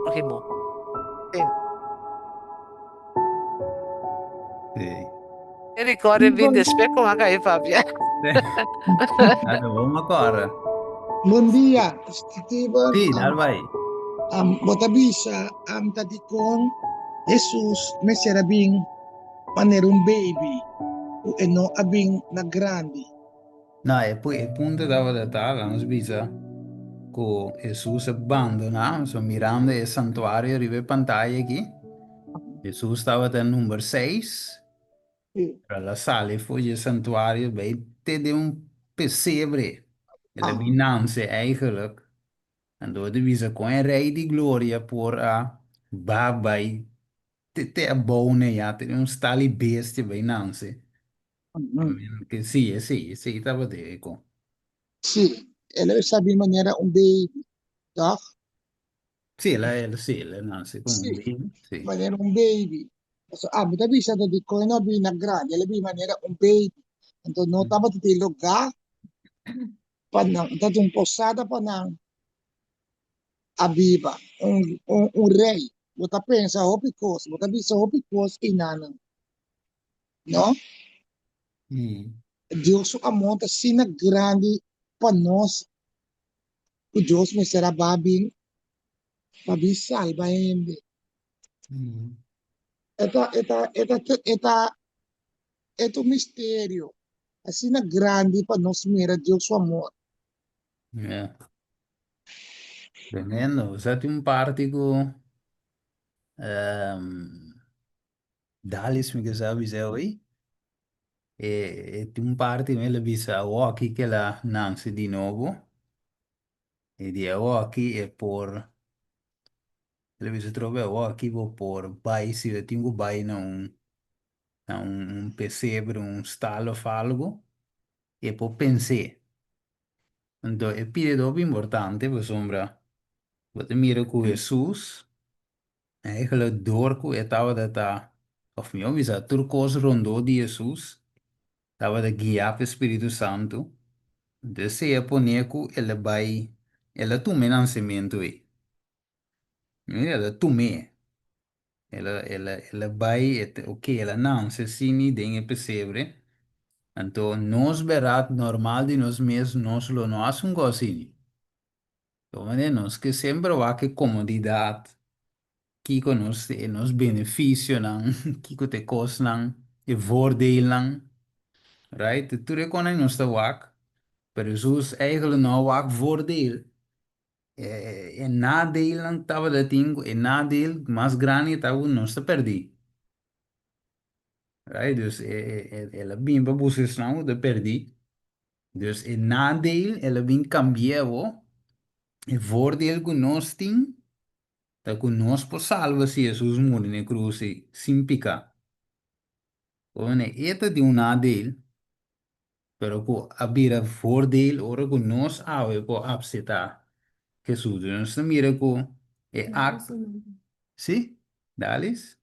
Próhimo. Sí. Sí. E recording bin despues con a cae papia. Ata bon acorda. Bon dia, Steven. Sí, dal bai. Bo ta bisa am ta dikon Hesus mester a bin manera un baby ku e no a bin na grandi. No, e e punto tabata ta, nos bisa ku Hesus a bandoná, so mirando e santuario riba e pantaya aki, Hesus tabata number seis, pero el a sali for di e santuario bai te den un pesebre, el a bin nanse eigenlijk. Anto bo ta bisa kon e Rei di Gloria por a ba bai te te abou neya, te den un stal di bestia bai nanse. Ke sí, esei, esei tabata e kon. Sí, el a sabi manera un baby, toch? Sí, el a, el, sí, el a nanse komo un baby, sí. Manera un baby. Pasobra ami ta bisa ta dikon e no a bini na grandi, el a bini manera un baby. Anto no tabata tin lugá pa nan, ta un posada pa nan a biba, un, un, un rey. Bo ta pensa hopi kos, bo ta bisa hopi kos i nanan. No? Dios su amor ta asina grandi pa nos ku Dios mester a ba bin pa bin salba hende. E ta, e ta, e ta, e ta, e ta un misterio asina grandi pa nos mira Dios su amor. Yeah. Tremendo. Osea tin un parti ku Dalis mi ke sa bisa hoy. E, e tin un parti mi lo bisa awoki ke la nanse di nobo. E di awoki e por lo bisa trobe awoki bo por bai si bo tin ku bai na un na un pesebre, un stal of algo, e por pens'é. Anto e pide ta hopi importante pasobra bo ta mira ku Hesus eigenlijk dor ku e tabata ta, òf mihó bisa tur kos rondó di Hesus tabata guiá pa e Spiritu Santu, anto esei a pone ku el a bai, el a tuma e nansementu ei. Mira, el a tum'é. El a, el a, el a bai, e te, ok, el a nanse asini den e pesebre. Anto nos berat normal di nos mes, nos lo no hasi un kos asini. Di manera nos ke semper wak e komodidat, kiko nos, e nos benefisionan, kiko ta e kosnan, e voordeelnan, right? Tur e kosnan nos ta wak, pero Hesus eigenlijk no a wak voordeel. E nadeelnan tabata tin ku e nadeel mas grandi ta ku nos ta pèrdí. Right? Dus el a bin pa buska esnan ku ta pèrdí. Dus e nadeel el a bin kambi'é awor. E voordeel ku nos tin ta ku nos por salba si Hesus muri na e krus ei sin piká. E ta tin un nadeel. Pero ku a bira voordeel ora ku nos awe por apseptá Hesus. Dus nos ta mira ku e akto. Sí, Dalis?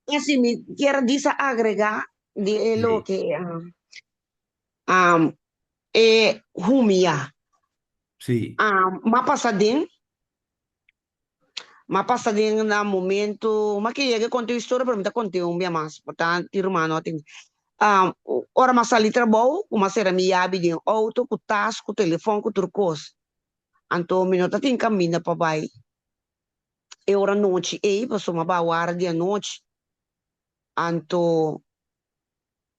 Si mi kier disa agregá di e loke e humiyá. Sí. M'a pasa den M'a pasa den na momento, m'a ke yega konta e historia pero mi ta konta un bia mas, por tanti ruman no a tende. Ora m'a sali trabou ku m'a sera mi yabi den outo ku tas, ku telefòn, ku tur kos. Anto mi no ta tin kaminda pa bai e ora nochi ei pasobra m'a bai wara di anochi. Anto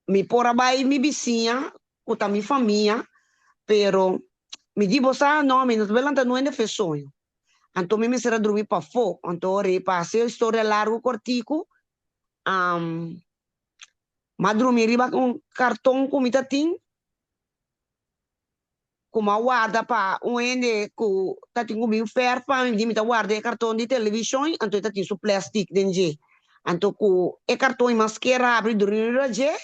Mi por a bai mi bisiña ku ta mi famia, pero mi di bo sa, no, mi no ta bai lanta nuende fe soño. Anto mi mester a drumi pafó. Anto ora e pasa e historia largu kòrtiku, m'a drumi riba un karton ku mi ta tin. Ku mi a warda pa un hende ku ta tin ku bin fèrf pa mi, di mi ta warda e karton di televishon, anto e ta tin su plèstik den dje. Anto ku e karton i mas ker habri drumi riba dje,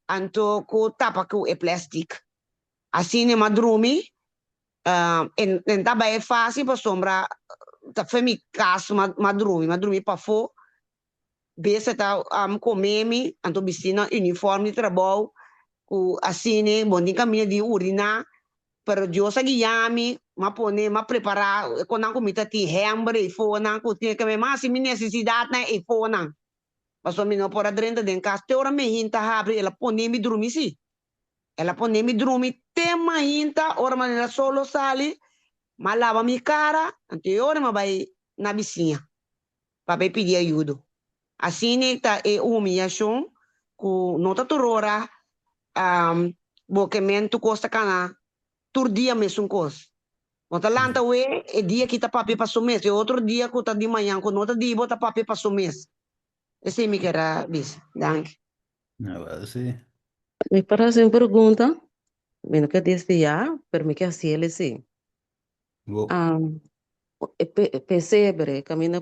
anto ku tapa ku e plèstik. Asina mi a drumi, e ta bai fásil pasobra ta fen mi kas mi a drumi, mi a drumi pafó, bes e ta kome mi, anto bisti nan unifòrm di trabou. Ku asina bo tin kaminda di uriná, pero Dios a guia mi, m'a pone, m'a prepará e konan ku mi ta tin hèmber eifonan ku tin ke mi hasi mi nesesidatnan eifonan. Pasobra mi no por a drenta den kas. Te ora mi hinta habri el a pone mi drumi sí. El a pone mi drumi te mainta ora manera sol lo sali, m'a laba mi kara, anto e ora m'a bai na bisiña pa bai pidi ayudo. Asina ta e humiyashon ku no ta tur ora bo ke men tur kos ta kana tur dia mesun kos. Bo ta lanta awe e dia ki ta papia pa su mes, e otro dia ku ta di mañan ku no ta di bo ta papia pa su mes. Esei mi ker a bisa. Danki. Awel si. Mi por hasi un pregunta? Mi no ke desviá, pero mi ke hasiel esei. Bo. E pesebre, kaminda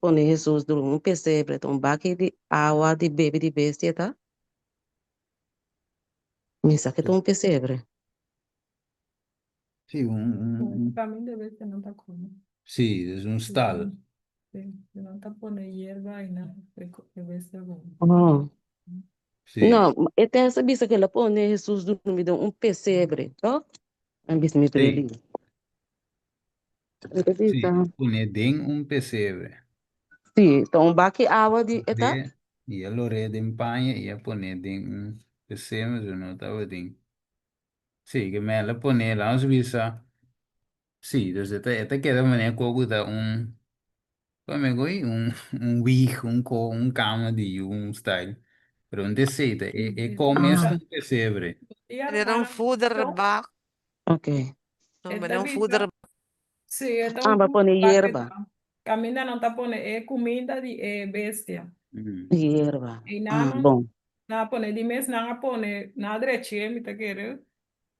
pone Hesus drumi, un pesebre ta un baki di awa di bebe di bestia ta? Mi sa ke ta un pesebre. Sí, un, un, un. Kaminda bestia nan ta kome. Sí, es un stal. Sí, nan ta pone yerba i nan e bestia kome. Oh. Sí. No, e tèst a bisa ku el a pone Hesus drumi den un pesebre, toch? A bisa mi Sí. preli. E ta Sí, bisa. pone den un pesebre. Sí, ta un baki awa di e ta? Loré, i a loré den paña i a pone den un pesebre, so no tabatin. Sí, ke men a pone, laat ons bisa, sí, dus e ta, e ta keda manera ku ta un Pa mi gooi un un wieg, un ko, un kama di yu, un style. Pero un deseta, e e kom es Ah. un pesebre. Era un voederbak. Ok. No, E maar ta un bisa, voederbak. sí, e ta Ah, un pa pone voederbak e yerba. ta. Kaminda nan ta pone e kuminda di e bestia. Yerba. I Ah, nan bon. nan a pone di mes nan a pone, nan a drechié mi ta kere.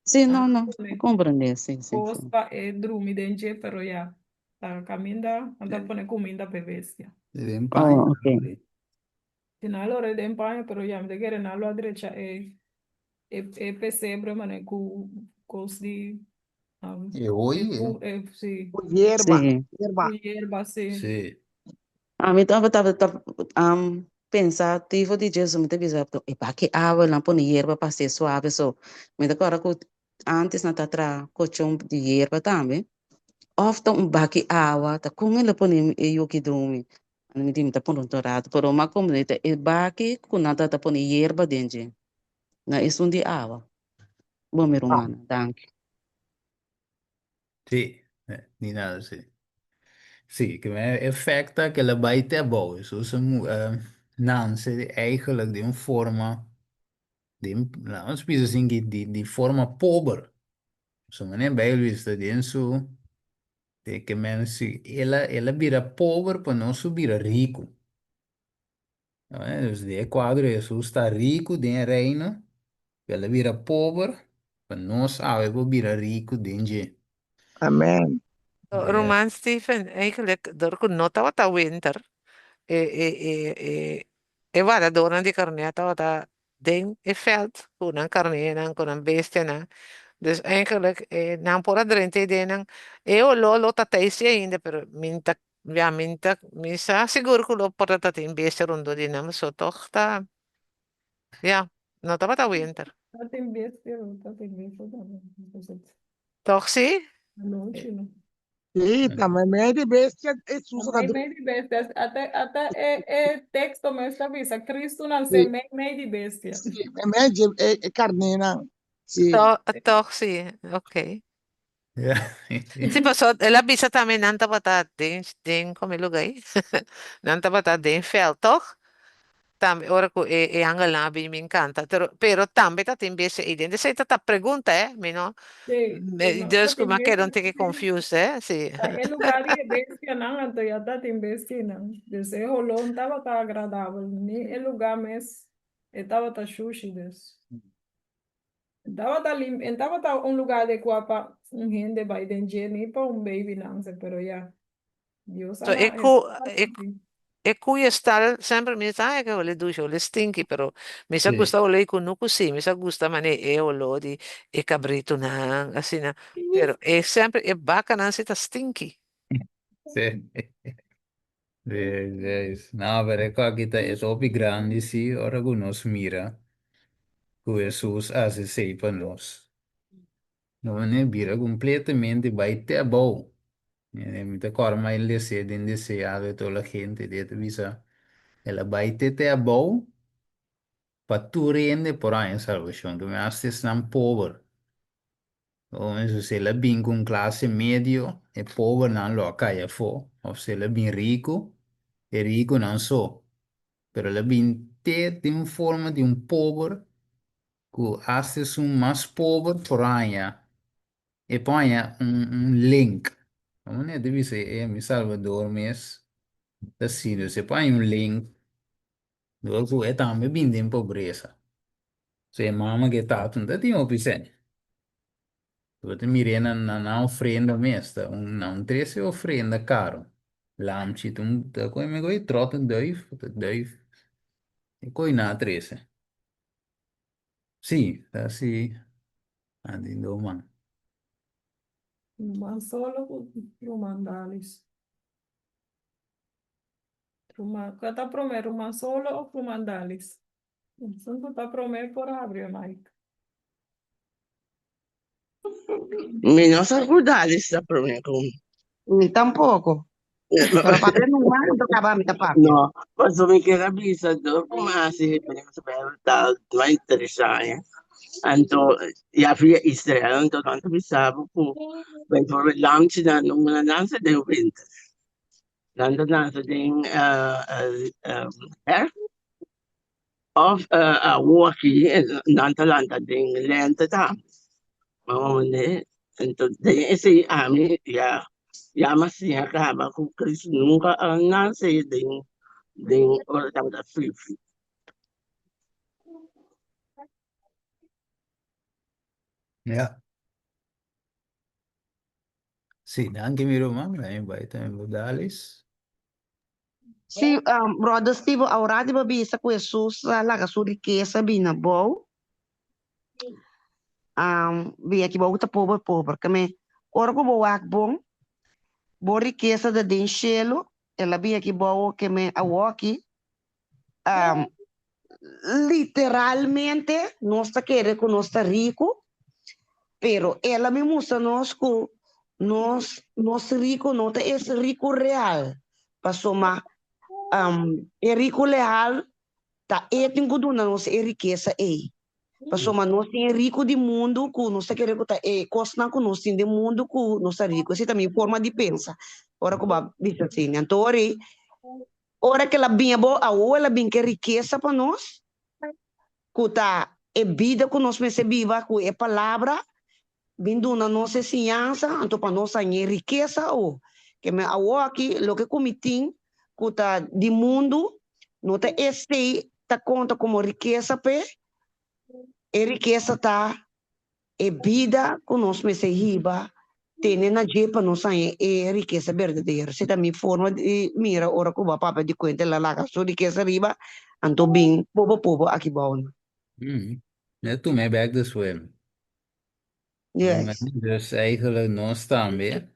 Sí, Nan no, a no, pone comprendé, sí, sí, kos sí. pa e drumi den dje, pero ya. Ta kaminda, nan ta pone kuminda pa e bestia. Den paña Oh, ok. tambe. Si nan lo re den paña, pero ya mi ta kere nan lo a drecha e e e pesebre mane ku kos di um, E hooi, e e. fu e si Ku yerba, Sí. yerba. ku yerba si. Sí. Ami tabata ta um, pensativo di dje, so mi ta bisa, e baki awa nan pone yerba pa ser suave, so mi ta kòrda ku antes nan ta traha kochon di yerba tambe. Of ta un baki awa, ta kon el a pone e yuki drumi? Mi di mi ta pone un rato, pero m'a komprende ta e baki ku nan ta pone yerba den dje, no esun di awa. Bon mi rumannan, danki. Sí, ni nada, sí. Sí, ke me efecta ke la bai te abou. Eso se nanse eigenlijk di un forma, di un, laat ons bisa sin di, di, di forma pober. So meneer Bijbel bisa den su de ke men si el a el a bira pober pa nos su bira riku. Dus den e kuadro Hesus ta riku den e reino, pero el a bira pober pa nos awe por bira riku den dje. Amen. Ruman Stephen, eigenlijk door ku no tabata winter, e e e e e wardadornan di karné tabata den e veld ku nan karnénan, ku nan bestianan. Dus eigenlijk eh, nan por a drenta e den E oló lo ta tei si ainda, pero mi ta, ja, mi ta, mi sa sigur ku lo por ta tin bestia rondó di nan, so tog ta, ja, no tabata winter. Ta tin bestia, ta tin bestia tambe. Tog si? Anochi, no? Sí, ta meimei di bestia Hesus a Mei mei di bestia. Ata ata e e teksto mes ta bisa Kristu nanse Sí. mei mei di bestia. Sí, meimei dje e e karnénan. Sí. To, tog si, ok. Ja. Sí, paso el a bisa tambe nan tabata den den come lugar ei? Nan tabata den veld, tog? Tambe ora ku e e angelnan a bin bin kanta, pero pero tambe ta tin bestia ei den. Esei ta ta pregunta eh, mi no Sí, sí, no, dus ta ku tin mi a keda bestia un tiki sí. confused eh, sí. Ta e lugar di e bestianan anto ya ta tin bestianan. Dus e holó no tabata agradabel, ni e lugar mes e tabata shushi dus. Tabata lim, en tabata un lugar adekuá pa un hende bai den dje, ni pa un baby nanse, pero ya, Dios a So e na, ku Hesus a e limpi. e kuya stal semper mi sa ke hole dushi hole stinky pero mi sa Sí. gusta hole e kunuku sí mi sa gusta mane e oló di e kabritunan asina pero e semper e bakanan si ta stinky. Sí. Sí, sí. No, pero e kos aki ta e hopi grandi sí ora ku nos mira. Ku Hesus a hasi esei pa nos. No manera bira kompletamente bai te abou. Mi ta kòrda mai les'é den Deseado de toda la gente, di e ta bisa el a bai te te abou pa tur hende por haña salbashon, ke mi hasta esnan pober. Si el a bin ku un klase medio, e pobernan lo a kai afó, òf si el a bin riku, e rikunan so. Pero el a bin te den un forma di un pober ku asta esun mas pober por haña, e por haña un link. Manera ta bisa e mi Salbador mes ta asina, e por haña un link dor ku e tambe bin den pobresa. So e mama ku e tata no ta tin hopi sèn. Bo ta mir'é na nan ofrenda mes, ta un nan un trese ofrenda karo. Lamchi ta un ta koe mi koe tròt un dùif, ta dùif e koe nan a trese. Sí, ta así nan tin dos man. Ruman solo ku ruman Dalis. Ruman, kua ta promé, ruman solo òf ruman Dalis? Esun ku ta promé por habri e mic. Mi no sa ku Dalis ta promé ku. Mi tampoko. Pero papia numa mi ta kaba mi ta papia. No, pasobra mi kier a bisa dor ku mi hasi referensia pa e tal mas interesante. Anto ya via Israel anto nan ta bisa bo ku bijvoorbeeld lamchinan no na nanse den winter. Nan ta nanse den herfst. Of awor aki nan ta lanta den lente tambe. Anto den esei ami ya ya mi a siña kaba ku Cristo nunka a nase den den ora tabata friu friu. Ja. Sí, danki mi ruman. Mi bai tambe bo Dalis. Sí, brother Steve, awor di bo bisa ku Hesus a laga su rikesa bini abou, bin aki bou ta pober pober. Ke me, ora ku bo wak bon, bo rikesa ta den shelu, el a bin aki bou ke me awoki, literalmente nos ta kere ku nos ta riku, pero el a bin mustra nos ku nos nos riku no ta es riku real, pasobra e riku leal ta e tin ku duna nos e rikesa ei, pasobra nos tin e riku di mundu ku nos ta kere ku ta e kosnan ku nos tin den mundu ku nos ta riku, esei ta mi forma di pensa ora ku bo a bisa asina. Anto ora ei Ora ku el a bin abou, awor el a bin ku e rikesa pa nos, ku ta e bida ku nos mester biba ku e palabra, bin duna nos e siñansa, anto pa nos haña e rikesa awor. Ke men awor aki loke ku mi tin ku ta di mundu, no ta esei ta konta komo rikesa p'e, e rikesa ta E bida ku nos mester hiba tene na dje pa nos haña e rikesa berdadero. Esei ta mi forma di mira ora ku bo a papia di kuenta el a laga su rikesa riba, anto bin pobo pobo aki bou nan. Mi a tuma e bek despues. Yes. Dus eigenlijk nos tambe,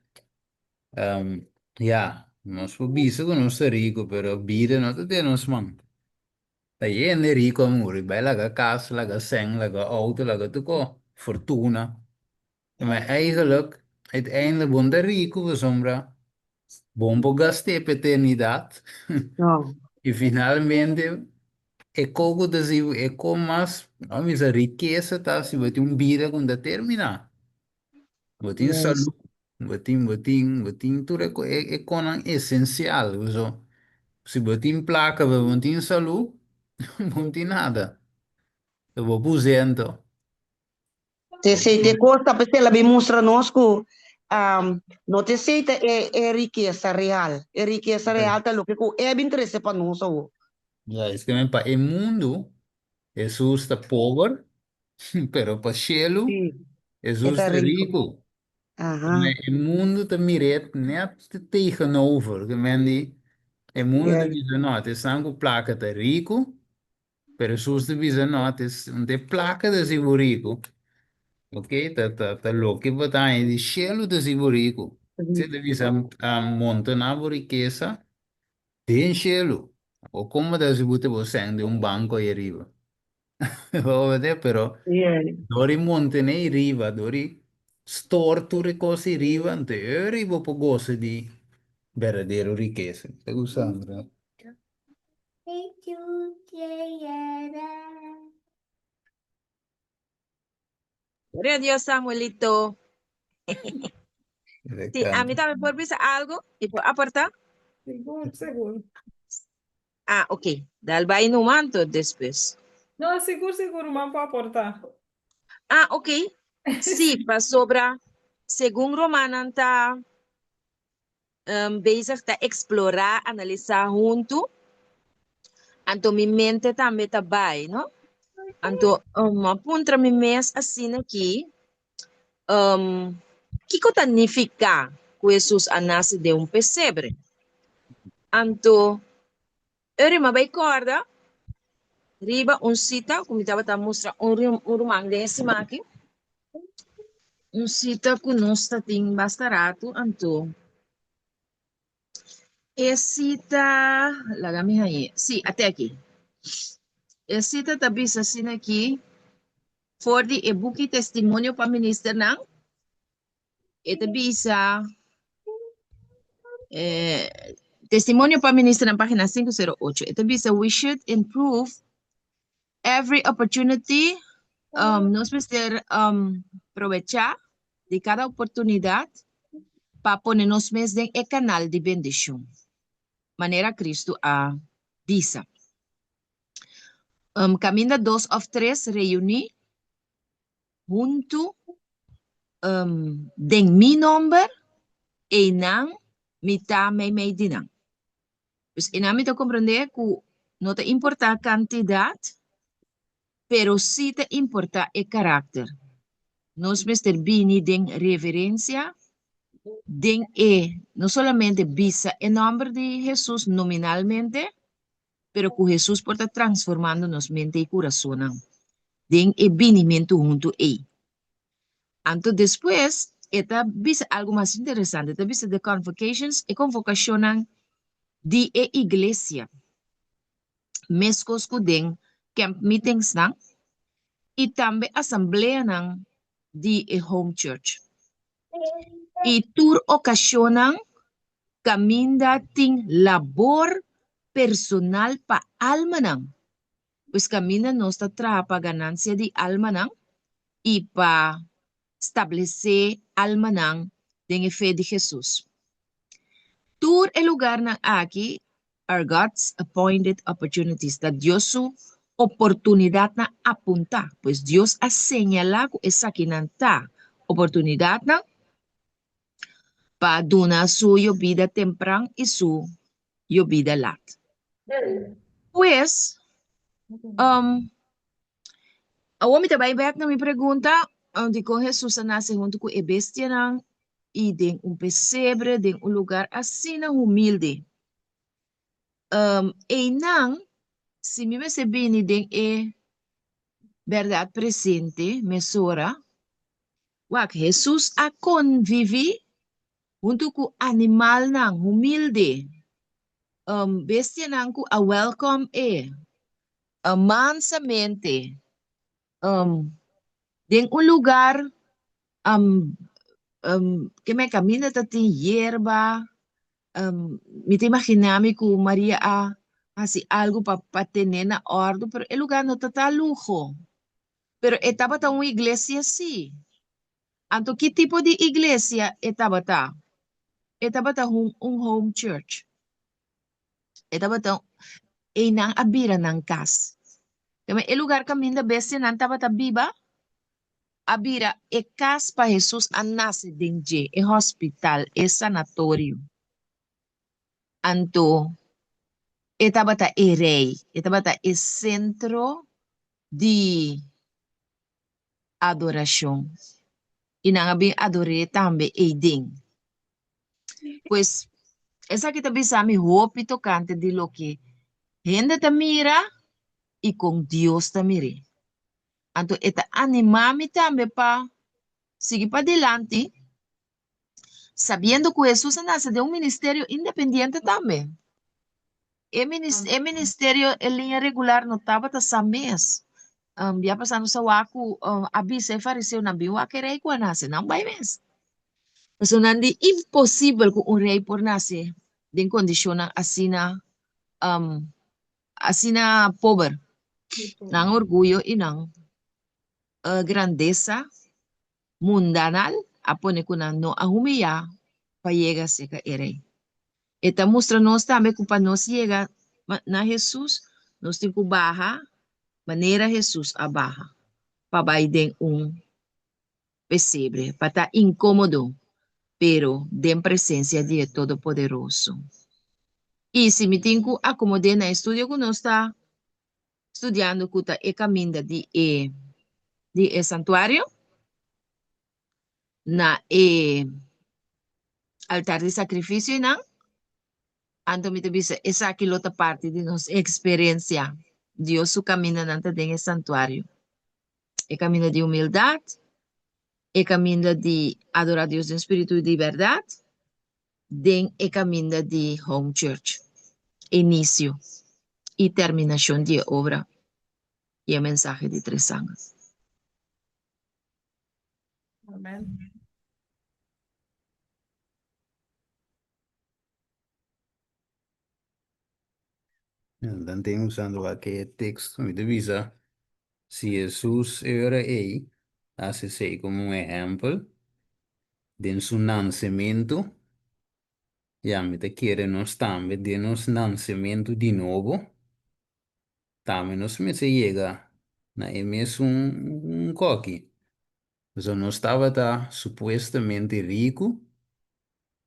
ya, nos por bisa ku nos ta riku, pero bida no ta den nos man. Ta hende rico a muri, bai laga cas, laga sèn, laga auto, laga tur ko, fortuna. Ma eigenlijk, uiteindelijk bon ta rico pasobra bon por gast'é pa eternidad. No. I finalmente e ko ku ta si e ko mas, no bisa rikesa ta si bo tin un bida ku no ta terminá. Bo tin salú, bo tin, bo tin, bo tin tur e, e, e konan esensial. So, si bo tin plaka pero bo no tin salú, bo no tin nada. So bo puse anto. Te esei te kos ta p'esei el a bin mustra nos ku no ta esei ta e, e rikesa real. E rikesa real ta loke ku e a bin trese pa nos awor. Ja, es ke men pa e mundu, Hesus ta pober, pero pa shelu, Sí, e Hesus ta ta riku. riku. Aha. Me e mundu ta mir'é net tegenover. Ke men di, e mundu ta Yes. bisa no, ta esnan ku plaka ta riku, pero Hesus ta bisa no, ta es, un ta e plaka ta hasi bo riku. Ok, ta, ta, ta loke bo ta haña di shelu ta hasi bo riku. Esei ta bisa, amontoná bo rikesa den shelu. Bo kon bo ta hasi bo ta bo sèn den un banko ei ariba? Obedé, pero dor di montené i riba, dor di store tur e kos i riba, anto e riba por gosa di berdadero rikesa. Ta gusta, Sandra? Gloria a Dios, Samuelito. Sí, a mí también por bisa algo y por aportar. Sigur, sigur. Ah, ok. Dal bai no manto después. No, sigur, sigur, man por aportar. Ah, ok. Sí, pasobra, segun rumannan ta um, bezig ta explorá, analisá huntu, anto mi mente tambe ta bai, no? Anto, um, a puntra mi mes asina aki, um, kiko ta nifiká ku Hesus a nase den un pesebre? Anto, Eri mi a bai kòrda riba un sita ku mi tabata mustra un un ruman den e siman aki, un sita ku nos ta tin basta ratu, anto e sita, laga mi hañ'é, sí, ate aki. E sita ta bisa asina aki, for di e buki Testimonio pa Ministernan, E ta bisa eh, Testimonio pa Ministernan página 508. E ta bisa we should improve every opportunity. Nos mester probecha di kada oportunidad pa pone nos mes den e kanal di bendishon, manera Cristo a bisa. Kaminda dos of tres reuní huntu den mi nomber, einan mi ta meimei di nan. Pues einan mi ta comprende cu no ta importa cantidad, pero si ta importa e caracter. Nos mester bini den reverencia, den e, no solamente bisa e nomber di Jesus nominalmente, pero ku Hesus por ta transformando nos mente i kurasonnan den e binimentu huntu ei. Anto despues e ta bisa algu mas interesante, e ta bisa the convocations, e konvokashonnan di e iglesia, meskos ku den camp meetingsnan i tambe asambleanan di e home church. I tur okashonnan Kaminda tin labor personal pa almanan. Pues kaminda nos ta traha pa ganansia di almanan i pa stablesé almanan den e fe di Hesus. Tur e lugarnan aki are God's appointed opportunities, ta Dios su oportunidatnan apuntá. Pues Dios a señalá ku esakinan ta oportunidatnan pa duna su yobida tempran i su yobida lat. Pues, um, awor mi ta bai bek na mi pregunta, um, dikon Hesus a nase huntu ku e bestianan i den un pesebre, den un lugar asina humilde? Um, einan, si mi mester bini den e bèrdat presente mesora, Wak, Hesus a konviví huntu ku animalnan humilde, bestianan ku a wèlkòm e mansamente den un lugar ke men kaminda ta tin yerba. Mi ta imaginá mi ku Maria a hasi algu pa ten'é na òrdu, pero e lugar no ta ta luho. Pero e tabata un iglesia sí. Anto ki tipo di iglesia e tabata? E tabata un un home church. E tabata einan a bira nan kas. Keme e lugar kaminda bestianan tabata biba a bira e kas pa Hesus a nase den dje, e hospital, e sanatorio. Anto e tabata e rei, e tabata e sentro di adorashon i nan a bin ador'é tambe eiden. Pues, esaki ta bisa mi hopi tokante di loke hende ta mira i kon Dios ta mir'é. Anto e ta animá mi tambe pa sigui padilanti sabiendo ku Hesus a nase den un ministerio independiente tambe. E, minis e ministerio, e liña regular no tabata sa mes. Um, ya pasá nos a wak ku um, a bisa e fariseonan bin wak e rei ku a nase, nan bai mes. Pasobra nan di imposibel ku un rei por nase den kondishonnan asina um, asina pober. Nan orguyo i nan uh, grandesa mundanal a pone ku nan no a humiyá pa yega serka e rei. E ta mustra nos tambe ku pa nos yega na Hesus, nos tin ku baha manera Hesus a baha, pa bai den un pesebre, pa ta inkómodo, pero den presensia di e Todopoderoso. I si mi tin ku akomod'é na e studio ku nos ta studiando ku ta e kaminda di e di e santuario na e altar di sakrifisio einan, anto mi ta bisa esaki lo ta parti di nos eksperensia. Dios su kamindanan ta den e santuario. E kaminda di humildat, e kaminda di adorá Dios den spiritu i di bèrdat, den e kaminda di Home Church, inisio i terminashon di e obra i e mensahe di Tres Sanger. Amen. Dan tin usando aki e teksto, mi ta bisa si Hesus e ora ei hasi esei komo un ehèmpel den su nansementu, ya mi ta kere nos tambe den nos nansementu di nobo tambe nos mester yega na e mesun koki. Pasobra nos tabata supuestamente riku,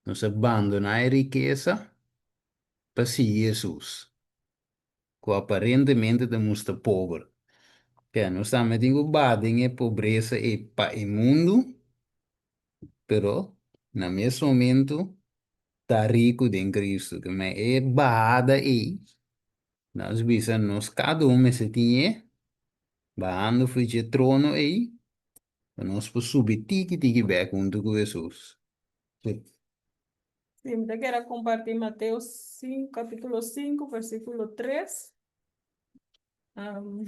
nos a bandoná e rikesa pa sigui Hesus, ku aparentemente ta mustra pober. Ke, nos tambe tin ku baha den e pobresa ei pa e mundu, pero na mes momento ta riku den Kristu. Ke men e bahada ei, nos bisa nos kada un mester tin e, bahando for dje trono ei, pa nos por subi tiki tiki bek huntu ku Hesus. Sí. Sí, mi ta kere kompartí Mateo 5, kapítulo 5, versíkulo 3. Um,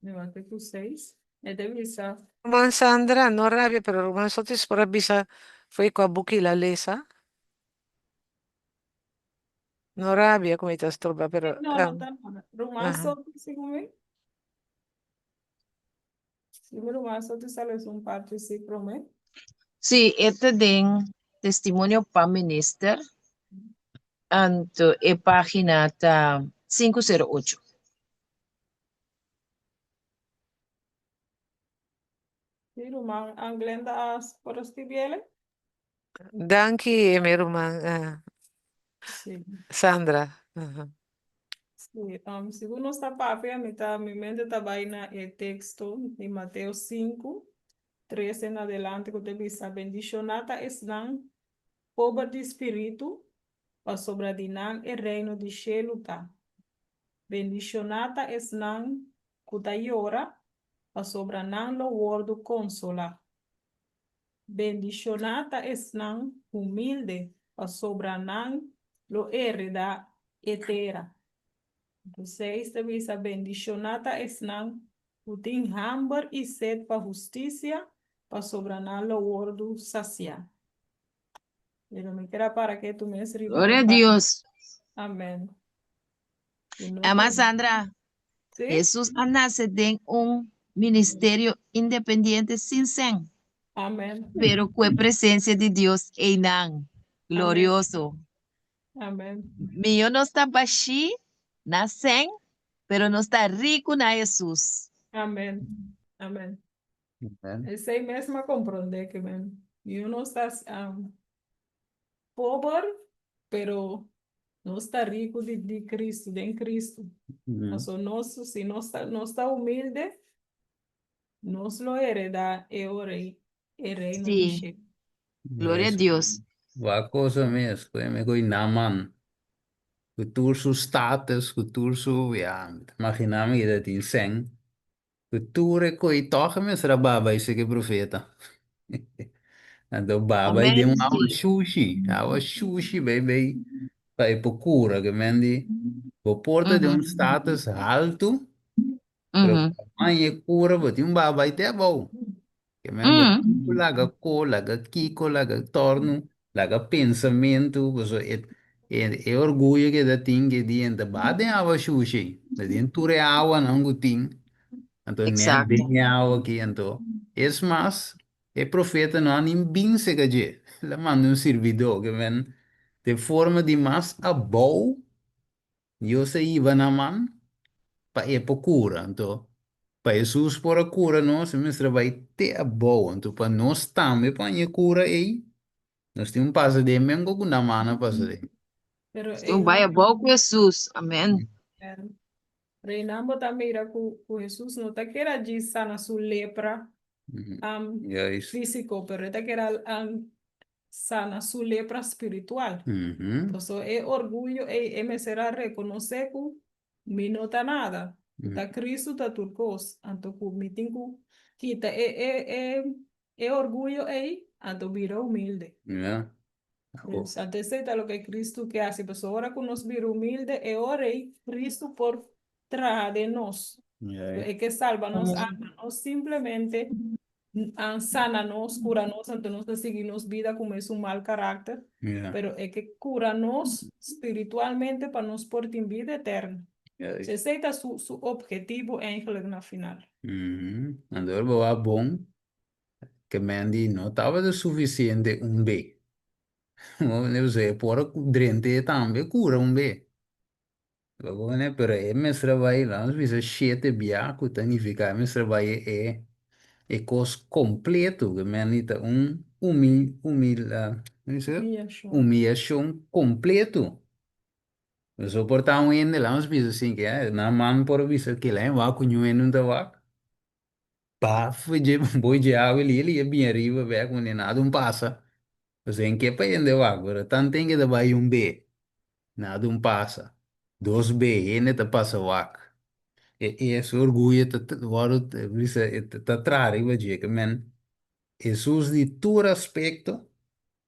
mi wak ku 6. E ta bisa. Ruman Sandra, no rabia, pero Ruman Sotis por a bisa foi ku a buki la lesa. No rabia ku mi ta stroba, pero No, no ta nada. Ruman aha. Sotis, segun mi. Si mi ruman Sotis a lesa un parti si promé. Sí, e ta den Testimonio pa Minister, anto e página ta 508. Sí, ruman Anglenda a por a skibiele. Danki, mi ruman eh, Sí. Sandra. Aha. Sí, um, segun nos ta papia, mi ta, mi mente ta bai na e teksto di Mateo 5, 3 en adelante ku ta bisa, Bendishoná ta esnan pober di spiritu, pasobra di nan e reino di shelu ta. Bendishoná ta esnan ku ta yora, pasobra nan lo wòrdu konsolá. Bendishoná ta esnan humilde, pasobra nan lo heredá e tera. Seis ta bisa, Bendishoná ta esnan ku tin hamber i set pa hustisia, pasobra nan lo wòrdu sasiá. Pero mi kier a para ketu mes riba Gloria e a parte. Dios. Amèn. I no Ama tin. Sandra, Sí? Hesus a nase den un ministerio independiente sin sèn, Amèn. pero ku e presensia di Dios einan. Amèn. Glorioso. Amèn. Mihó nos ta bashí na sèn, pero nos ta riku na Hesus. Amèn. Amèn. Amèn. Esei mes m'a komprondé ke men. Mihó nos ta um, pober, pero nos ta riku di, di Cristo, den Cristo. Paso nos, si nos ta, nos ta humilde, nos lo heredá e ora ei, e reino di Sí. shelu. Gloria a Yes. Dios. Wak cosa mes, ku me koi Naaman, ku tur su status, ku tur su, ja, imagina mi ta tin sèn, Ku tur e koi tòg e mester a baba i seki profeta. Anto baba i den Amèn, un awa sí. shushi, awa shushi bai bai pa e por kura. Ke men di bo por ta den un status haltu. Pero pa haña e kura bo tin un baha bai te abou. Ke men bo tin ku laga ko, laga kiko, laga tòrnu, laga pensamentu, pasobra e e orguyo ke ta tin ke di enta baha den awa shushi, ta den tur e awanan ku tin, anto nèt den e awa aki, anto es mas e profeta no a nin bin seka dje, el a manda un sirbidó, ke men den forma di mas abou Dios a hiba nan man pa e por kura. Anto, pa Hesus por a kura nos, e mester a bai te abou. Anto, pa nos tambe por haña e kura ei, nos tin un pasa den men ku nan man a pasa den. Pero Nos tin un bai einan, abou ku Hesus. Amen. pero einan bo ta mira ku ku Hesus no ta kere djis sana su lepra Juist. físiko, pero e ta kere sana su lepra spiritual. Paso e orguyo ei e mester a rekonosé ku mi no ta nada, ku ta Cristo ta tur kos, anto ku mi tin ku kita e e e e orguyo ei anto bira humilde. Ja. Dus anto esei ta loke Cristo ke hasi, paso ora ku nos bira humilde e ora ei Cristo por traha den nos. E ke salba nos alma, no simplemente sana nos, kura nos, anto nos ta sigui nos bida ku mesun mal karakter, pero e ke kura nos spiritualmente pa nos por tin bida eterno. Esei ta su su objetivo eigenlijk na final. Anto ora bo wak bon, ke men di no tabata sufisiente un be. E por a drent'é tambe kura un be. Pero e mester a bai, laat bisa shete bia, ku ta nifiká e mester a bai e e kos kompleto, ke men di ta un humil humil Humiyashon. humiyashon kompleto. So por ta un hende, laat bisa asin, ke nan man por a bisa kila en wak ku niun hende no ta wak. Baf dje boi dje awe li, li e bin ariba bek, wanneer nada un pasa. Pues en ke pa hende wak, pero tanten ke ta bai un be, nada un pasa. Dos be, hende ta pasa wak. E e su orguyo ta wòrdu bisa e ta traha riba dje, ke men Hesus di tur aspekto,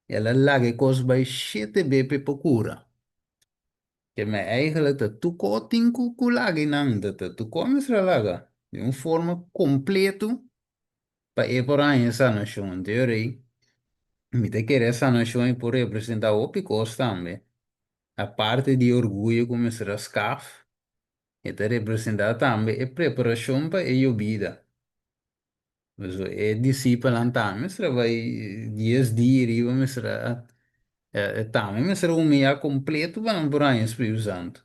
el a laga e kos bai shete be p'e por kura. Ke men eigenlijk ta tur ko tin ku ku laga einan, ta ta tur ko mester a laga di un forma kompleto pa e por haña e sanashon. Anto yo rei, mi ta kere e sanashon ei por representá hopi kos tambe, aparte di orguyo ku mester a skaf, e ta representá tambe e preparashon pa e yobida. Pasobra e disipelnan tambe mester a bai dies dia riba mester a tambe mester a humiyá kompleto pa nan por haña e Spiritu Santu.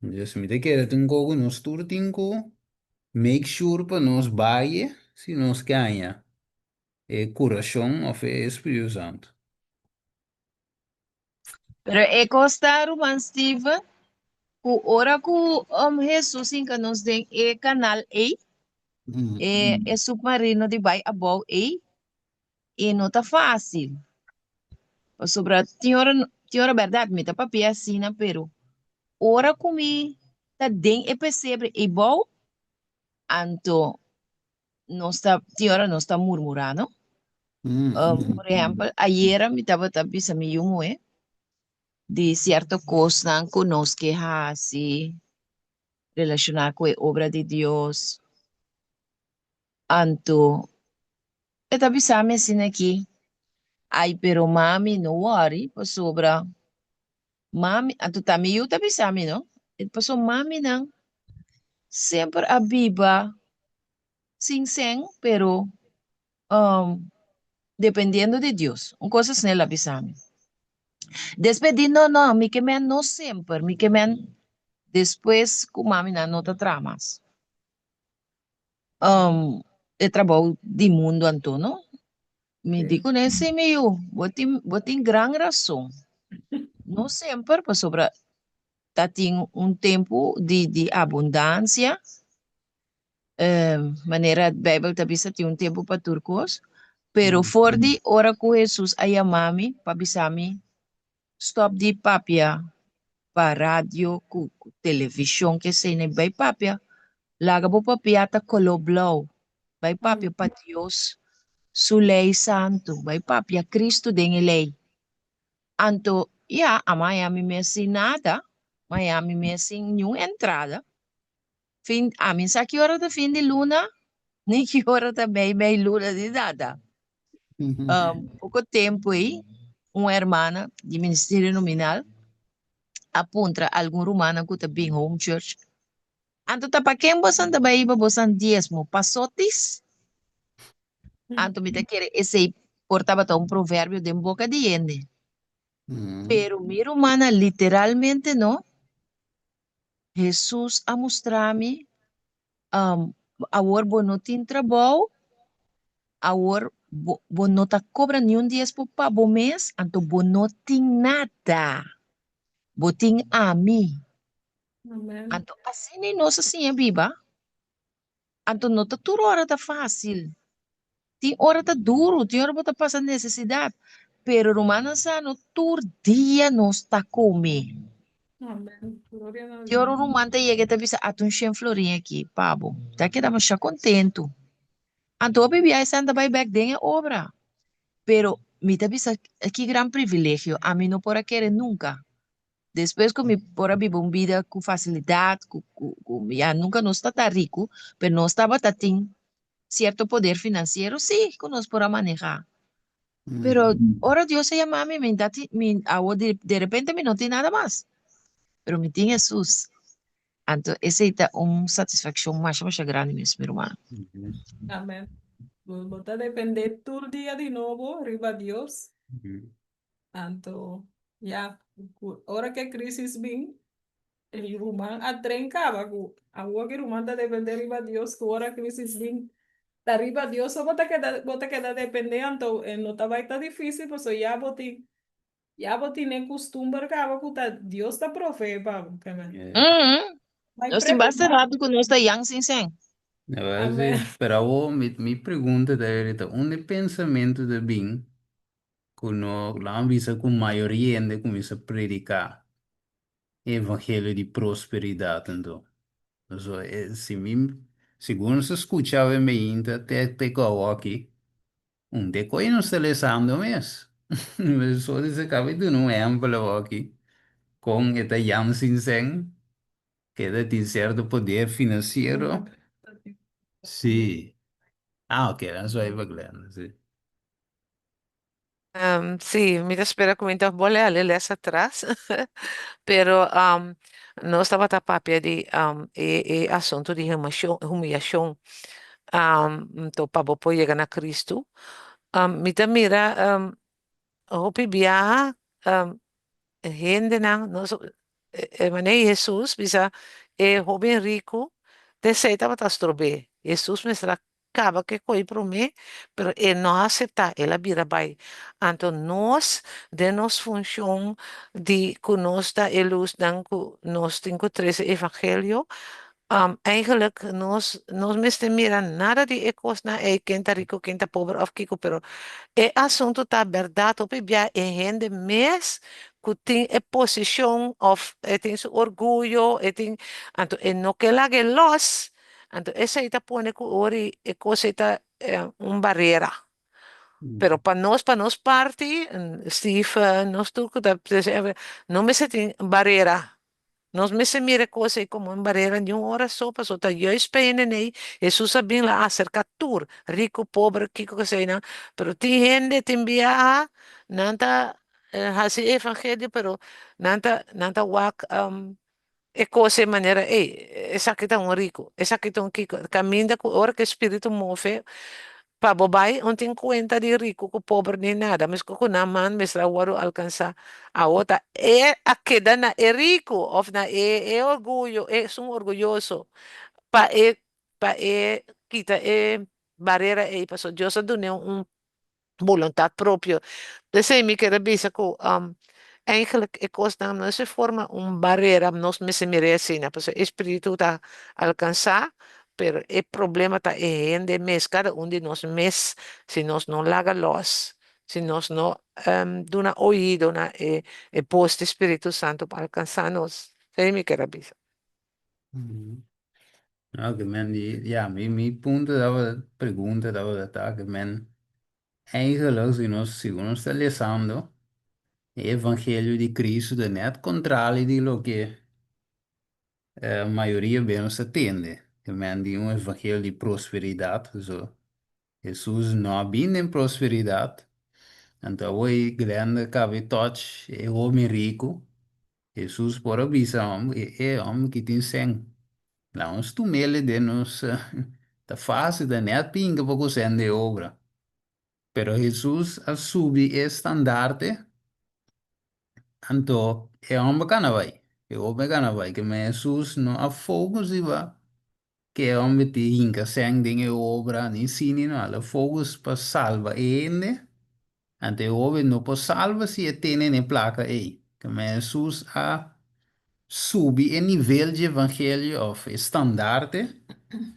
Dus mi ta kere ta un kos ku nos tur tin ku make sure pa nos bai si nos ke haña e kurashon òf e Spiritu Santu. Pero e kos ta, ruman Steven, ku ora ku um, Hesus hinka nos den e kanal ei, e, e submarino di bai abou ei, e no ta fácil. Pasobra tin ora, tin ora bèrdat mi ta papia asina, pero ora ku mi ta den e pesebre ei bou, anto nos ta, tin ora nos ta murmurá, no? Por ehempel, ayera mi tabata bisa mi yu muhé di sierto kosnan ku nos ke hasi relashoná ku e obra di Dios. Anto e ta bisa mi asina aki, Ai, pero mami, no wòri pasobra mami, anto ta mi yu ta bisa mi, no? Pasobra maminan semper a biba sin sen, pero um, dependiendo di Dios. Un cosa asina el a bisa mi. Despues di no, no, mi ke men no semper, mi ke men despues ku maminan no ta traha mas. Um, e trabou di mundo anto, no? Mi di kuné, sí, mi yu, bo tin, bo tin gran rason. No semper, pasobra ta tin un tempu di, di abundansia, manera Bijbel ta bisa tin un tempu pa tur kos, pero for di ora ku Hesus a yama mi pa bisa mi stòp di papia pa radio ku televishon kesei bai papia, laga bo papia ta koló blou, bai papia pa Dios su lei santu, bai papia Cristo den e lei. Anto, ya, a maya mi mes sin nada, maya mi mes sin niun entrada. Fin, ami sa ki ora ta fin di luna, ni ki ora ta mei mei luna, ni nada. Poko tempu ei, un hermana di Ministerio Nominal a puntra algun rumannan ku ta bin Home Church, Anto ta pa ken bosan ta bai hiba bosan diesmo? Pa sotis? Anto mi ta kere esei por tabata un proverbio den boka di hende. Pero mi rumannan, literalmente no. Hesus a mustra mi, awor bo no tin trabou, awor bo, bo no ta kobra niun diesmo pa bo mes, anto bo no tin nada. Bo tin ami. Amen. Anto asina ei nos a siña biba. Anto no ta tur ora ta fácil. Tin ora ta duru, tin ora bo ta pasa nesesidat. Pero rumannan sa no tur dia nos ta kome. Amen. Gloria na Tin ora un Dios. ruman ta yega i ta bisa, Ata un shen florin aki pa bo. Ta keda masha kontentu. Anto hopi biaha esnan ta bai bèk den e obra. Pero mi ta bisa, ki gran privilegio. Ami no por a kere nunka. Despues ku mi por a biba un bida ku fasilidat, ku ku ku ya nunka nos ta tan riku, pero nos tabata tin sierto poder finansiero sí ku nos por a manehá. Pero ora Dios a yama mi, mi ta tin mi awo di derepente mi no tin nada mas, pero mi tin Hesus. Anto esei ta un satisfakshon masha masha grandi mes, mi ruman. Amen. Bo bo ta dependé tur dia di nobo riba Dios. Anto, ya, ku ora ku e krisis bin, e ruman a tren kaba ku awor ku e ruman ta dependé riba Dios, ku ora krisis bin, ta riba Dios so bo ta keda, bo ta keda dependé, anto e no ta bai ta difísil pasobra ya bo tin, ya bo tin e kustumber kaba ku ta Dios ta proveé pa bo, ke men. Bai Nos tin basta preokupá. rato ku nos ta yan sin sèn. Amen. Amen. Pero awor mi, mi pregunta ta ahorita, unda e pensamentu ta bin ku no laman bisa ku mayoria hende kuminsá prediká e evangelio di prosperidat anto. So e si mi segun nos a skucha awe meinta te te ku awoki un de koi nos ta lesando mes. So di se kaba di duna un ehèmpel awoki kon e ta Jan Sinsen keda tin sierto poder finansiero. Sí. Ah ok, dan so pa Glenda, sí. Sí, mi ta spera ku mi ta bolbe hali les atras, pero nos tabata papia di e e asuntu di humashon humiyashon anto pa bo por yega na Kristu. Mi ta mira hopi biaha hendenan nos e manera Hesus bisa e hoben riku te esei tabata strob'é. Hesus mester a kaba ku e koi promé, pero e no a aseptá, el a bira bai. Anto nos, den nos funshon di ku nos ta e lusnan ku nos tin ku trese evangelio, eigenlijk nos no mester mira nada di e kosnan ei, ken ta riku, ken ta pober òf kiko, pero e asuntu ta bèrdat hopi bia e hende mes ku tin e posishon òf e tin su orguyo, e tin, anto e no ke laga e lòs. Anto esei ta pone ku ora e kos ei ta un barera. Pero pa nos, pa nos parti, Stephen, nos tur ku ta no mester tin barera. Nos mester mira e kos ei komo un barera ni un ora so, pasobra ta juist pa hende nei Hesus a bin la aserka tur, riku, pober, kiko ku eseinan. Pero tin hende tin biaha nan ta hasi e evangelio pero nan ta nan ta wak E kos e manera ei, esaki ta un riku, esaki ta un kiko. Kaminda ku ora ku e spiritu move pa bo bai, un tin kuenta di riku ku pober ni nada. Meskos ku nan man mester a wòrdu alkansá. Awor ta e a keda na e riku òf na e e orguyo, esun orguyoso pa e pa e kita e barera ei, pasobra Dios a dun'é un boluntat propio. P'esei mi kere bisa ku eigenlijk e kosnan no mester forma un barera, nos mester mira asina, pasobra e spiritu ta alkansá, pero e problema ta e hende mes, kada un di nos mes, si nos no laga lòs, si nos no duna oido na e bos di Spiritu Santu pa alkansá nos. Esei mi kere bisa. No, ke men di, ya, mi, mi punto tabata, pregunta tabata ta ke men eigenlijk si nos, si nos ta lesando e evangelio di Cristo ta net contrali di loke Mayoria be nos ta tende e men di un evangelio di prosperidat, so Hesus no a bin den prosperidat, anto awor Glenda kabe touch e homi riku, Hesus por a bisa hòmber, e hòmber ki tin sèn, laga nos tum'el den nos, ta fásil, ta nèt pinka pa ku sèn den obra. Pero Hesus a subi e standarte, anto e hòmber kana bai, e hoben kana bai, ke men Hesus no a focus riba ke e hòmber tin hinka sèn den e obra ni si ni no, el a focus pa salba e hende, anto e hoben no por salba si e tene n'e plaka ei, ke men Hesus a subi e nivel dje evangelio òf e standarte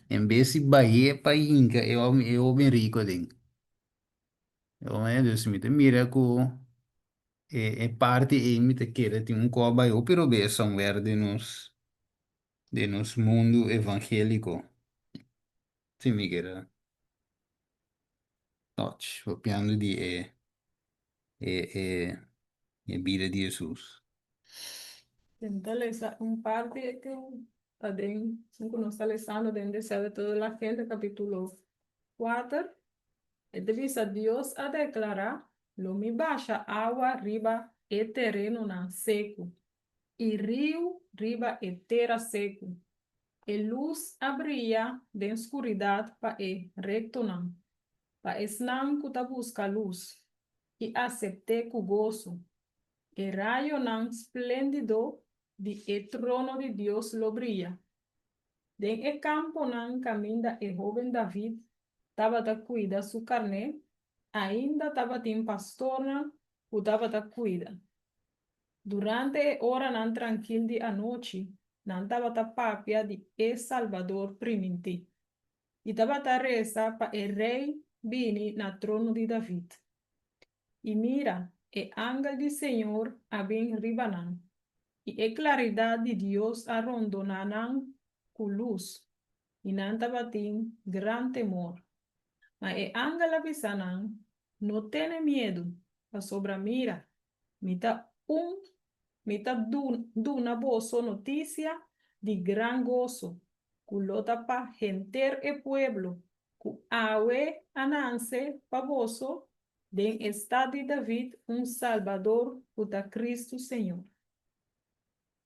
en bes di bah'é pa hinka e e hoben riku aden. Dus mi ta mira ku e e parti ei mi ta kere tin un kos bai hopi robes somewhere den nos den nos mundu evangéliko. Si mi kere touch papiando di e e e e bida di Hesus. Tenta lesa un parti ku ta den ku nos ta lesando den Deseo de Toda la Gente kapitulo kuater. E ta bisa, Dios a deklará, Lo mi basha awa riba e terenonan seku i riu riba e tera seku. E lus a bria den skuridat pa e rektonan, pa esnan ku ta buska lus i asept'é ku goso. E rayonan spléndido di e trono di Dios lo bria. Den e kamponan kaminda e hóben David tabata kuida su karné, ainda tabatin pastornan ku tabata kuida. Durante e oranan trankil di anochi, nan tabata papia di e Salbador primintí i tabata resa pa e Rei bini na trono di David. I mira, e angel di Señor a bin riba nan, i e klaridat di Dios a rondoná nan ku lus, i nan tabatin gran temor. Ma e angel a bisa nan, No tene miedu, pasobra mira, mi ta un mi ta duna boso notisia di gran goso, ku lo ta pa henter e pueblo, ku awe a nanse pa boso den e stat di David un Salbador ku ta Kristu Señor.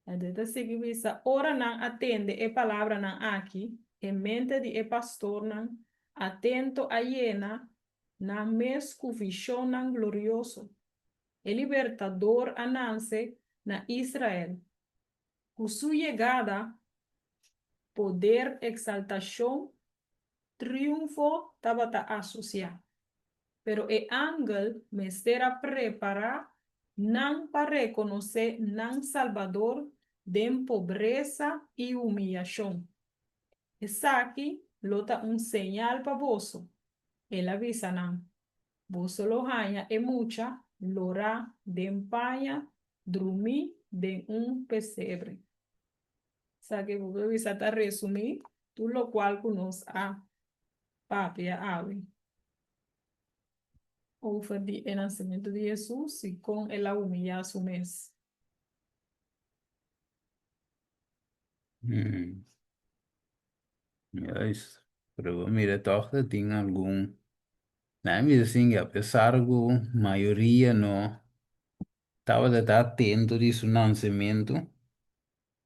Anto e ta sigui bisa, Ora nan a tende e palabranan aki, e mente di e pastornan atento a yena nan mes ku vishonnan glorioso. E Libertador a nanse na Israel. Ku su yegada, poder, eksaltashon, triunfo tabata asosiá. Pero e angel mester a prepará nan pa rekonosé nan Salbador den pobresa i humiyashon. Esaki lo ta un señal pa boso, el a bisa nan, boso lo haña e mucha lorá den paña drumí den un pesebre. Esaki bo por bisa ta resumí tur lokual ku nos a papia awe over di e nasementu di Hesus i kon el a humiyá su mes. Juist. Pero bo mira tòg ta tin algun, nan a bisa sin ke apesar ku mayoria no tabata ta atento di su nansementu,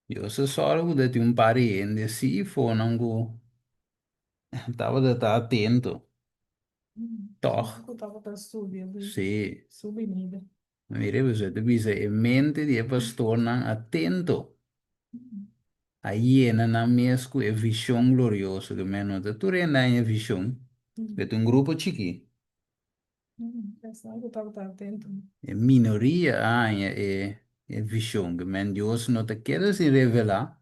Dios a sòru ku ta tin un par di hende sí fonan ku tabata ta atento. Tòg. Ku tabata studia di Sí. su binida. Mira, pasobra ta bisa e mente di e pastornan atento a yena nan mes ku e vishon glorioso, ke men no ta tur hende haña e vishon, pero ta un grupo chikí. Esnan ku tabata atento. E minoria a haña e e vishon, ke men Dios no ta keda sin revelá,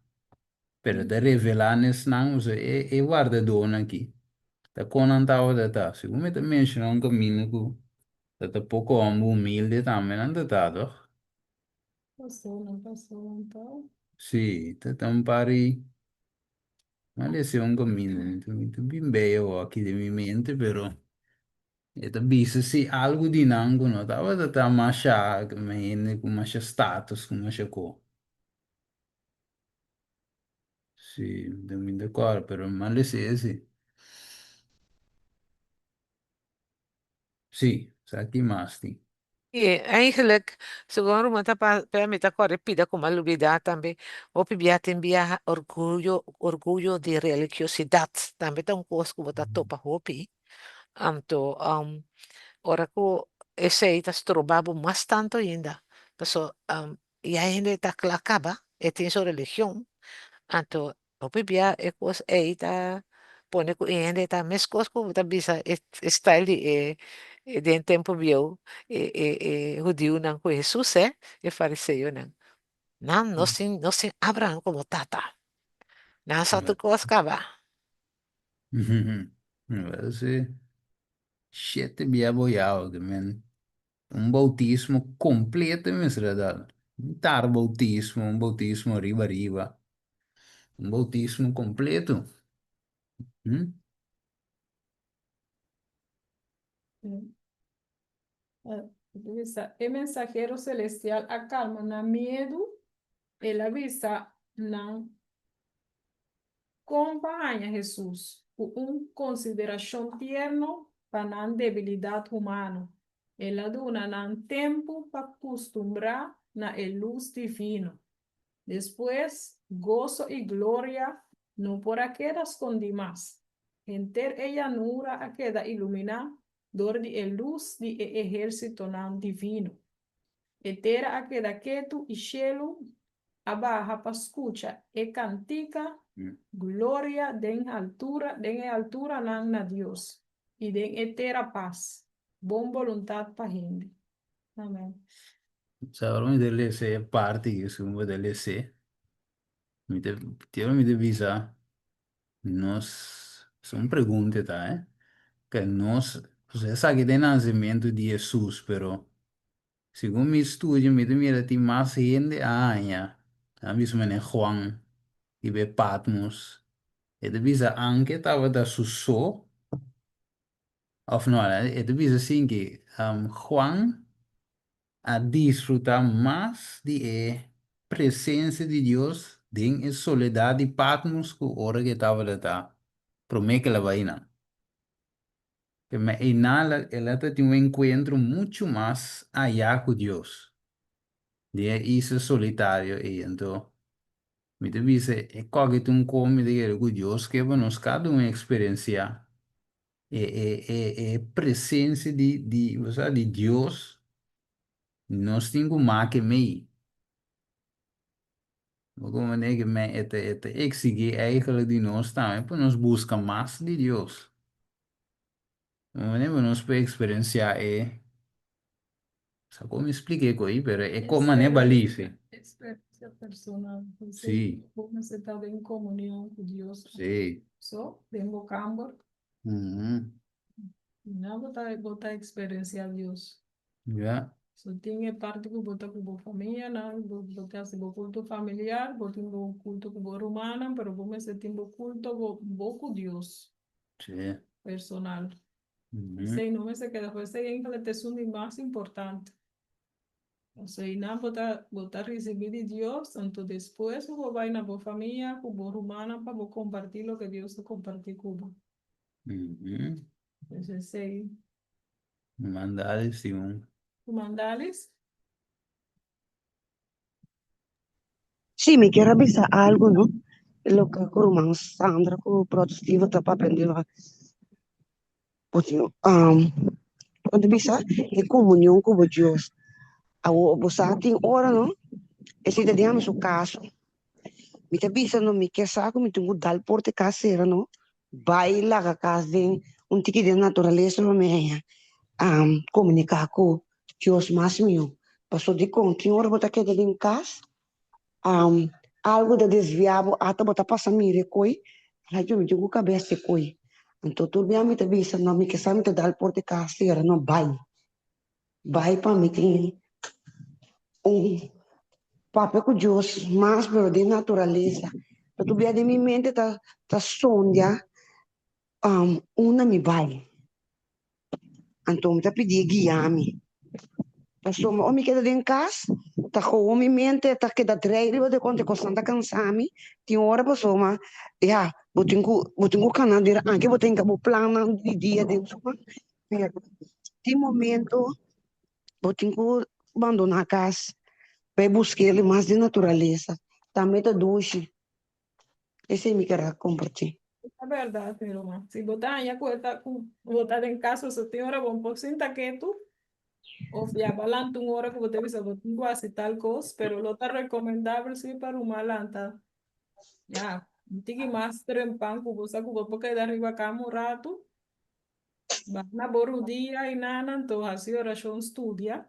pero ta revelá na esnan, osea e e wardadónan aki, ta kon nan tabata ta. Segun mi ta menshoná un kaminda ku ta ta poko hòmber humilde tambe nan ta ta, tòg? Pasó, nan pasó anto. Sí, ta ta un par di Ma lese un kaminda, mi ta mi ta bin bei awor aki den mi mente, pero e ta bisa si algu di nan ku no tabata ta masha hende ku masha status, ku masha ko. Sí, den mi ta kòrda, pero mi a lesa ese. Sí, sa ki mas tin. I eigenlijk, segun ruman ta pa mi ta kòrda e pida ku mi a lubidá tambe, hopi bia tin biaha orguyo, orguyo di religiosidat tambe ta un kos ku bo ta topa hopi. Anto, ora ku esei ta stroba bo mas tantu ainda, paso ya hende ta kla kaba, e tin su religion, anto hopi bia e kos ei ta pone ku e hende ta meskos ku bo ta bisa e style di e den tempu bieu e e e hudiunan ku Hesus e, e fariseonan. Nan nos tin nos tin Abraham komo tata. Nan sa tur kos kaba. Wel si, shete bia bo yao ke men Un boutismo kompleto mester a dal. Un tar boutismo, un boutismo riba riba. Un boutismo kompleto. Hm? Bisa, e mensahero celestial a calma nan miedu, el a bisa nan Kon pa haña Hesus ku un konsiderashon tierno pa nan debilidat humano, el a duna nan tempu pa kustumbrá na e lus divino. Despues, goso i gloria no por a keda skondí mas. Henter e yanura a keda iluminá dor di e lus di e ehérsitonan divino. E tera a keda ketu i shelu a baha pa skucha e kantika Gloria den altura, den e alturanan na Dios, i den e tera pas, bon boluntat pa hende. Amen. Sa ora mi ta lesa e parti aki, segun bo ta les'é, mi ta, te ora mi ta bisa, nos, es un pregunta ta, eh, ke nos, esaki ta e nasimentu di Hesus, pero Segun mi studio mi ta mira tin mas hende a haña, nan bisa manera Juan riba e Patmos, e ta bisa anke tabata su so, of no, e ta bisa sin ki Juan a disfruta mas di e presencia di Dios den e soledad di Patmos ku ora ku e tabata ta prome ku el a bai nan. Ma einan el a ta tin un enkuentro muchu mas ayá ku Dios den e isla solitario ei. Anto, mi ta bisa e kòke ta un kon mi ta kere ku Dios ke pa nos kada un eksperensiá e e e e presensia di di bo sa di Dios, nos tin ku make mei. Bo komo manera ke e ta e ta eksigí eigentlik di nos tambe pa nos buska mas di Dios. Manera nos por experiencia e sa como mi explica e coi, pero e co manera balise. Experiencia personal. Sí. Bo mester ta den comunion cu Dios. Sí. So, den bo camber. Na bo ta bo ta experiencia Dios. Ja. So tin e parti cu bo ta cu bo famianan, bo bo ta haci bo culto familiar, bo tin bo culto cu bo rumannan, pero bo mester tin bo culto bo bo cu Dios. Sí. Personal. Esei no mester keda fuera. Esei enkele ta esun di mas importante. Esei nan bo ta bo ta risibí di Dios, anto despues ku bo bai na bo famia, ku bo rumannan pa bo kompartí loke Dios a kompartí ku bo. Pues esei. Mandalis tin un. Mandalis? Sí, mi kier a bisa algo, no? Loke ku ruman Sandra ku brother Steven ta papia di bo ta bisa e komunion ku bo Dios. Awor bo sa tin ora, no? Esei ta den ami su kaso. Mi ta bisa, no, mi ke sa ku mi tin ku dal porta e kas sera, no? Bai laga kas den un tiki den naturalesa pa mi haña komuniká ku Dios mas mihó. Pasobra dikon tin ora bo ta keda den kas, algu ta desviá bo, ata bo ta pasa mira e koi, rayo mi tin ku kabes e koi. Anto tur bia mi ta bisa, no mi ke sa mi ta dal porta e kas sera, no bai. Bai pa mi tin un papia ku Dios mas pero den naturalesa. Pero tur bia den mi mente ta ta sondia unda mi bai. Anto mi ta pidié guia mi. Pasobra ora mi keda den kas, ta gewoon mi mente ta keda drei riba de konta e kosnan ta kansa mi. Tin ora pasobra, ya, bo tin ku bo tin ku kana dera anke bo tin bo plannan di dia den su man, pero tin momento bo tin ku bandoná kas bai busk'el mas den naturalesa. Tambe ta dushi. Esei mi ker a kompartí. Ta bèrdat, mi ruman. Si bo ta haña ku e ta ku bo ta den kas pasobra tin ora bo no por sinta ketu òf ya bo a lanta un ora ku bo ta bisa bo tin ku hasi tal kos, pero lo ta rekomendabel si pa ruman lanta ya un tiki mas trempan ku bo sa ku bo por keda riba kama un ratu, baha na bo rudia i nana, anto hasi orashon, studia.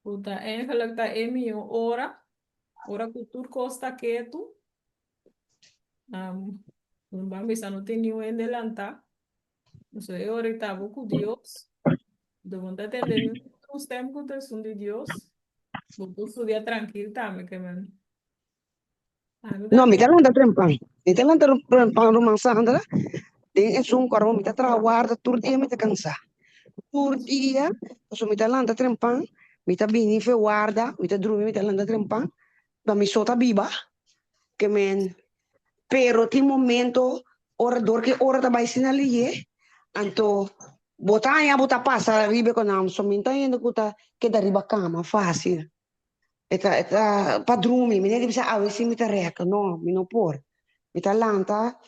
Ku ta eigenlijk ta e mihó ora, ora ku tur kos ta ketu. Um, ban bisa no tin niun hende lantá. So e ora ei ta bo ku Dios. Do bo no ta tende niun otro stem ku ta esun di Dios. Bo por studia trankil tambe ke men. Ami No, mi tambe. ta lanta trempan. Mi ta lanta trempan, ruman Sandra. Den esun ku mi ta traha warda tur dia mi ta kansá. Tur dia, pasobra mi ta lanta trempan, mi ta bini fe warda, mi ta drumi, mi ta lanta trempan, pa mi so ta biba. Ke men, pero tin momento ora dor ke ora ta bai asina liye, anto bo ta haña bo ta pasa riba e konam, so mi no ta hende ku ta keda riba kama fásil. E ta e ta pa drumi, mi no di bisa awe si mi ta rèk, no, mi no por. Mi ta lanta,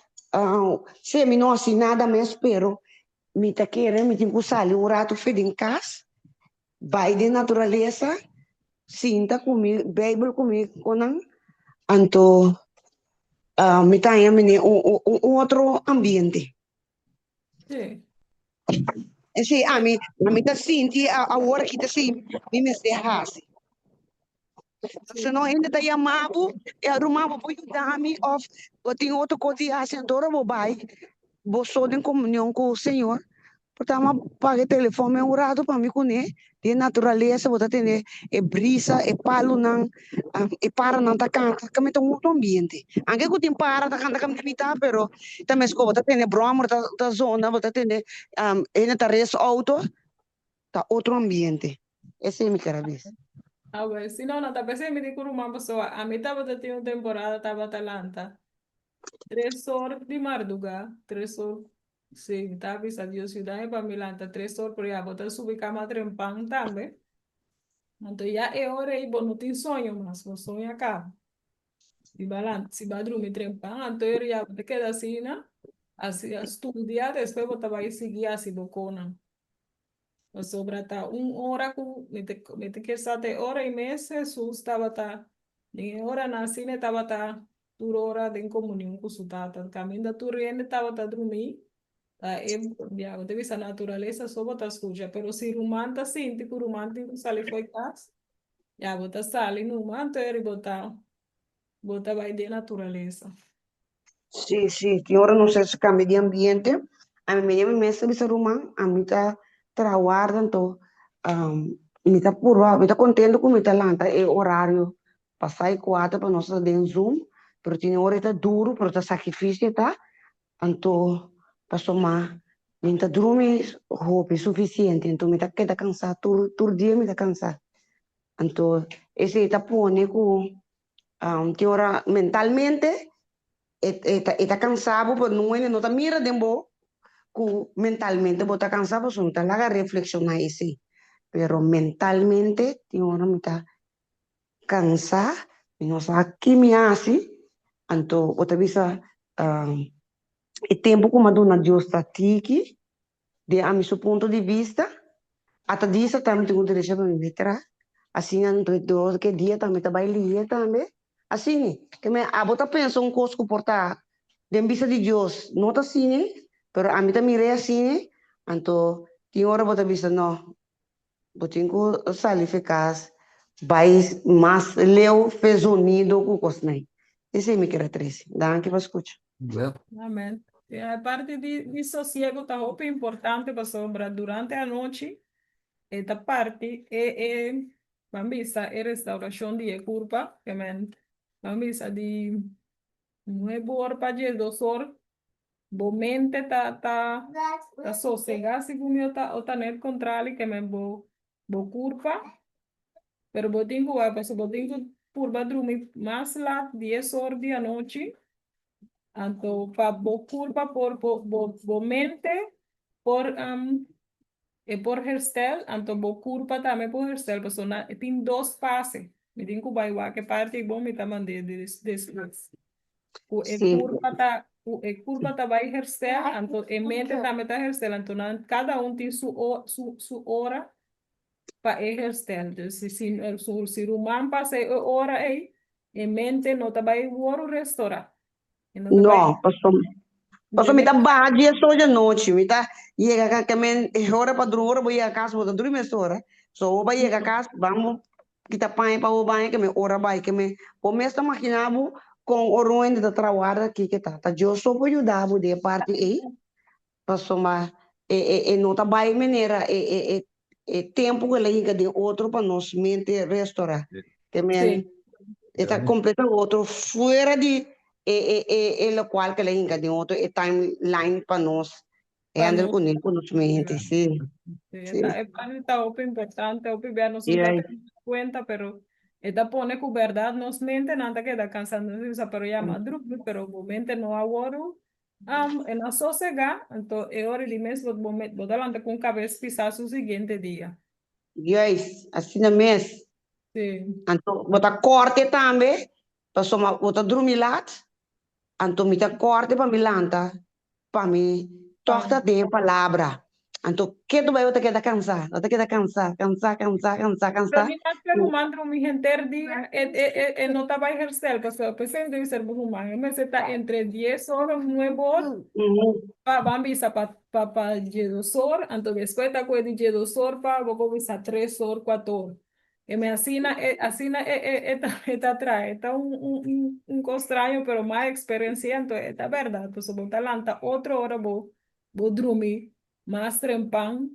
si mi no hasi nada mes, pero mi ta kere mi tin ku sali un ratu fe den kas, bai den naturalesa, sinta ku mi Beibel ku mi konan, anto mi ta haña mene un un otro ambiente. Sí. Sí, ami, ami ta sinti awor aki ta si mi mester hasi. Si no hende ta yama bo, e ruman bo por yuda mi of bo tin otro kos di hasi anto ora bo bai bo so den komunion ku Señor Por ta mi a paga e telefòn mi un rato pa mi kuné di e naturalesa, bo ta tende e brisa, e palunan, e paranan ta kanta, kami ta un otro ambiente. Anke ku tin para ta kanta kami ta pero ta meskos bo ta tende bròmer ta ta zona, bo ta tende hende ta res outo, ta otro ambiente. Esei mi ker a bisa. Awel, si no, no ta p'esei mi di ku ruman pasobra ami tabata tin un temporada tabata lanta tres or di mardugá, tres or Sí, mi ta bisa Dios yuda mi pa mi lanta tres or, pero ya bo ta subi kama trempan tambe. Anto ya e ora ei bo no tin soño mas, bo soño a kaba. Si bo a lanta, si bo a drumi trempan, anto e ora ya bo ta keda asina, hasi studia, despues bo ta bai sigui hasi bo konan. Pasobra ta un ora ku mi ta mi ta kier sa ta e ora ei mes Hesus tabata, den e oranan asina e tabata tur ora den komunion ku su Tata. Kaminda tur hende tabata drumí, ta e ya bo ta bisa naturalesa so bo ta skucha, pero si ruman ta sinti ku ruman tin ku sali fo'i kas, ya bo ta sali numa, anto eri bo ta bo ta bai den naturalesa. Sí, sí, tin ora nos a cambia di ambiente. Ami mi mi mes ta bisa ruman, ami ta traha warda anto mi ta purba, mi ta contento cu mi ta lanta e horario pasá e cuater pa nos ta den Zoom, pero tin ora e ta duro, pero ta sacrificio e ta, anto pasobra mi ta drumi hopi suficiente, anto mi ta keda cansa tur tur dia mi ta cansa, anto esey ta pone cu Tin ora mentalmente e e ta e ta cansa bo pero nun hende no ta mira den bo cu mentalmente bo ta cansa pasobra no ta laga reflexiona esey. Pero mentalmente tin ora mi ta cansa, mi no sa ki mi haci, anto bo ta bisa e tempo cu mi a duna Dios ta tiki. Den ami su punto di bista, ata disa tambe tin un derecho pa mi bai tra, asina anto dor ke dia tambe ta bai lihe tambe, asini ke mi abo ta pensa un kos ku por ta den bista di Dios no ta asini, pero ami ta mir'é asini, anto tin ora bo ta bisa no, bo tin ku sali fe kas bai mas leu fe zonido ku kosnan. Esei mi kere trese. Danki pa skucha. Amen. E parti di, di sosiego ta hopi importante pasobra durante anochi e ta parti e e ban bisa e restauracion di e curpa, ke men ban bisa di nuebe or pa diesdos or bo mente ta ta ta sosega segun mi o ta o ta net contrali ke men bo. Bo kurpa, pero bo tin ku wak pasobra bo tin ku purba drumi mas lat dies or di anochi, anto pa bo kurpa por bo bo bo mente por e por herstel, anto bo kurpa tambe por herstel pasobra nan tin dos fase, mi tin ku bai wak e parti bon mi ta mand'é despues. Ku e kurpa ta ku e kurpa ta bai herstel, anto e mente tambe ta herstel, anto nan kada un tin su su su ora pa e herstel. Dus si si si ruman pasa e ora ei, e mente no ta bai wòrdu restorá. E no ta bai. No, pasobra pasobra mi ta baha dies or di anochi, mi ta yega ka ke men e ora pa drumi, ora bo yega kas bo ta drumi mesora, so bo bai yega kas ban bo Kita paña pa bo baña ke mi ora bai ke mi bo mes ta magina bo kon ora un hende ta trawarda kiko ta ta Dios so por yuda bo den e parti ei pasobra e e e no ta bai manera e e e e tempo ku el a hinka den otro pa nos mente restora ke men e ta completa otro fuera di e e e e lokual ku el a hinka den otro e timeline pa nos Pa Handle nos. ku ne ku nos mente, sí. Sí, Sí. e parte ta hopi importante, hopi bia nos no ta tene cuenta, pero e ta pone ku berdad nos mentenan ta keda cansa, nos bisa pero ya m'a drumi, pero bo mente no a wordu e no a sosega, anto e ora di mes bo bo bo ta lanta ku un kabes pisá su siguiente dia. Juist, asina mes. Sí. Anto bo ta korte tambe, pasobra bo ta drumi lat, anto mi ta korte pa mi lanta Pa mi tòg ta den e palabra. Anto ketu bai bo ta keda kansá, bo ta keda kansá, kansá, kansá, kansá, Pero kansá. mi ta ruman drumi henter dia, e, e, e, e no ta bai herstel, pasobra p'esei debe ser bo ruman. E mester ta entre dies or of nuebe or, pa ban bisa pa, pa, pa djedos or, anto despues ta kohe di djedos or pa bo kuminsá tres or, kuater or. E me asina, e, asina e, e, e ta, e ta traha. E ta un, un, un, un kos straño, pero mas eksperensia, anto e ta bèrdat. Pasobra bo ta lanta otro ora bo, bo drumi mas trempan,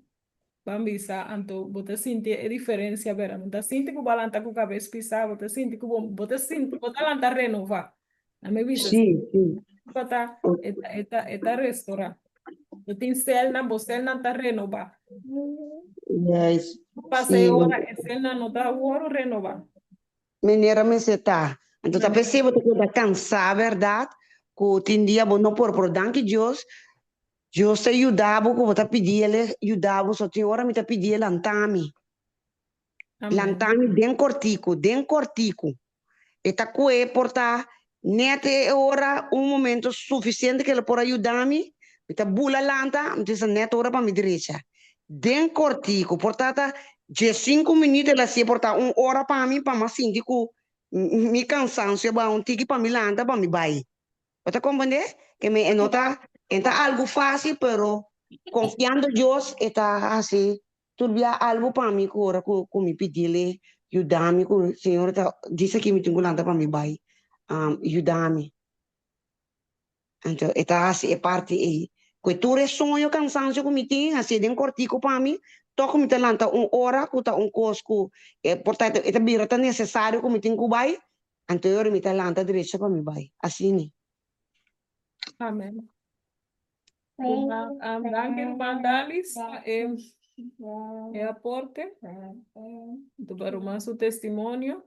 ban bisa, anto bo ta sinti e diferensia bèrdat. Bo ta sinti ku bo a lanta ku kabes pisá, bo ta sinti ku bo, bo ta sinti, bo ta lanta renová. Na mi bisa, Sí, sí. pa ta, e ta, e ta, e ta restorá. Bo tin selnan, bo selnan ta renobá. Yes. Pasa e ora, e selnan no ta wòrdu renobá. Manera mester ta. Anto ta p'esei bo ta keda kansá, bèrdat? Ku tin dia bo no por, pero danki Dios, Dios ta yuda bo ku bo ta pidi El e yuda bo. So tin ora mi ta pidi E lanta mi. Amen. Lanta mi den kòrtiku, den kòrtiku. E ta kue por ta net e ora un momento suficiente ke lo por a yuda mi, mi ta bula lanta, mi ta bisa net ora pa mi drecha. Den kortiku, por ta ta diesinku minuut el a hasié por ta un ora pa mi pa mi a sinti ku mi kansansio a baha un tiki pa mi lanta pa mi bai. Bo ta comprende? Ke men e no ta, e ta algu fácil pero konfiando Dios e ta hasi Tur bia algu pa mi ku ora ku ku mi pidile yuda mi ku Señor ta disa ki mi tin ku lanta pa mi bai yuda mi. Anto e ta hasi e parti ei ku e tur e soño kansansio ku mi tin hasié den kortiku pa mi tok mi ta lanta un ora ku ta un kos ku e por ta e ta bira ta nesesario ku mi tin ku bai anto e ora mi ta lanta derecho pa mi bai asina. Amen. Danki ruman Dalis pa e e aporte. Anto pa ruman su testimonio.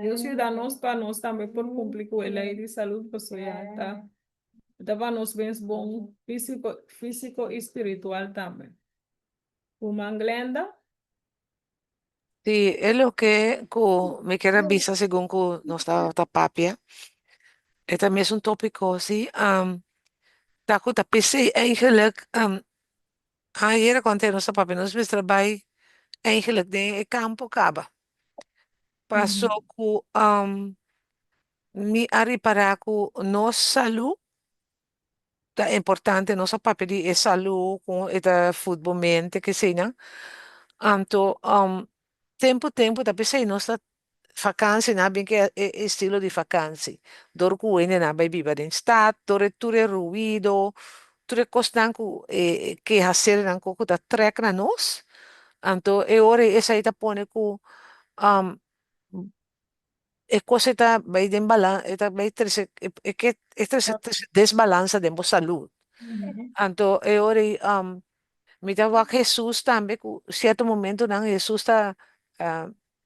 Dios yuda nos pa nos tambe por cumpli cu e ley di salud pasobra ya ta ta pa nos bens bon fisico fisico y spiritual tambe. Ruman Glenda. Sí, e loke ku mi kier a bisa segun ku nos tabata papia, e ta mes un tópiko sí, ta ku ta p'esei eigenlijk ayera ku antes nos ta papia nos mester a bai eigenlijk den e kampo kaba. Paso ku mi a ripará ku nos salú ta importante nos a papia di e salú kon e ta fut bo mente keseinan anto tempu tempu ta p'esei nos ta fakansi nan a bin ku e estilo di fakansi dor ku hendenan a bai biba den stat dor e tur e ruido tur e kosnan ku e kehasernan ku ta trèk na nos anto e ora esei ta pone ku E kos ei ta bai den balan, e ta bai trese, e ke e trese trese desbalansa den bo salud. Anto e ora ei. Mi ta wak Hesus tambe ku sierto momentonan Hesus ta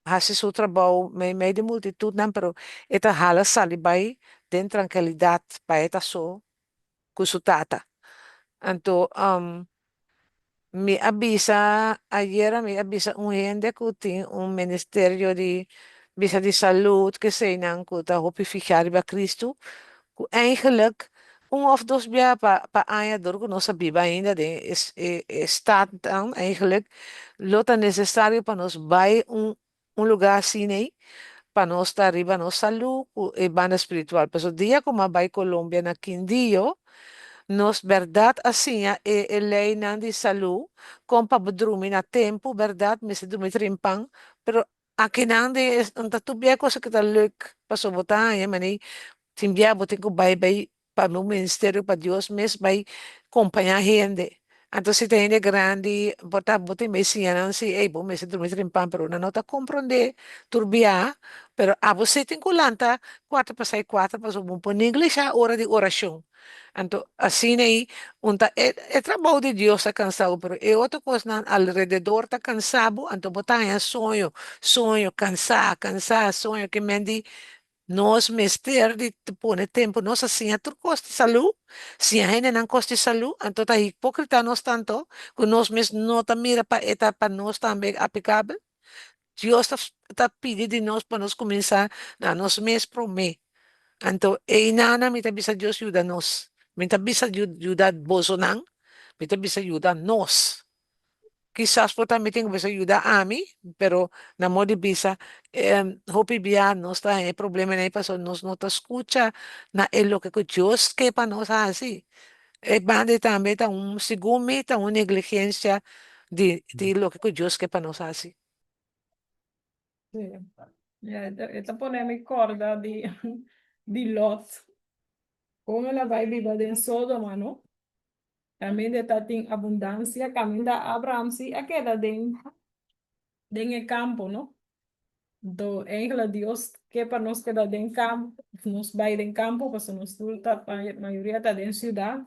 hasi su trabou meimei di multitutnan pero e ta hala sali bai den trankilidat pa e ta so ku su Tata. Anto mi a bisa ayera mi a bisa un hende ku tin un ministerio di bisa di salud keseinan ku ta hopi fihá riba Cristo ku eigenlijk un òf dos bia pa pa aña dor ku nos a biba ainda den e e stadnan eigenlijk lo ta nesesario pa nos bai un un lugá asina ei pa nos ta riba nos salú ku e banda spiritual. Pasobra dia ku mi a bai Colombia na Quindío, nos bèrdat a siña e e leinan di salú kon pa bo drumi na tempu, bèrdat mester drumi trimpan, pero akinan den e ta tur bia e cosa ku ta leuk pasobra bo ta haña manera tin bia bo tin ku bai bai pa mi un ministerio pa Dios mes bai kompañá hende. Anto si ta hende grandi bo ta bo tin bai siña nan si ey bo mester drumi trimpan pero nan no ta komprondé tur bia pero abo si tin ku lanta kuater pasá e kuater pasobra bo por neglishá ora di orashon. Anto asina ei un ta e e trabou di Dios ta kansa bo pero e otro kosnan alrededor ta kansa bo anto bo ta haña soño soño kansá kansá soño ke men di Nos mester di pone tempu, nos a siña tur kos di salú, siña hendenan kos di salú, anto ta hipókrita nos tanto ku nos mes no ta mira pa e ta pa nos tambe aplikabel. Dios ta ta pidi di nos pa nos kuminsá na nos mes promé. Anto einana mi ta bisa Dios yuda nos, mi ta bisa yuda bosonan, mi ta bisa yuda nos. Kisas por tambe tin ku bisa yuda ami, pero na modo di bisa hopi bia nos ta haña e problemanan ei pasobra nos no ta skucha na e loke ku Dios ke pa nos hasi. E banda ei tambe ta un, segun mi, ta un negligensia di di loke ku Dios ke pa nos hasi. Sí. Ja, e ta pone mi kòrda di di Lot. Kon el a bai biba den Sodoma, no? Kaminda ta tin abundansia, kaminda Abraham si a keda den den e kampo, no? Anto eigenlijk Dios ke pa nos keda den kampo, nos bai den kampo, pasobra nos tur ta, mayoria ta den siudat.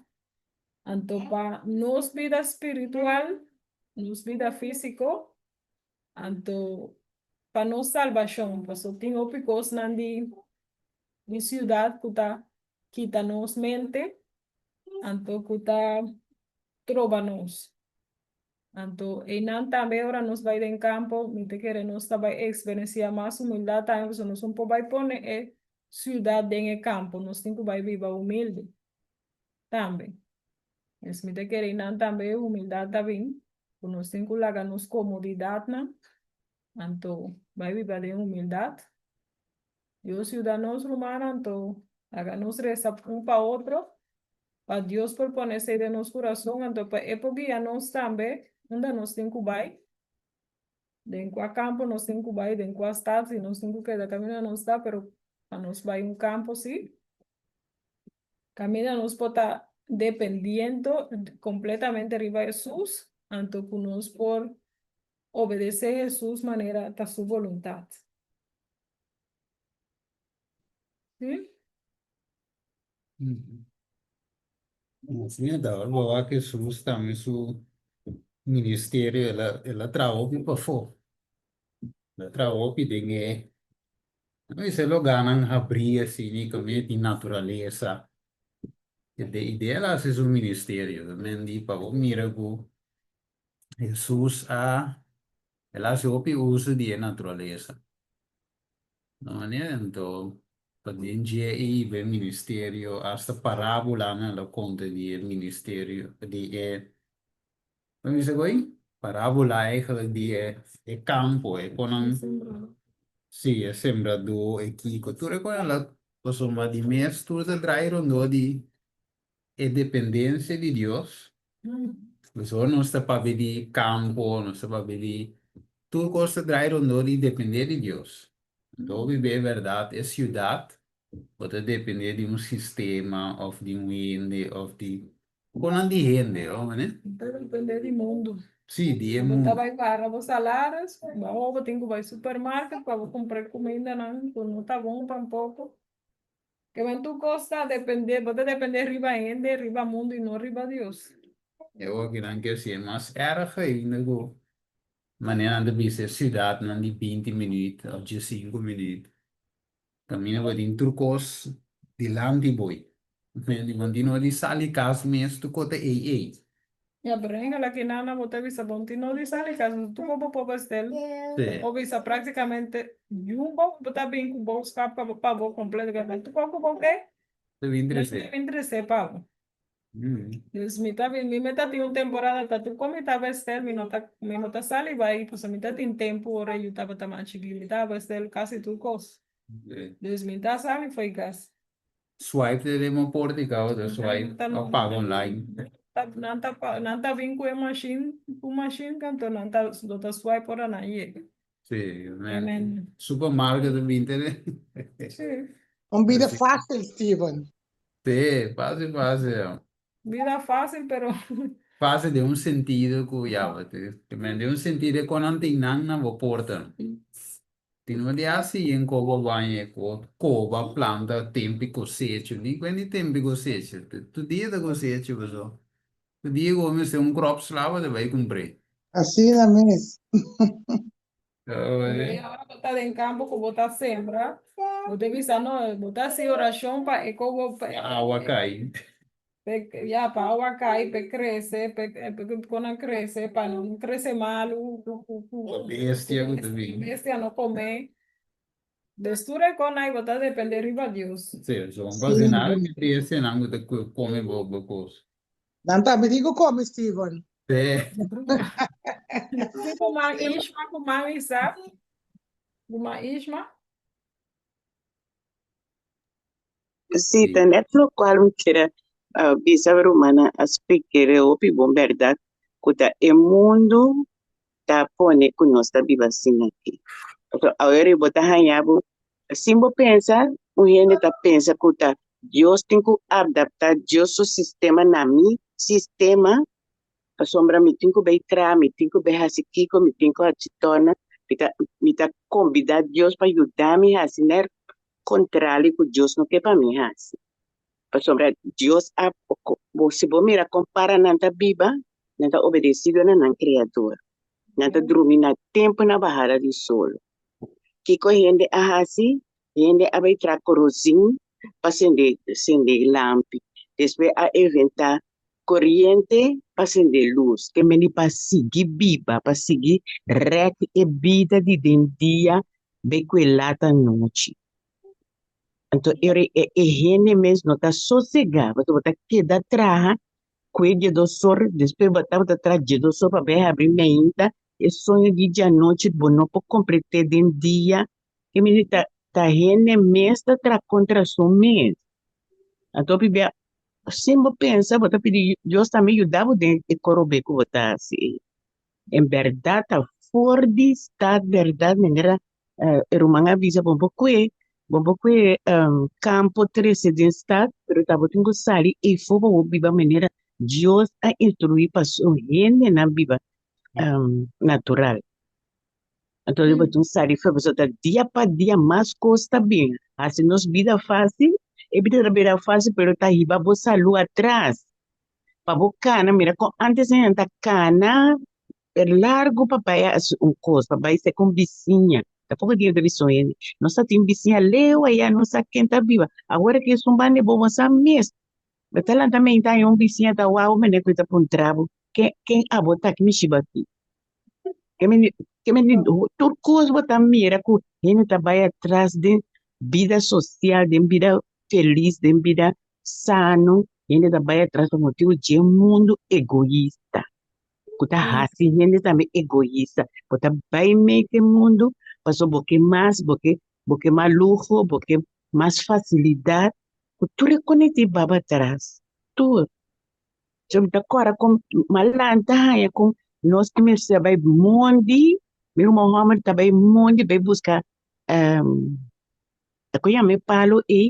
Anto pa nos bida spiritual, nos bida físiko, anto pa nos salbashon, pasobra tin hopi kosnan di di siudat ku ta kita nos mente, anto ku ta troba nos. Anto einan tambe ora nos bai den kampo, mi ta kere nos ta bai eksperensiá mas humildat tambe, pasobra nos no por bai pone e siudat den e kampo, nos tin ku bai biba humilde tambe. Es mi ta kere einan tambe e humildat ta bin, ku nos tin ku laga nos komodidatnan, anto bai biba den humildat. Dios yuda nos rumannan anto laga nos resa un pa otro pa Dios por pone esei den nos kurason anto pa e por guia nos tambe unda nos tin ku bai, den kua kampo nos tin ku bai, den kua stad si nos tin ku keda kaminda nos ta pero pa nos bai un kampo si kaminda nos por ta dependiendo kompletamente riba Hesus anto ku nos por obedesé Hesus manera ta su boluntat. Sí? Así ta, ora bo wak Hesus tambe su ministerio, el a, el a traha hopi pafó. El a traha hopi den e, no bisa lugánan habrí asina, kaminda tin naturalesa. E de idea el a hasi su ministerio, ta men di pa bo mira ku Hesus a, el a hasi hopi uso di e naturalesa. No manera anto pa den dje e hiba e ministerio, hasta parábolanan el a konta di e ministerio, di e, kon bisa ku ei? Parábola eigenlijk di e e kampo, e konan, si, e sembradó, e kiko, tur e konan el a, pasobra di mes tur ta draai rondó di e dependencia di Dios. Dus ora nos ta papia di campo, nos ta papia di tur cos ta draai rondó di depende di Dios. Anto hopi be berdad e ciudad bo ta depende di un sistema of di un hende of di conan di hende, oh mane? Ta depende di mundo. Sí, di e Bo ta mundo. bai paga bo salaris, bo bo tin cu bai supermarket pa bo cumpra e cumindanan cu no ta bon tampoco. Ke men tur kos ta depende, bo ta depende riba hende, riba mundu i no riba Dios. E okinan ke si e mas erg ainda ku manera nan ta bisa e siudatnan di binti minuut òf diesinku minuut. Kaminda bo tin tur kos dilanti bo. Di bo tin no di sali kas mes tur kos ta ei ei. Ya, pero en la kinana bo ta bisa bo tin no di sali kas, tur kos bo por bestel. Sí. Bo bisa práktikamente Jumbo bo ta bin ku boodskap pa bo kompleto, tur kos ku bo ke, Ta bin nan trese. ta bin trese pa bo. Dus mi ta bin, mi meta tin un temporada ta tur kon mi ta bestel, mi no ta, mi no ta sali bai, pasobra mi ta tin tempu ora yu tabata mas chikí, mi ta bestel kasi tur kos. Dus mi ta sali fo'i kas. Swipe te den bo portika o ta swipe o paga online. Nan ta nan ta bin ku e mashin, ku mashin anto nan ta lo ta swipe ora nan yega. Sí, men. Supermarket ta bin te den. Sí. Un bida fácil, Steven. Sí, fácil, fácil. Bida fácil, pero. Fácil den un sentido ku ya, men den un sentido kon nan tin nan na bo porta. Tin un dia si yen koba baña ku koba planta tempi kosecha. Ni kuen di tempi kosecha. Tur dia ta kosecha paso. Tur dia ku bo mester un kròp sla bo ta bai kumpr'é. Asina mes. Pero ora bo ta den kampo ku bo ta sembra, bo ta bisa no, bo ta hasi orashon pa e kobo Pa awa kai. Ya, pa awa kai, pa e krese, pa e konan krese, pa no krese malu, Pa bestia ku ta bin. Bestia no kome. Des tur e kon ai bo ta depende riba Dios. Sí, so bo hasi nada ku e bestianan ku ta kome bo kos. Nan tambe tin ku kome, Steven. Sí. Sí, ruman Ishma ku man Isaac. Ruman Ishma. Sí, ta net lokual mi kier a bisa rumannan a splik'é hopi bon bèrdat ku ta e mundu ta pone ku nos ta biba asina aki. Pasobra awor bo ta haña bo sin bo pensa un hende ta pensa ku ta Dios tin ku adaptá Dios su sistema na mi sistema pasobra mi tin ku bai traha, mi tin ku bai hasi kiko, mi tin ku haci torna, mi ta mi ta kombidá Dios pa yuda mi hasi ner kontrali ku Dios no ke pa mi hasi. Pasobra Dios a si bo mira kon para nan ta biba, nan ta obedesido na nan Kreador. Nan ta drumi na tempu na bahada di sol. Kiko hende a hasi? Hende a bai traha korozin pa sende sende lampi. Despues a inventá koriente pa sende lus. Ke meni pa sigui biba, pa sigui rèk e bida di den dia bai ku e lat anochi. Anto e e hende mes no ta sosegá, pasobra bo ta keda traha ku e djedosor, despues bo tabata traha djedosor pa bai habri meinta, e soño di djanochi bo no por komplet'é den dia. E mi di ta ta hende mes ta traha kontra su mes. Anto hopi bia sin bo pensa bo ta pidi Dios tambe yuda bo den e korobe ku bo ta hasi ei. En bèrdat ta for di stat bèrdat manera e ruman a bisa bo por kue bo por kue kampo trese den stat pero ta bo tin ku sali efo pa bo biba manera Dios a instruí pa su hendenan biba natural. Anto bo tin sali for pasobra ta dia pa dia mas kos ta bin hasi nos bida fásil e bida ta bira fásil pero ta hiba bo salú atras pa bo kana mira kon antes nan ta kana largu pa bai hasi un kos pa bai seka un bisiña tampoco tin ta bisa un hende nos ta tin bisiña leu aya no sa ken ta biba awor ke esun banda bo bo sa mes bo ta lanta meinta haña un bisiña ta wou mene ku ta puntra bo ken ken abo ta ki mishi bo aki ke mende ke mende tur kos bo ta mira ku hende ta bai atras den bida sosial den bida felis den bida sano hende ta bai atras pa motibu dje mundu egoista ku ta hasi hende tambe egoista bo ta bai mei ku e mundu pasobra bo ke mas bo ke bo ke mas luho bo ke mas fasilidat ku tur e konekti baba atras tur. So mi ta kòrda kon mi a lanta haña kon nos ta mester bai mondi, mi ruman hòmber ta bai mondi bai buska ta ku yama e palu ei,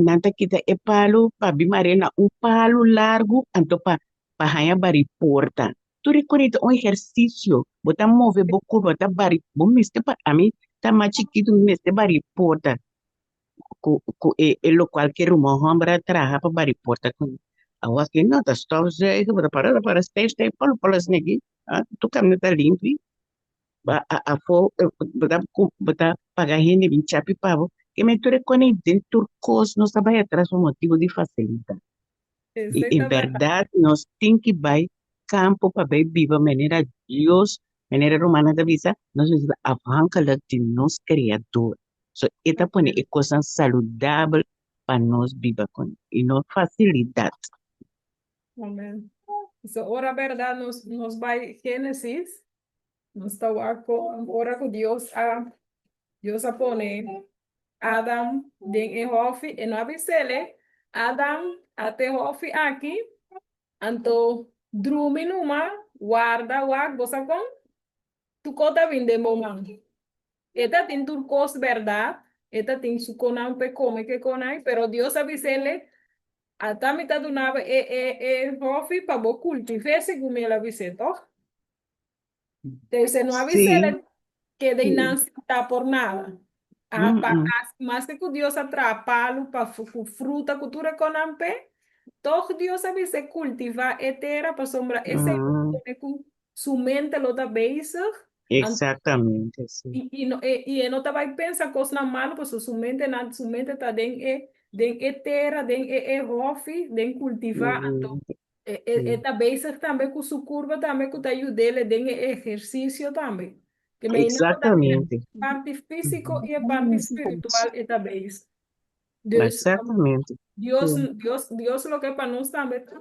nan ta kita e palu pa bin mare na un palu largu anto pa pa haña bari porta. Tur e kos ta un ehersisio, bo ta move bo kurpa, bo ta bari, bo mester pa ami ta mas chikitu mi mester bari porta. Ku ku e e lokual ku e ruman hòmber a traha pa bari porta ku. Awor aki no ta stofzuigen, bo ta para ta para stijf stijf polo polo sneki, ah, tur kaminda ta limpi. Ba a afó bo ta bo ta paga hende bin chapi pa bo. Ke men tur e kone den tur kos nos ta bai atras pa motibu di fasilidat. I Esei en ta bèrdat. bèrdat nos tin ki bai kampo pa bai biba manera Dios, manera Romano ta bisa, nos mester ta afhankelijk di nos Kreador. So e ta pone e kosnan saludabel pa nos biba kuné i no fasilidat. Amen. So ora bèrdat nos nos bai Génesis, nos ta wak kon ora ku Dios a Dios a pone Adam den e hòfi, e no a bis'é, Adam, ata e hòfi aki, anto drumi numa, warda wak, bo sa kon? Tur kos ta bin den bo man. E ta tin tur kos bèrdat, e ta tin su konan p'e kome ke konai, pero Dios a bis'é, Ata mi ta duna bo e e e hòfi pa bo kultiv'é segun mi el a bis'é, tòg? Entonces no a bis'é keda einan sentá por nada. A pa maske ku Dios a traha palu pa ku fruta ku tur e konan p'e, tòg Dios a bis'é kultivá e tera pasobra esei lo pone ku su mente lo ta bezig. Exactamente, sí. I, i, no, e, i e no ta bai pensa kosnan malu, pasobra su mente, nan, su mente ta den e, den e tera, den e, e hòfi, den kultivá. Anto, e, e, e ta bezig tambe ku su kurpa tambe ku ta yud'é den e ehersisio tambe. Ke mei nan bo ta mira e parti físiko i e parti spiritual e ta bezig. Dus, Dios, Dios, Dios lo ke pa nos tambe ta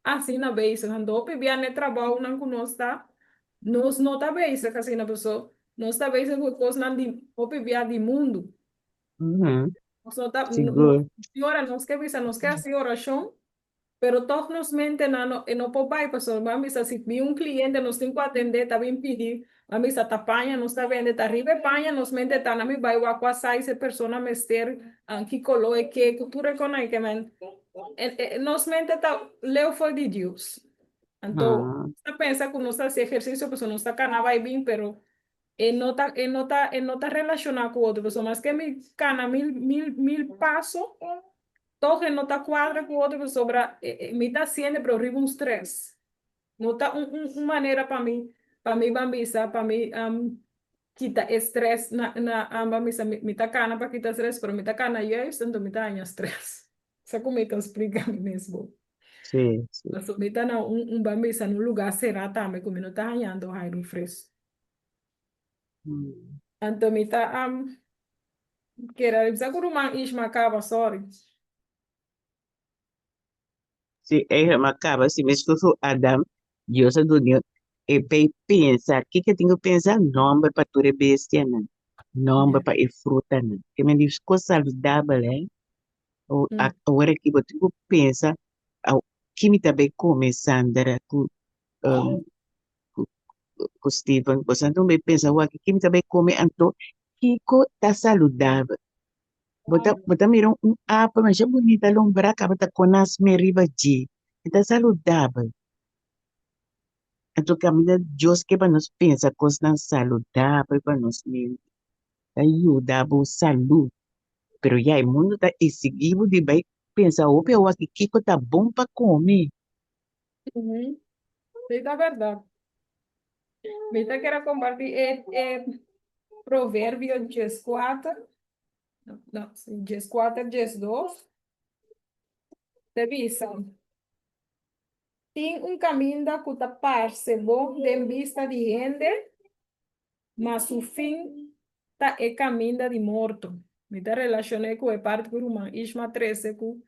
asina bezig. Anto hopi bia n'e trabounan ku nos ta, nos no ta bezig asina, paso nos ta bezig ku e kosnan di hopi bia di mundu. Nos no ta, nos ora nos ke bisa nos ke hasi orashon, Pero tòg nos mentenan no e no por bai pasobra bo a bisa si bin un kliente nos tin ku atendé ta bin pidi bo a bisa ta paña nos ta bende ta riba e paña nos mente ta na mi bai wak kua size e persona mester ki koló e ke ku tur e kos ke men nos mente ta leu for di Dios anto nos ta pensa ku nos ta hasi ehersisio pasobra nos ta kana bai bin pero e no ta e no ta e no ta relashoná ku otro pasobra maske mi kana mil mil mil paso Tog e no ta cuadra cu otro pasobra mi ta haciende pero riba un stress. No ta un un un manera pa mi pa mi ban bisa pa mi kita e stress na na ban bisa mi ta cana pa kita stress pero mi ta cana juist enton mi ta haña stress. Sa cu mi ta splica mi mes bo. Sí, sí. Pasobra mi ta na un un ban bisa na un lugar cera tambe cu mi no ta hañando aire fresco. Anto mi ta Kere bisa ku ruman Ishma kaba, sorry. Si Ishma kaba, si meskos ku Adam, Dios a dun'é e p'e pensa. Kiko e tin ku pensa? Nòmber pa tur e bestianan, nòmber pa e frutanan. Ke men di kos saludabel, hè. Awor aki bo tin ku pensa, ki mi ta bai kome, Sandra ku ku Steven, boso anto bai pensa wak ki mi ta bai kome anto kiko ta saludabel. Bo ta bo ta mira un apel masha bunita lombra kaba ta konas me riba dje, e ta saludabel. Anto kaminda Dios ke pa nos pensa kosnan saludabel pa nos mente, ta yuda bo salud. Pero ya e mundu ta exigi bo di bai pensa hopi awor kiko ta bon pa kome. Sí, ta bèrdat. Mi ta kere kompartí e e Proverbio dieskuater, no, sí, dieskuater, diesdos. Ta bisa, Tin un kaminda ku ta parse bon den bista di hende, ma su fin ta e kaminda di morto. Mi ta relashon'é ku e parti ku ruman Ishma trese ku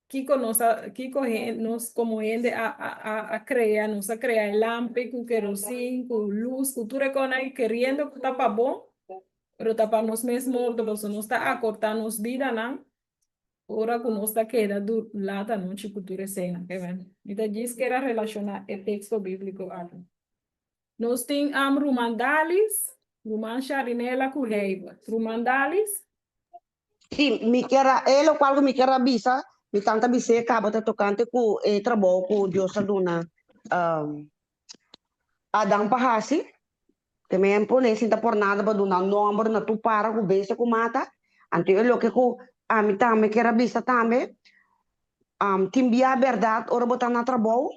kiko nos a kiko nos komo hende a a a krea, nos a krea e lampi ku kerosin, ku lus, ku tur e kosnan ei keriendo ku ta pa bon, pero ta pa nos mes morto pasobra nos ta akortá nos bidanan ora ku nos ta keda lat anochi ku tur eseinan. Mi ta djis kere relashoná e teksto bíbliko aki. Nos tin am Ruman Dalis, Ruman Sharinela ku Heibert. Ruman Dalis? Sí, mi kier a, e lokual ku mi kier a bisa, mi tanta bis'é kaba ta tokante ku e trabou ku Dios a duna Adan pa hasi. Te men pone sin ta por nada pa duna nòmber na tur para ku bestia ku mata. Anto e loke ku ami tambe kier a bisa tambe. Tin bia bèrdat ora bo ta na trabou,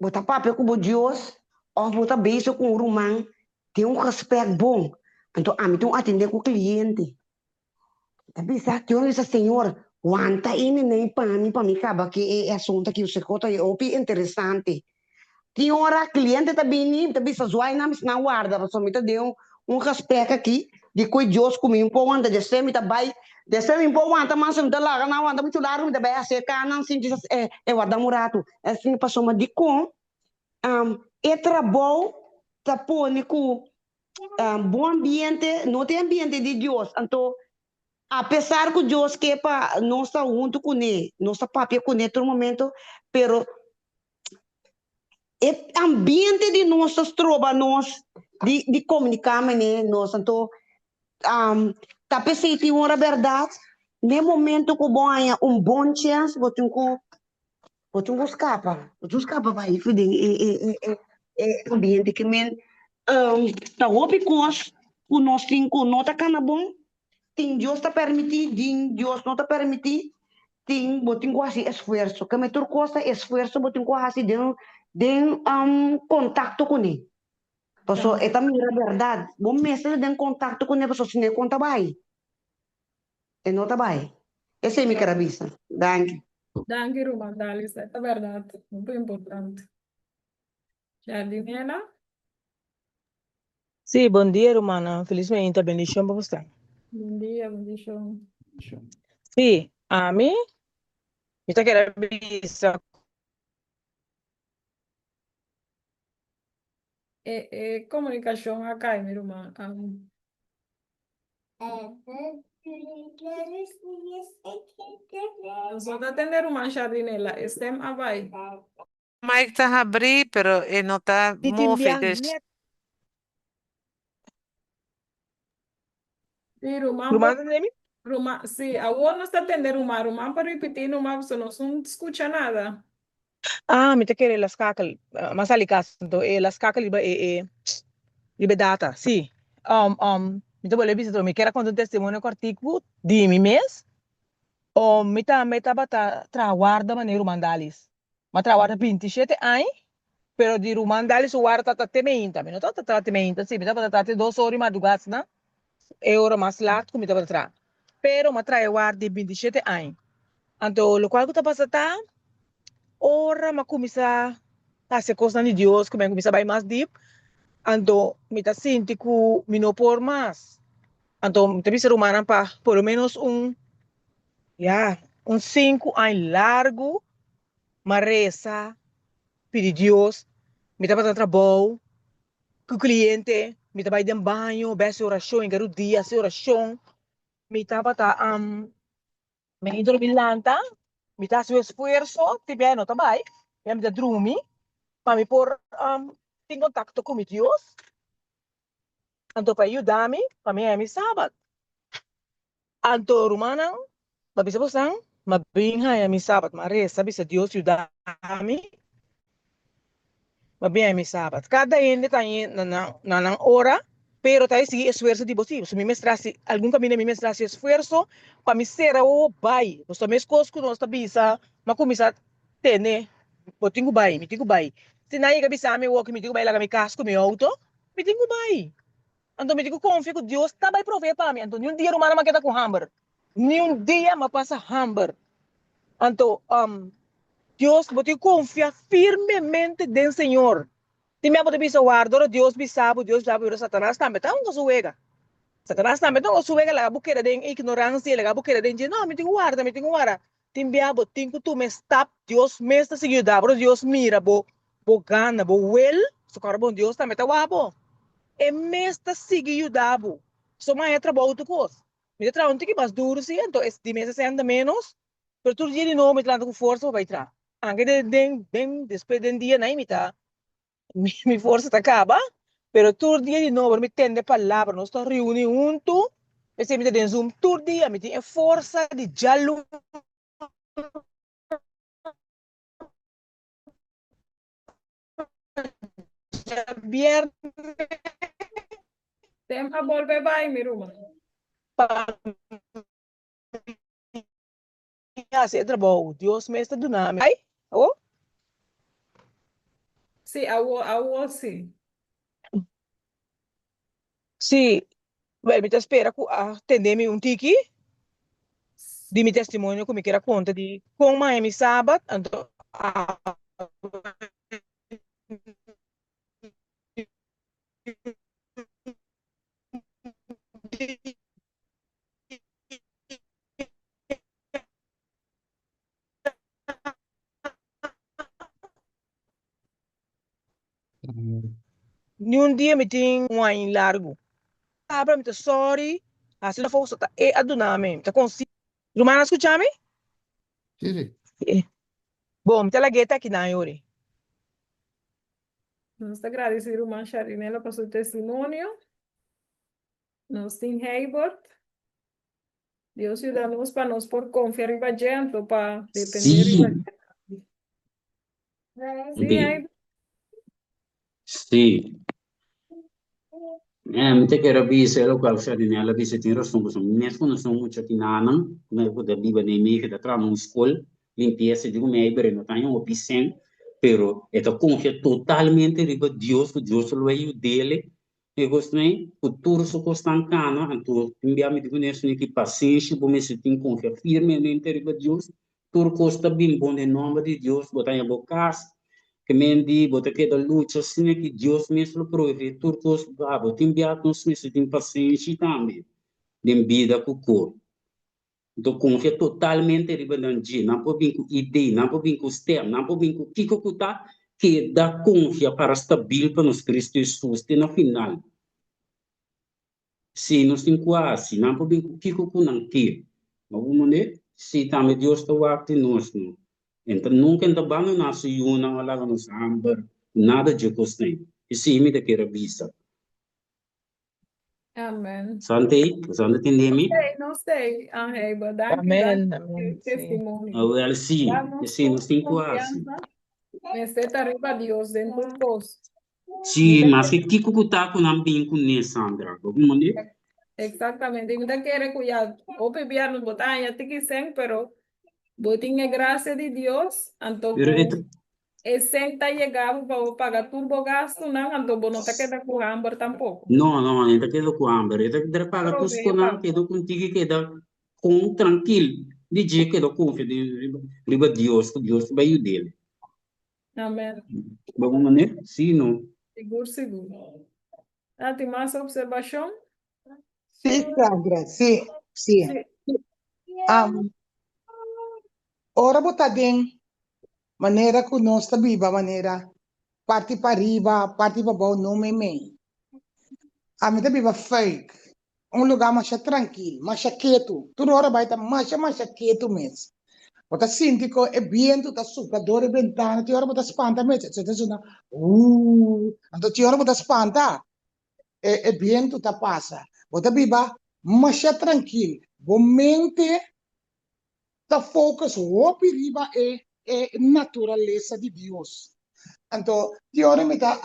bo ta papia ku bo Dios òf bo ta bezig ku un ruman den un gespèk bon. Anto ami tin un atendé ku kliente. Mi ta bisa, Dios bisa, Señor, wanta e nenei pa mi pa mi kaba ku e asuntu aki, pasobra e kos ta hopi interesante. Tin ora cliente ta bini, mi ta bisa zwaai nan, bisa nan warda, pasobra mi ta den un gesprek aki di cu e Dios cu mi por wanta, despues mi ta bay, despues mi por wanta mas, mi ta laga nan wanta mucho largo, mi ta bay acerca nan sin bisa e warda un rato, asina pasobra dicon e trabou ta pone cu bo ambiente no ta e ambiente di Dios, anto apesar cu Dios ke pa nos ta hunto cune, nos ta papia cune tur momento, pero E ambiente di nos ta stroba nos di di komuniká mene nos. Anto ta p'esei tin ora bèrdat n'e momento ku bo haña un bon chèns bo tin ku bo tin ku skapa, bo tin ku skapa bai for den e e e e ambiente ke men ta hopi kos ku nos tin ku no ta kana bon. Tin Dios ta permití, din Dios no ta permití, tin bo tin ku hasi esfuerso. Keme tur kos ta esfuerso bo tin ku hasi den den kontakto kuné. Paso e ta mira bèrdat. Bo mester ta den kontakto kuné paso si no e kon ta bai. E no ta bai. Esei mi ker a bisa. Danki. Danki ruman Dalis, e ta bèrdat, hopi importante. Jardinela. Sí, bon dia rumannan, felis mainta, bendishon pa boso. Bon dia, bendishon. Sí, ami, mi ta kere bisa. E, e komunikashon a kai, mi ruman. Nos no ta tende ruman Jardinela, e stem a bai. Mike ta habrí, pero e no ta Di tin move, bia dus. net. Sí, ruman Ruman por, ta tende mi? ruman, sí, awor nos ta tende ruman, ruman por ripití numa, pasobra nos no skucha nada. Ah, mi ta kere la skakel, m'a sali kas, anto e la skakel riba e e riba e data, sí. Um, um, mi ta bolbe bisa, mi kier a konta un testimonio kòrtiku di mi mes. Um, mi tambe tabata traha warda manera ruman Dalis. M'a traha warda 27 aña, pero di ruman Dali su warda tabata te meinta. Mi no tabata traha te meinta, sí, mi tabata traha te dos ora di madrugá asina, e ora mas lat ku mi tabata traha. Pero m'a traha e warda di 27 aña. Anto lokual ku ta pasa ta, ora m'a kuminsá hasi e kosnan di Dios, ku mi a kuminsá bai mas dip, anto mi ta sinti ku mi no por mas. Anto mi ta bisa rumannan pa por lo menos un Ya, un sinku aña largu m'a resa, pidi Dios, mi tabata trabou ku kliente, mi ta bai den baño, bai hasi orashon, yega rudia hasi orashon, mi tabata mi a drumi lanta, mi ta hasi un esfuerso, tin bia no ta bai, bia mi ta drumi pa mi por tin kontakto ku mi Dios, anto pa e yuda mi pa mi haña mi sabat. Anto rumannan, m'a bisa bosan, m'a bin haña mi sabat, m'a resa bisa Dios yuda mi, m'a bin haña mi sabat. Kada hende ta hañ'é na nan na nan ora, pero ta sigui esfuerso di bo. Sí, pasobra mi mester hasi algun kaminda mi mester hasi esfuerso pa mi sera wowo bai. Pasobra meskos ku nos ta bisa, m'a kuminsá tene, bo tin ku bai, mi tin ku bai. Si nan yega bisa mi awor ku mi tin ku bai laga mi kas ku mi outo, mi tin ku bai. Anto mi tin ku konfia ku Dios ta bai provee pa mi. Anto niun dia rumannan m'a keda ku hamber. Niun dia m'a pasa hamber. Anto, Dios, bo tin ku konfia firmemente den Señor. Tin bia bo ta bisa, Warda ora Dios bisa bo, Dios bisa bo, pero Satanas tambe ta hunga su wega. Satanas tambe ta hunga su wega, laga bo keda den ignoransia, laga bo keda den dje, No, mi tin ku warda, mi tin ku warda. Tin bia bo tin ku tuma e stap, Dios mes ta sigui yuda bo, ora Dios mira bo, bo gana, bo wil, socorro bon Dios tambe ta wak bo. E mes ta sigui yuda bo. So maña trabou tur kos. Mi ta traha un tiki mas duru si, anto es di mes a senta menos, pero tur dia di nobo mi ta lanta ku forsa pa bai traha. Anke den den den despues den dia nai mi ta Mi forsa ta kaba, pero tur dia di nobo mi tende palabra, nos ta reuni huntu, p'esei mi ta den Zoom tur dia, mi tin e forsa di djaluna, djabièrnè. Tem a bolbe bai, mi ruman. Pa mi. hasi e trabou, Dios mes ta duna mi. Ai, awo? Sí, awo, awo sí. Sí, wel mi ta spera ku a tende mi un tiki di mi testimonio ku mi kier a konta di kon maya mi sabat, anto awe. Ni un dia mi tin un aña largu. Palabra mi ta sorry, hasi lo foso ta e a duna mi. Mi ta konsi. Ruman a skucha mi? Sí, sí. Bon, mi ta lag'é ta aki nan yori. Nos ta gradisí ruman Sharinela pa su testimonio. Nos tin Heibert. Dios yuda nos pa nos por konfia riba dje anto pa dependé riba Sí, dje tambe. Sí, di. Heibert. Sí. Eh, mi te quiero bisa lo cual Sharinela bisa tin razón, pasobra mi mes cuando son mucha tinanan, mi ku ta biba den mi ta traha na un skol, limpieza, digo mi Heibert no ta haña hopi sen, pero e ta konfia totalmente riba Dios, ku Dios lo a yud'é E kosnan ku tur su kosnan kana, anto tin bia mi di kuné esnan ki pasenshi bo mester tin konfia firmemente riba Dios, tur kos ta bin bon den nòmber di Dios, bo ta haña bo kas, ke men di bo ta keda lucha asina ki Dios mes lo provee tur kos pa bo. Tin bia nos mester tin pasenshi tambe den bida ku kor. Nto konfia totalmente riba nan dje. Nan por bin ku idee, nan por bin ku stèm, nan por bin ku kiko ku ta, keda konfia para stabil pa nos Kristu Hesus te na final. Si nos tin ku hasi, nan por bin ku kiko ku nan ke. Ma bo mane? Si tambe Dios ta wak di nos no. En ta nunka en ta bandoná su yunan o laga nos hamber, nada dje kosnan. Esei mi ta kere bisa. Amen. Sante, Sante tende mi? No sé, no sé, Ángel, but danki, Amen, danki amen, sí. testimonio. Awel sí, Danos esei nos tin ku hasi. confianza. Mester ta riba Dios den tur kos. Sí, maske kiko ku ta ku nan bin kuné, Sandra. Bo kumandé? Exactamente. Mi ta kere ku ya hopi bia nos bo ta haña tiki sen, pero bo tin e gracia di Dios, anto Pero e ku E sèn ta yega bo pa bo paga tur bo gastunan, anto bo no ta keda ku hamber tampoko. No, no, e ta keda ku hamber. E ta keda paga tur Provee skonan, pa bo. keda kontigo i keda kon trankil. Di dje keda konfia den riba riba Dios, ku Dios ta bai yud'el. Amen. Bo bon manera? Sí, no. Sigur, sigur. Ta tin mas observashon? Sí, Sandra, sí, sí. Sí. Um, ora bo ta den manera ku nos ta biba, manera parti pariba, parti pabou, no meimei. Ami ta biba Fuik, un lugá masha trankil, masha ketu. Tur ora bai ta masha masha ketu mes. Bo ta sinti ku e bientu ta supla dor e bentana, tin ora bo ta spanta mes, e ta sona wuuw, anto tin ora bo ta spanta, e e bientu ta pasa. Bo ta biba masha trankil, bo mente ta focus hopi riba e e naturalesa di Dios. Anto tin ora mi ta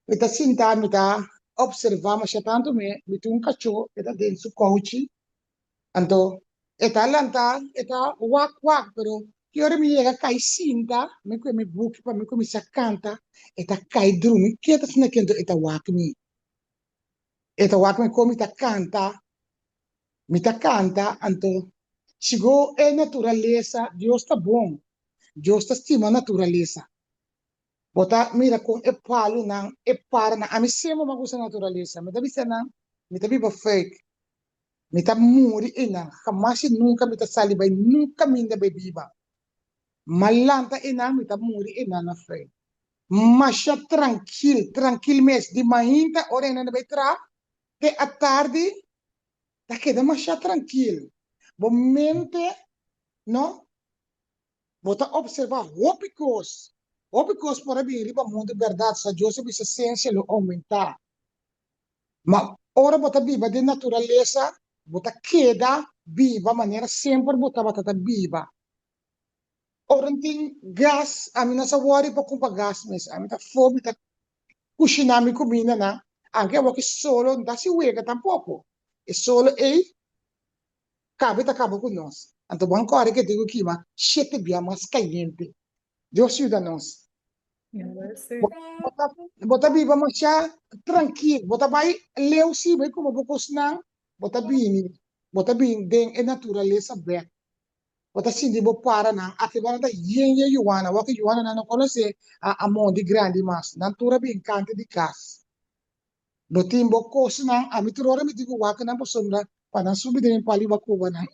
mi ta sinta mi ta observa masha tantu mi mi tin un kachó e ta den su kouchi anto e ta lanta e ta wak wak pero ki ora mi yega kai sinta mi kue mi buki pa mi kuminsá kanta e ta kai drumi ke ta asina kendo e ta wak mi e ta wak mi kon mi ta kanta Mi ta kanta anto sigo e naturalesa, Dios ta bon, Dios ta stima naturalesa. Bo ta mira kon e palunan, e paranan, ami semper mi a gusta naturalesa, mi ta bisa nan, mi ta biba fuik, mi ta muri einan, hamas i nunka mi ta sali bai nunka kaminda bai biba. M'a lanta einan, mi ta muri einan na fuik. Masha trankil, trankil mes, di mainta ora einan ta bai traha, te atardi ta keda masha trankil. Bo mente, no, bo ta observa hopi kos, hopi kos por a bini riba mundu bèrdat, sa Dios a bisa sensia lo oumentá. Ma ora bo ta biba den naturalesa, bo ta keda biba manera semper bo tabata ta biba. Ora no tin gas, ami no sa wòri pa kumpra gas mes. Ami ta fo, mi ta kushiná mi kumindanan. Anke awor ki solo no ta hasi wega tampoko. E solo ei kabe ta kaba ku nos. Anto bo a kòrda ke tin ku kima shete bia mas kayente. Dios yuda nos. Bo ta biba masha trankil, bo ta bai leu si, bai kuma bo kosnan, bo ta bini, bo ta bin den e naturalesa bèk. Bo ta sinti bo paranan, aki bo nan ta yen yen yuana, awor ku yuananan no konosé a mondi grandi mas, nan tur a bin kante di kas. Bo tin bo kosnan, ami tur ora mi tin ku wak nan pasobra pa nan subi den e pali bakuba nan.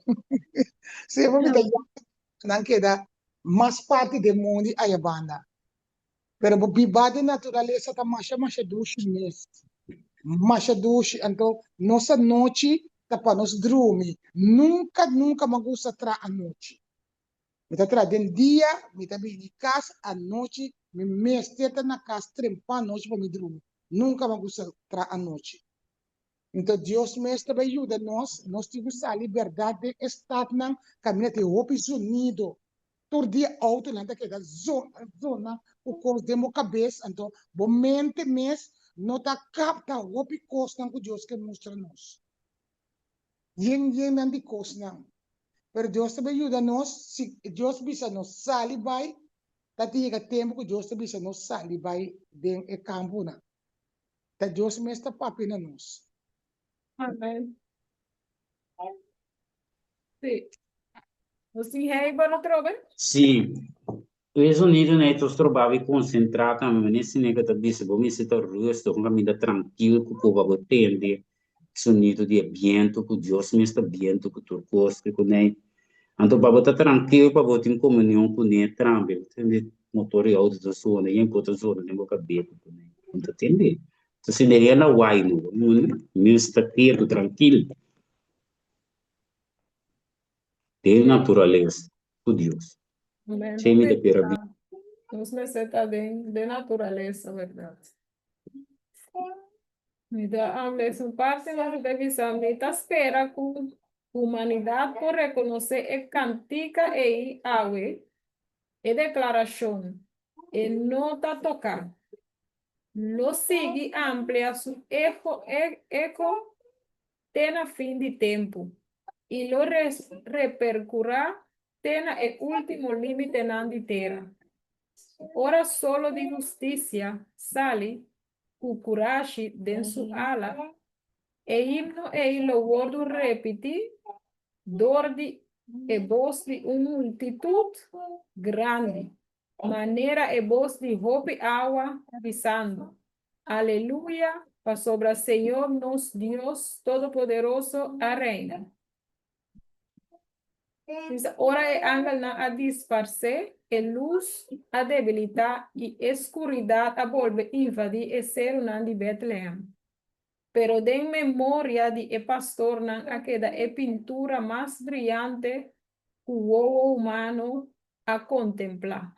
Semper mi ta yama nan keda mas parti den mondi aya banda. Pero bo biba den naturalesa ta masha masha dushi mes. Masha dushi. Anto nos anochi ta pa nos drumi. Nunka nunka mi a gusta traha anochi. Mi ta traha den dia, mi ta bini kas anochi, mi mester ta na kas trempa anochi pa mi drumi. Nunka mi a gusta traha anochi. Anto Dios mes ta bai yuda nos, nos tin ku sali bèrdat den e statnan kaminda tin hopi zonido. Tur dia outonan ta keda zona zona ku kos den bo kabes, anto bo mente mes no ta kapta hopi kosnan ku Dios ke mustra nos. Yen yennan di kosnan. Pero Dios ta bai yuda nos, si Dios bisa nos sali bai, ta tin yega tempu ku Dios ta bisa nos sali bai den e kamponan. Ta Dios mes ta papia na nos. Amen. Sí. Nos tin Heiber atrobe? Sí. E zonido nei ta stroba bo konsentrá tambe, manera si nega ta bisa bo mester ta rustig, un kaminda trankil ku por pa bo tende sonido di e bientu, ku Dios mes ta bientu ku tur kos ku nei. Anto pa bo ta trankil pa bo tin komunion kuné tambe, bo tende motor di outo ta sona, yen kos ta sona den bo kabes ku nei, bo no ta tende. Ta sinti e na wai no, bo mester ta ketu trankil den naturalesa ku Dios. Amen. Esei mi ta kere bisa. Nos mester ta den den naturalesa, berdad. Mi ta habla es un parte mas mi ta bisa, mi ta spera ku humanidad por rekonosé e kantika ei awe, e deklarashon, e no ta toká. Lo sigui amplia su eho eko te na fin di tempu, i lo reperkurá te na e último límitenan di tera. Ora solo di hustisia sali ku kurashi den su ala, e himno ei lo wòrdu repití dor di e bos di un multitut grandi, manera e bos di hopi awa bisando, Aleluya, pasobra Señor nos Dios Todopoderoso a reina. Bisa, ora e angelnan a disparsé, e lus a debilitá i e skuridat a bolbe invadí e serunan di Bètlehèm. Pero den memoria di e pastornan a keda e pintura mas briante ku wowo humano a kontemplá.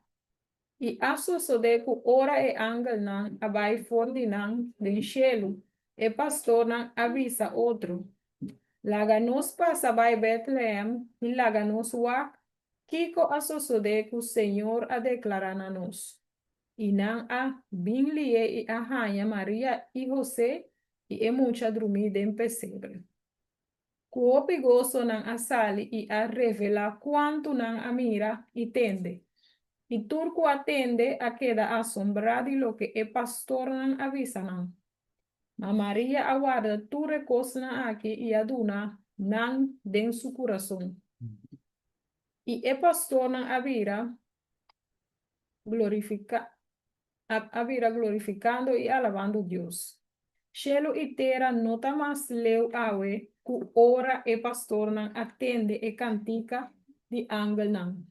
I a sosodé ku ora e angelnan a bai for di nan den shelu, e pastornan a bisa otro, Laga nos pasa bai Bètlehèm i laga nos wak kiko a sosodé ku Señor a deklará na nos. I nan a bin lié i a haña Maria i Hosé i e mucha drumí den pesebre. Ku hopi goso nan a sali i a revelá kuantu nan a mira i tende. I tur ku a tende a keda asombrá di loke e pastornan a bisa nan. Ma Maria a warda tur e kosnan aki i a duna nan den su kurason. I e pastornan a bira glorifiká. A bira glorifikando i alabando Dios. Shelu i tera no ta mas leu awe ku ora e pastornan a tende e kantika di angelnan.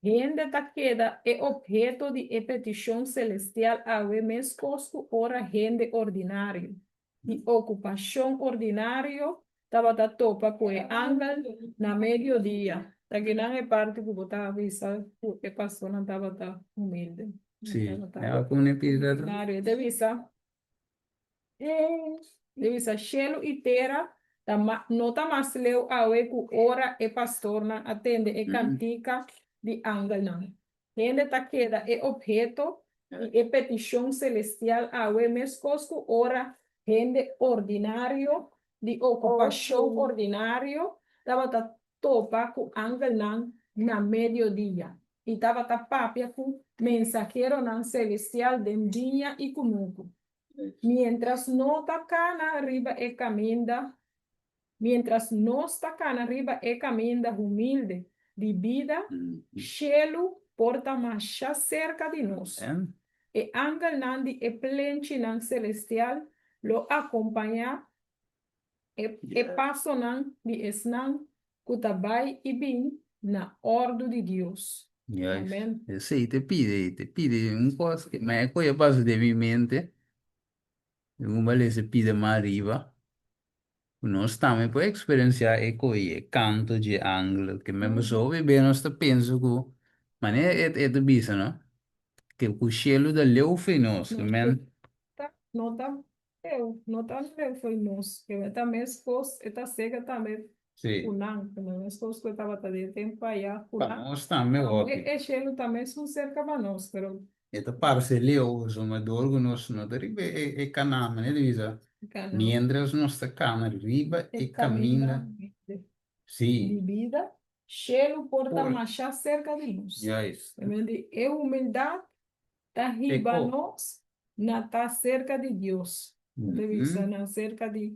Hende ta keda e opheto di e petishon selestial awe meskos ku ora hende ordinario di okupashon ordinario tabata topa ku e angel na mediodia. Ta kinan e parti ku bo ta bisa ku e pastornan tabata humilde. Sí, e ku ne pidi Pedro. Ordinario. E ta bisa, e bisa shelu i tera ta no ta mas leu awe ku ora e pastornan a tende e kantika di angelnan. Hende ta keda e obheto di e petishon selestial awe meskos ku ora hende ordinario di okupashon ordinario tabata topa ku angelnan na mediodia i tabata papia ku mensaheronan selestial den biña i kunuku. Miéntras no ta kana riba e kaminda Miéntras nos ta kana riba e kaminda humilde di bida, shelu por ta masha serka di nos. E angelnan di e plenchinan selestial lo akompañá e e pasonan di esnan ku ta bai i bin na òrdu di Dios. Amèn. Esei te pidi, te pidi un kos ke mi a kohe pasa den mi mente, mi ku balese pida mas ariba. Ku nos tambe por eksperensiá e koe e kanto dje angel ke men pasobra hopi be nos ta pensa ku manera e e ta bisa no ke ku shelu ta leu fo'i nos ke men. No ta leu no ta leu fo'i nos ke men ta meskos e ta sega tambe ku nan ke men meskos ku e tabata den e tempu aya ku Pa nan nos tambe hopi. E shelu ta mesun serka pa nos pero E ta parse leu pasobra dor ku nos no ta riba e kanal, manera di bisa, miéntras nos ta kana riba e kaminda, sí. Di bida, shelu por ta masha serka di nos. Juist. E humildat ta hiba nos na ta serka di Dios. Ta bisa na serka di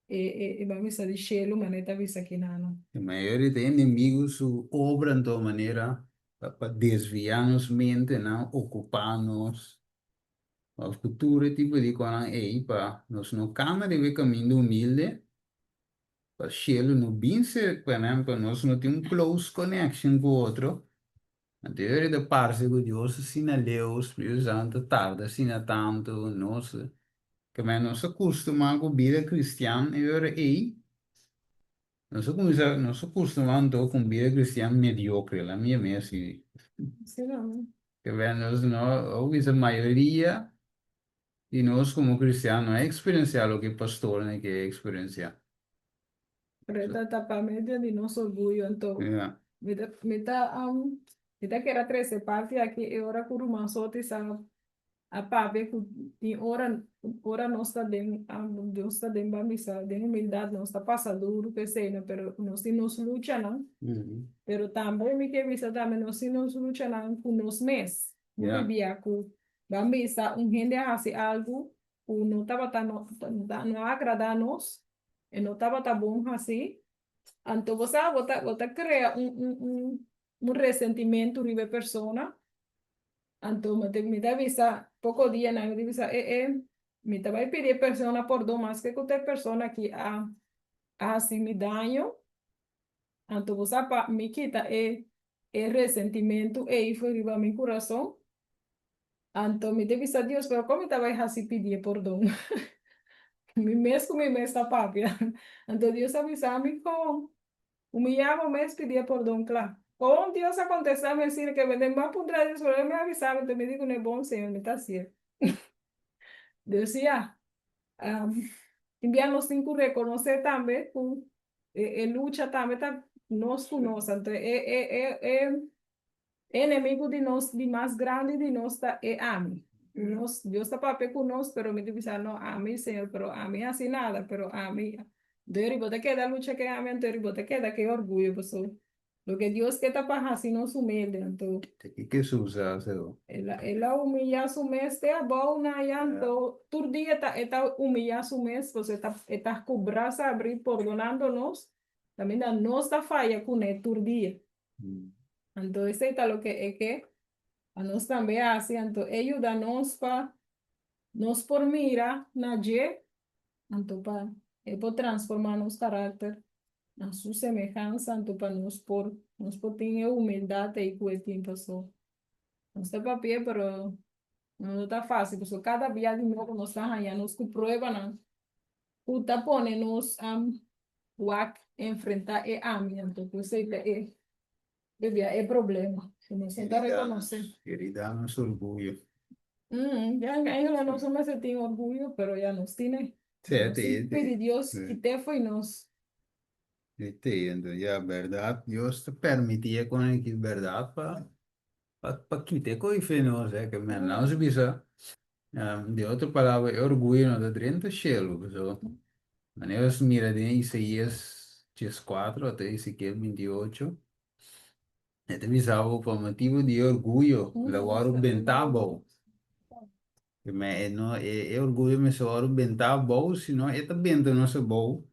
E e ban bisa di shelu manera ta bisa kinano. E mayoria ta enemigu su obra anto manera pa pa desviá nos mentenan, okupá nos òf ku tur e tipo di konan ei pa nos no kana riba e kaminda humilde, pa shelu no bin serka nan, pa nos no tin un close connection ku otro. Anto e ora ta parse ku Dios asina leu, Spiritu Santu ta tarda asina tantu, nos ke men nos a kustumá ku bida kristian e ora ei, nos a kuminsá nos a kustumá anto ku un bida kristian mediokre, la mi yam'é asi. Ke men nos no, a bisa mayoria di nos komo kristian no a eksperensiá loke pastornan ke eksperensiá. Pero e ta ta pa medio di nos orguyo, anto mi ta mi ta mi ta kere a trese parti aki e ora ku ruman Sotis a a papia ku tin ora ora nos ta den nos ta den ban bisa den humildat nos ta pasa duru ku esei pero nos tin nos luchanan pero tambe mi ke bisa tambe nos tin nos luchanan ku nos mes hopi bia ku ban bisa un hende a hasi algu ku no tabata no no a agradá nos E no tabata bon hasi. Anto bo sa, bo ta, bo ta krea un, un, un, un resentimentu riba e persona. Anto mi ta, mi ta bisa, poko dianan mi ta bisa, e, e, mi ta bai pidi e persona pordon maske ku ta e persona aki a, a hasi mi daño. Anto bo sa, pa mi kita e, e resentimentu ei for riba mi kurason. Anto mi ta bisa Dios, pero kon mi ta bai hasi pidié pordon? Mi mes ku mi mes ta papia. Anto Dios a bisa mi kon humiyá bo mes pidié pordon kla. Kon Dios a kontestá mi asina ke mi a puntra Dios, pero el mi a bisa mi, anto mi di kuné, bon Señor, mi ta hasié. Dios si ya. Tin bia nos tin ku rekonosé tambe ku e lucha tambe ta nos ku nos. Anto e e e e E enemigu di nos di mas grandi di nos ta e ami. Nos, Dios ta papia ku nos, pero mi ta bisa, no, ami, Señor, pero ami hasi nada, pero ami. Dor bo ta keda lucha ku e ami, anto bo ta keda ku e orguyo, pasobra loke Dios ke ta pa hasi nos humilde, anto. Ta kiko Hesus a hasi awor? El a, el a humiyá su mes te abou na ayá, anto tur dia ta, e ta humiyá su mes, pasobra e ta, e ta ku brasa abrí pordonando nos, kaminda nos ta faya kuné tur dia. Anto esei ta loke e ke pa nos tambe hasi, anto e yuda nos pa nos por mira na dje, anto pa e por transformá nos karakter na su semehansa, anto pa nos por nos por tin e humildat ei ku e tin paso. Nos ta papia pero no ta fásil, pasobra kada bia di nobo nos ta haña nos ku pruebanan ku ta pone nos wak enfrentá e ami, anto ku esei ta e bebia e problema ku nos no ta rekonosé. Herida nos orguyo. Ya eigenlijk nos no mester tin orguyo, pero ya nos tine. Nos tin pidi Dios kit'é fo'i nos. E te, anto ya bèrdat Dios ta permití e kon aki bèrdat pa pa kita e ko'i fe nos, ke men nos bisa di otro palabra e orguyo no ta drenta shelu, pasobra manera nos mira den Isaías. 14 te Ezekiel 28. E ta bisa bo pa motibu di e orguyo lo wòrdu bentá abou. Me e no e e orguyo mester wòrdu bentá abou, sino e ta benta nos abou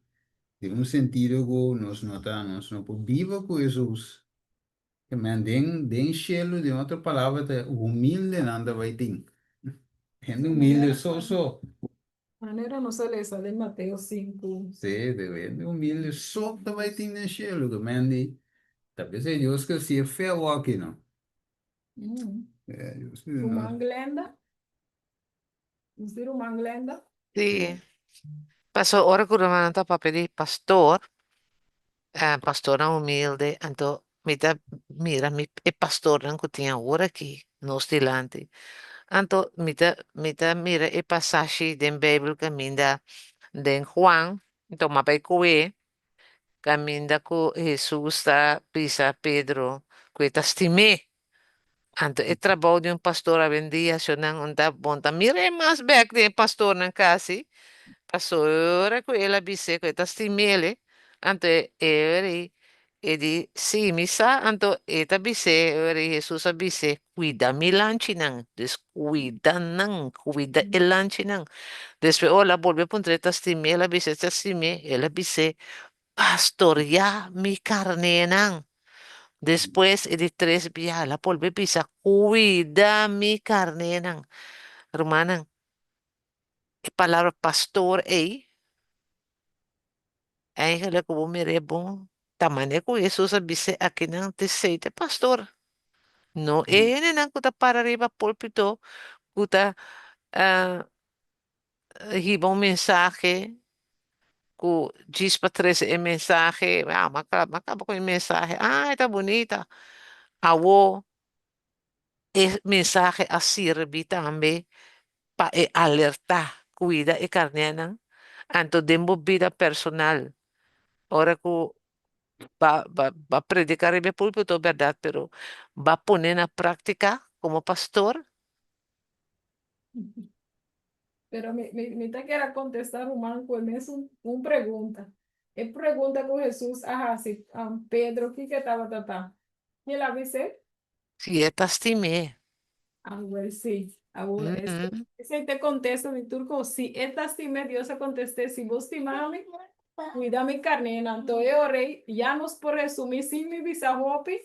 den un sentido ku nos no ta nos no por biba ku Hesus. Ke men den den shelu den otro palabra ta humildenan ta bai tin. Hende humilde so so. Manera nos a lesa den Mateo 5. Sí, de hende humilde so ta bai tin den shelu, ke men di, ta p'esei Dios ke hasié fe awoki, no? Dios ke no. Ruman Glenda? Nos di ruman Glenda? Sí. Paso ora ku rumannan ta papia di pastor, pastornan humilde, anto mi ta mira mi e pastornan ku tin awor aki nos dilanti. Anto mi ta mi ta mira e pasashi den Beibel kaminda den Juan, anto m'a bai kohe, kaminda ku Hesus ta bisa Pedro ku e ta stim'é. Anto e trabou di un pastor awendia, shonnan un ta bon ta mir'é mas bek den e pastornan kasi, pasobra ku el a bis'é ku e ta stim'el, anto e ora ei e di, Sí, mi sa, anto e ta bis'é, e ora ei Hesus a bis'é, Kuida mi lanchinan, dus kuida nan, kuida e lanchinan. Despues ora el a bolbe puntr'é, Ta stim'é? El a bis'é, Ta stim'é. El a bis'é, Pastoriá mi karnénan. Despues e di tres bia el a bolbe bisa, Kuida mi karnénan. Rumannan, e palabra pastor ei, eigenlijk ku bo mir'é bon, ta manera ku Hesus a bis'é akinan, t'esei ta e pastor. No e hendenan ku ta para riba púlpito ku ta hiba un mensahe ku djis pa trese e mensahe, ah, m'a kaba, m'a kaba ku e mensahe, ah, e ta bunita. Awo e mensahe a sirbi tambe pa e alertá, kuida e karnénan. Anto den bo bida personal, ora ku ba ba ba prediká riba e púlpito bèrdat, pero ba pone na práktika komo pastor. Pero mi, mi, mi ta kier a contesta ruman cu e mesun un pregunta. E pregunta cu Jesús a haci um, Pedro, kiko tabata ta? Ki el a bis'é? Si e ta stim'é. Ah, wel sí. Awor, ese, esei ta e contesta di tur cos. Si e ta stim'é, Dios a contest'é, si bo stima mi, cuida mi carnénan. Anto e ora ei, ya nos por resumí sin mi bisa hopi,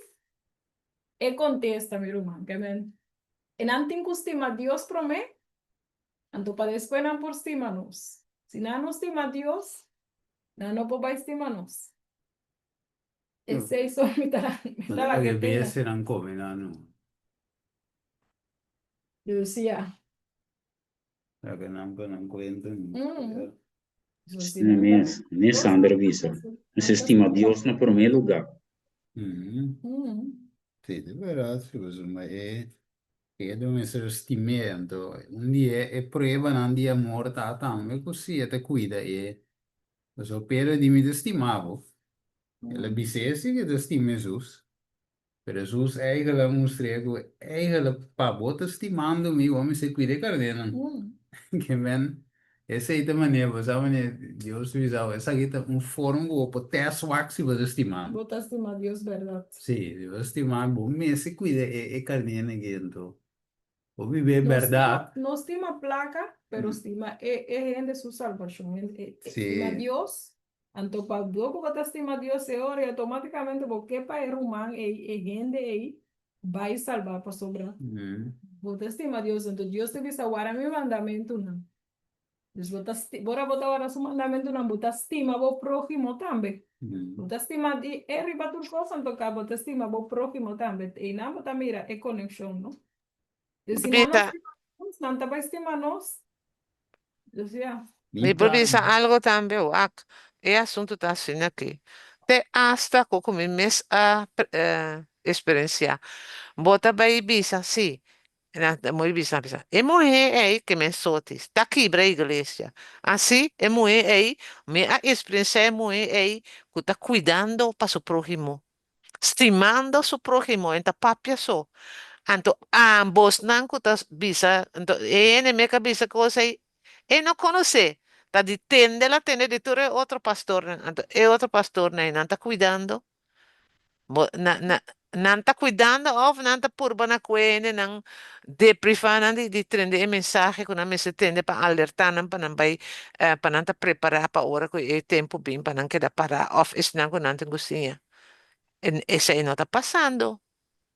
E contesta, mi ruman, ke men, e nan tin cu stima Dios prome, anto pa despues nan por stima nos. Si nan no stima Dios, nan no por bai stima nos. Esey so mi ta, mi ta No laga ke e tene. bestianan come nan no. Dus ya. Laga nan pa nan kuenta. Mm. Asina mes, ne Sandra bisa, Mester stima Dios na promé lugá. Sí, ta bèrdat, sí, pasobra e Pedro mester stim'é, anto un di e e pruebanan di amor ta tambe ku si e ta kuida e, pasobra Pedro di mi ta stima bo, el a bis'é si ku e ta stima Hesus, Pero Hesus eigel a mustr'é ku eigel pa bo ta stimando mi, bo mester kuida e karnénan. Ke men, esei ta manera, bo sa manera Dios ta bisa bo, esaki ta un forma ku bo por tèst wak si bo ta stima mi. Bo ta stima Dios bèrdat. Sí, si bo ta stima mi, bo mester kuida e karnénan aki anto. Bo biba e No stima, bèrdat. no stima plaka, pero stima e e hende su salbashon. E, e, e stima Sí. Dios. Anto pa bo ku bo ta stima Dios e ora i outomátikamente bo ke pa e ruman ei, e hende ei, bai salbá pasobra bo ta stima Dios. Anto Dios ta bisa, Wara mi mandamentunan. Dus bo ta sti, ora bo ta wara su mandamentunan, bo ta stima bo próhimo tambe. Bo ta stima di e riba tur kos, anto ka bo ta stima bo próhimo tambe. Einan bo ta mira e konekshon, no? Dus si nan no Bisa, stima nos, nan ta bai stima nos. Dus ya. mi por bisa algo tambe, wak, e asuntu ta asina aki. Te asta ku ku mi mes a eksperensiá. Bo ta bai bisa, sí, nan ta muy bisa, bisa, e muhé ei ke men soti, ta kibra iglesia. Así, e muhé ei, mi a eksperensiá e muhé ei ku ta kuidando pa su próhimo. Stimando su próhimo, en ta papia so. Anto ambosnan ku ta bisa, anto e hende me ka bisa kos ei, e no konosé. Ta di tende el a tende di tur e otro pastornan. Anto e otro pastornan ei nan ta kuidando? Bo, na, na, nan ta kuidando òf nan ta purba na kue hendenan deprivá nan di, di trende e mensahe ku nan mester tende pa alertá nan pa nan bai, pa nan ta prepará pa ora ku e tempu bin pa nan keda pará òf esnan ku nan tin ku siña. Esei no ta pasando.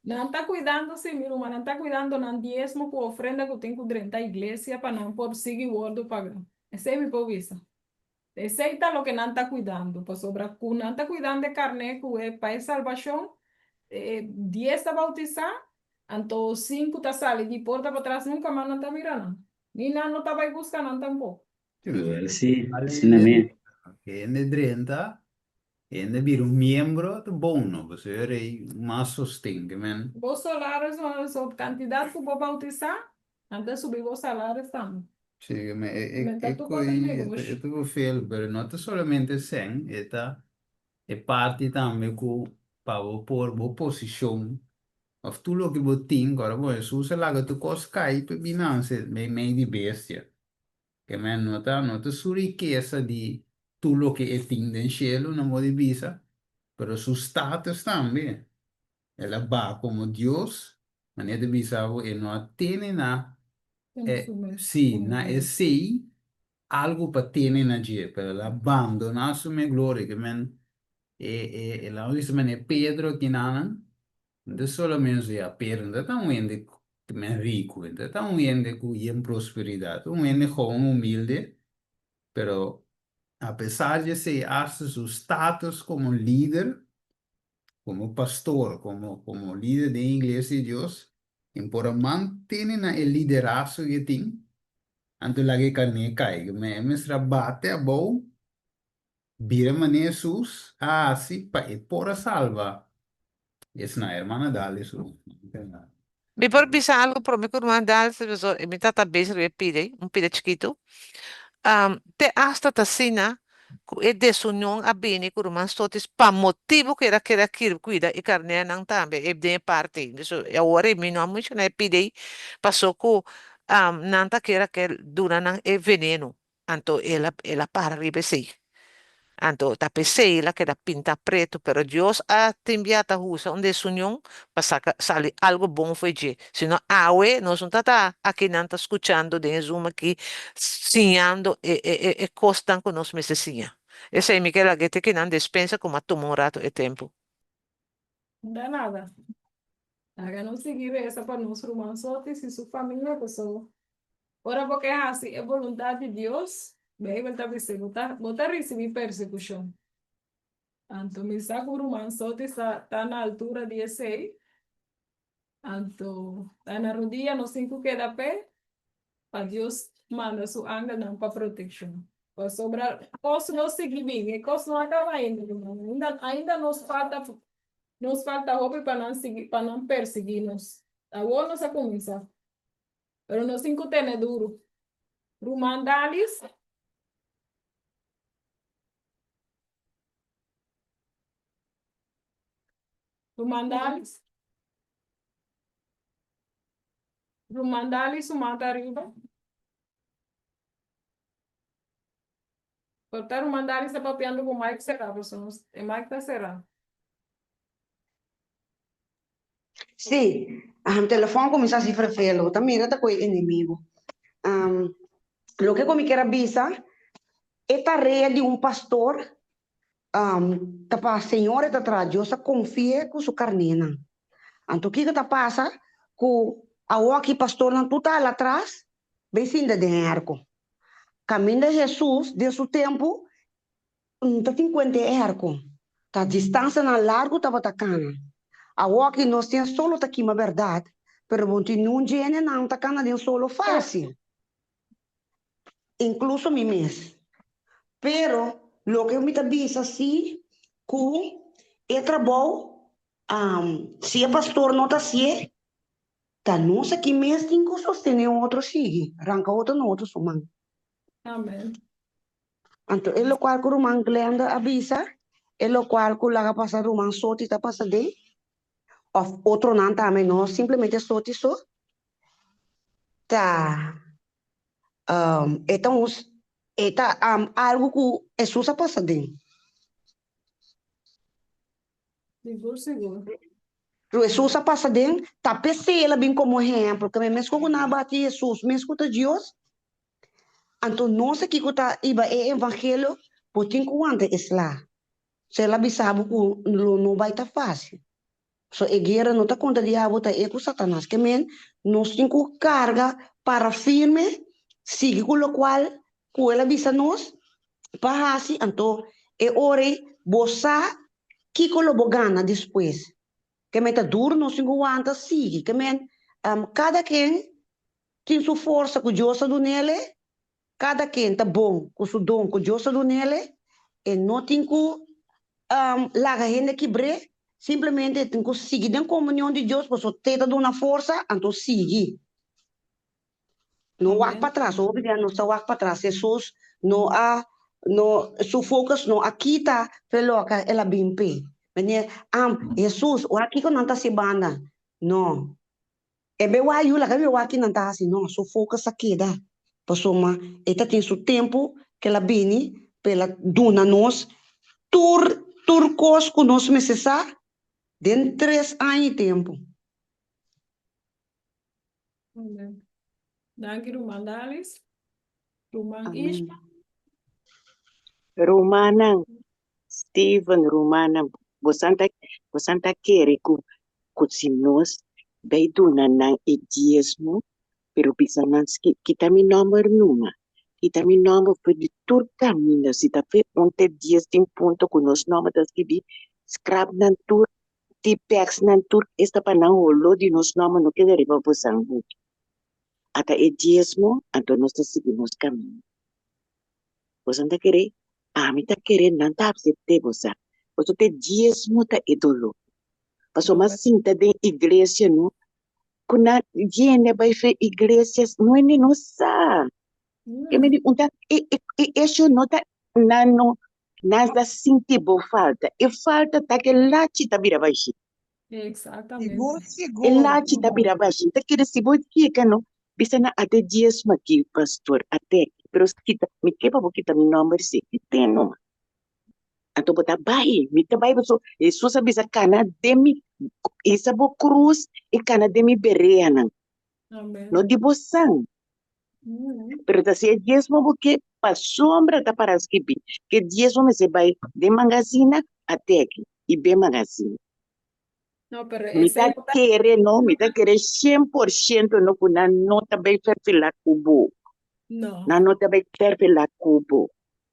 Nan ta kuidando, sí, mi ruman, nan ta kuidando nan diesmo ku ofrenda ku tin ku drenta iglesia pa nan por sigui wòrdu pagá. Esei mi por bisa. Esei ta loke nan ta kuidando, pasobra ku nan ta kuidando e karné ku e pa e salbashon, e dies ta boutisá, anto sinku ta sali di porta patras nunka mas nan ta mira nan. Ni nan no ta bai buska nan tampoko. Sí, asina mes. Hende drenta, hende bira un miembro ta bon no, pasobra e rei mas sosten ke men. Bo salaris no, so kantidat ku bo boutisá, Nan ta subi bo salaris tambe. Sí, me e e Men ta e tur kos koi ta e ta negoshi. e ta bofel, pero no ta solamente sèn, e ta e parti tambe ku pa bo por bo posishon òf tur loke bo tin, ku ora bo Hesus a laga tur kos kai pa e bin nanse meimei di bestia. Ke men no ta no ta su rikesa di tur loke e tin den shelu, no bo di bisa, pero su status tambe. El a baha komo Dios, manera ta bisa bo, e no a tene na e, sí, na esei algu pa tene na dje, pero el a bandoná su mes gloria, ke men e, e, el a bisa manera Pedro akinanan, no ta solamente ya Pedro no ta ta un hende ke men riku, no ta ta un hende ku yen prosperidat, un hende gewoon humilde, pero apesar di esei hasta su status komo lider Komo pastor, komo komo lider den Iglesia di Dios, e por a mantene na e liderazgo ku e tin, anto laga e karné kai. Ku e mester a bate abou, bira manera Hesus a hasi pa e por a salba esnan. Hermana Dali su. Mi por bisa algo prome ku ruman Dali pasobra mi tata bezig riba e pida ei, un pida chikitu. Te asta ta asina ku e desunion a bini ku ruman Sotis pa motibu ku el a keda kir kuida e karnénan tambe e den e parti ei. Entonces awor ei mi no a menshoná e pida ei paso ku nan ta kere ke duna nan e veneno. Anto el a el a para riba esei. Anto ta p'esei el a keda pinta pretu, pero Dios a tin bia ta usa un desunion pa saka sali algo bon fo'i dje. Si no awe nos no ta ta aki nan ta skuchando den e Zoom aki siñando e e e e kosnan ku nos mester siña. Esei mi ke laga te kinan despensa ku mi a tuma un rato e tempu. Da nada. Laga nos sigui resa pa nos ruman Sotis i su famia, pasobra ora bo ke hasi e boluntat di Dios, Beibel ta bisa bo ta bo ta risibí persekushon. Anto mi sa ku ruman Sotis ta ta na altura di esei, Anto ta na rudia nos tin ku keda p'e pa Dios manda su angelnan pa protekshon. Pasobra kos no sigui bin, e kos no a kaba ainda, ruman. Ainda, ainda nos falta, nos falta hopi pa nan sigui, pa nan persiguí nos. Awor nos a kuminsá. Pero nos tin ku tene duru. Ruman Dalis. Ruman Dalis. Ruman Dalis su man ta ariba. Por ta Ruman Dalis ta papiando ku mic será, pasobra nos e mic ta será. Sí, um, telefòn kuminsá hasi fervelo, bo ta mira ta ku e enemigo. Um, loke ku mi kier a bisa, e tarea di un pastor Ta pa Señor e ta traha, Dios a konfi'é ku su karnénan. Anto kiko ta pasa ku awoki pastornan tur ta hala atras bai sinta den e arko? Kaminda Hesus den su tempu no ta tin kuenta e arko, ta distansianan largu tabata kana. Awoki nos tin solo ta kima bèrdat, pero bo no tin niun dje hendenan ta kana den solo fásil. Inkluso mi mes. Pero loke mi ta bisa si ku e trabou si e pastor no ta hasié, ta nos aki mes tin ku sostené otro sigui, ranka otro na otro su man. Amen. Anto e lokual ku ruman Glenda a bisa, e lokual ku laga pasa ruman Soti ta pasa den, òf otronan tambe, no simplemente Soti so, ta e ta un. E ta algu ku Hesus a pasa den. Sigur, sigur. Ku Hesus a pasa den, ta p'esei el a bin komo ehèmpel, ke meskos ku nan a bati Hesus, mes ku ta Dios, anto nos aki ku ta hiba e evangelio, bo tin ku wanta e sla. So el a bisa bo ku lo no bai ta fásil. So e guera no ta kontra diabel, ta e ku Satanas. Ke men, nos tin ku karga, para firme, sigui ku lokual ku el a bisa nos pa hasi, anto e ora ei bo sa kiko lo bo gana despues. Ke men ta duru, nos tin ku wanta sigui. Ke men, kada ken tin su forsa ku Dios a dun'el, Kada ken ta bon ku su don ku Dios a dun'el, e no tin ku laga hende kibr'é, simplemente e tin ku sigui den komunion di Dios pasobra t'e ta duna forsa, anto sigui. No wak patras, hopi bia nos ta wak patras, Hesus no a no su focus no a kita fe loke el a bin p'e. Manera, Hesus, wak kiko nan ta hasi banda? No. E be wak yu laga be wak ki nan ta hasi no, su focus a keda pasobra e ta tin su tempu ke el a bini pa el a duna nos tur tur kos ku nos mester sa den tres aña i tempu. Amen. Danki ruman Dalis. Ruman Amen. Ishma. Rumannan, Steven, rumannan, bosan ta bosan ta kere ku ku si nos bai duna nan e diesmo, pero bisa nan ski kita mi nòmber numa, kita mi nòmber for di tur kaminda, si ta fe un te dies tin punto ku nos nòmber ta skibí, skrap nan tur, tipèks nan tur, esta pa nan holó di nos nòmber no keda riba bosan buki. Ata e diesmo, anto nos ta sigui nos kaminda. Bosan ta kere? Ami ta kere nan ta apsept'é, bo sa. Pasobra te diesmo ta e doló. Pasobra m'a sinta den iglesia no, ku nan yende a bai fe iglesia, no hende no sa. Ke mi di un ta e e e esho no ta nan no nan ta sinti bo falta. E falta ta ke lachi ta bira bashí. Exactamente. Sigur, E sigur. lachi ta bira bashi. Ta kere si bo yega no, bisa nan ate diesmo aki, pastor, ate aki. Pero kita, mi ke pa bo kita mi nomber si, kite numa. Anto bo ta bai, mi ta bai paso Jesus a bisa kana den mi, hisa bo krus i kana den mi bereanan. Amen. No di bo san. Pero ta si e diesmo bo ke pasobra ta para skibi ke diesmo mester bai den magazina ate aki i be magazina. No, pero Mi ta esei no ta kere no, mi ta kere 100% no ku nan no ta bai ferfila ku bo. No. Nan no ta bai ferfila ku bo.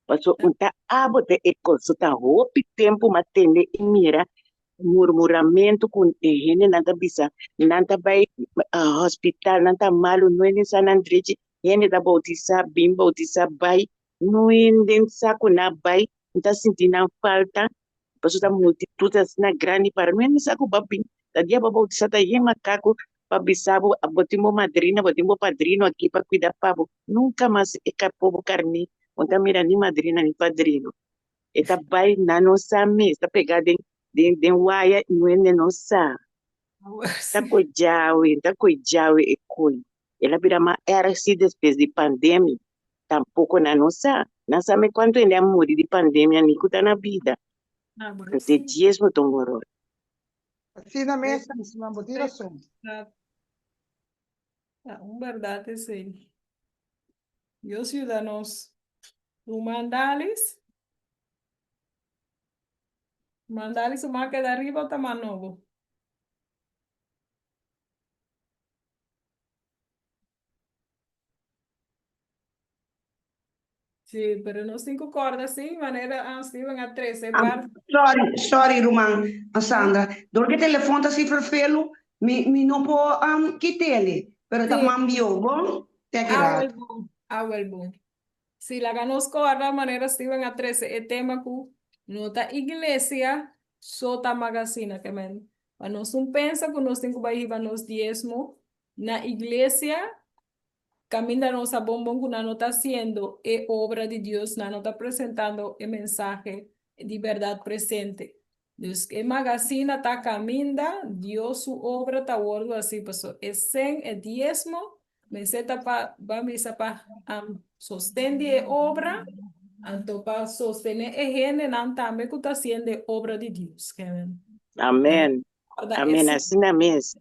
Paso un ta abo ta e kos. So ta hopi tempu m'a tende i mira murmuramentu ku e hendenan ta bisa nan ta bai hospital, nan ta malu, no hende sa nan drechi, hende ta boutisá, bin boutisá bai, no hende sa ku nan bai, N ta sinti nan falta, pasobra ta multitud asina grandi para mi, mi sa ku bo a bin, ta dia bo bautisa ta yen makaku pa bisa bo, bo tin bo madrina, bo tin bo padrino aki pa kuida pa bo, nunka mas e ka pobo karni, bo no ta mira ni madrina ni padrino, e ta bai nan no sa mes, ta pega den den waya i hende no sa, ta koe djawe, ta koe djawe e koe, el a bira mas erg si despues di pandemia. Tampoco nan no sa. Nan sa me cuanto hende a muri di pandemia ni cu ta na bida. Ah, bueno, Pero te sí. diesmo ta un horror. Asina mes, Isma, bo tin rason. Ah, un berdad esei. Dios yuda nos. Ruman Dalis? Ruman Dalis, su man keda riba o ta man nobo? Sí, pero nos tin ku kòrda sí, manera ah, Steven a trese Ah, bar. sorry, sorry ruman Sandra. Dor ku e telefòn ta así ferfelu, mi mi no por um, kit'ele, pero ta Sí. mambio, bon? Te aki Awel rato. bon, awel bon. Sí, laga nos kòrda manera Steven a trese e tema ku no ta iglesia so ta magasina ke men. Pa nos un pensa ku nos tin ku bai hiba nos diesmo Na iglesia, caminda nos a bon bon cu nan no ta haciendo e obra di Dios, nan no ta presentando e mensahe di berdad presente. Dus e magazina ta caminda Dios su obra ta wordo haci, paso e cen, e diesmo. Mester ta pa, ban bisa pa um, sosten di e obra, anto pa sostené e hendenan tambe ku ta hasiendo e obra di Dios. Kevin. Amen. Guarda Amen. ese. Asina mes.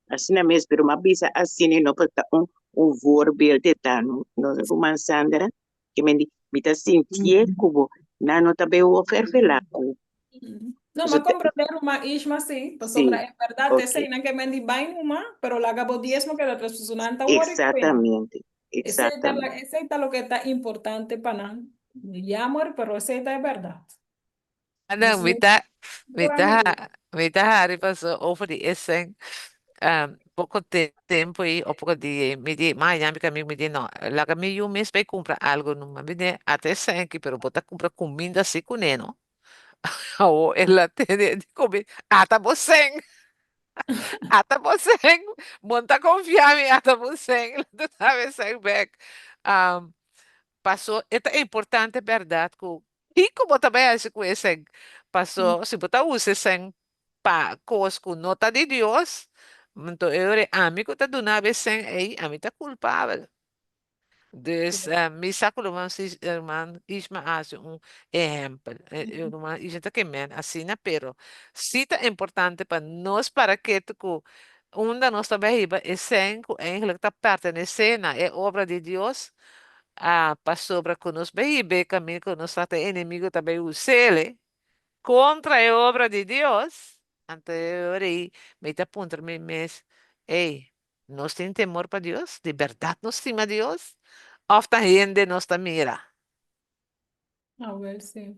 Asina mes, pero m'a bisa asina no pa ta un un voorbeeld e ta no, no ruman Sandra, ke men di mi ta sintié ku bo nan no ta bai wou ferfelá ku. No, Paso m'a te comprendé ruman Ishma sí, pasobra sí, en berdad ok. eseinan ke men di bai numa, pero laga bo diesmo keda tres pasobra nan ta wòrdu kuenta. Exactamente, Esei ta la, exactamente. esei ta loke ta importante pa nan. Jammer, pero esei ta e berdad. Anang, Nos mi no ta, mi por ta, amigo. mi ta hari paso over di esen poko tempo ei o poko dia ei, mi di, ma ya mi ka amigo mi di no, laga mi yu mes bai kumpra algo numa. Mi di, ata esen aki, pero bo ta kumpra kuminda si kuné no. Awo el a tene di komi, ata bo sen, ata bo sen, bo no ta konfia mi, ata bo sen, el a duna mi sen bek. Paso e ta importante bèrdat ku kiko bo ta bai hasi ku e sèn. Paso si bo ta usa e sèn pa kos ku no ta di Dios, anto e ora ami ku ta duna bo e sèn ei, ami ta kulpabel. Dus mi sa ku ruman ruman Ishma a hasi un ehèmpel. Ruman Ishma ta kemen asina, pero si ta importante pa nos para ketu ku unda nos ta bai hiba e sèn ku eigenlijk ta pertenesé na e obra di Dios, a pasobra ku nos bai hiba e kaminda ku nos sa ta e enemigo ta bai us'el kontra e obra di Dios, anto e ora ei mi ta puntra mi mes, Ey, nos tin temor pa Dios? Di bèrdat nos stima Dios? Òf ta hende nos ta mira? Awel sí.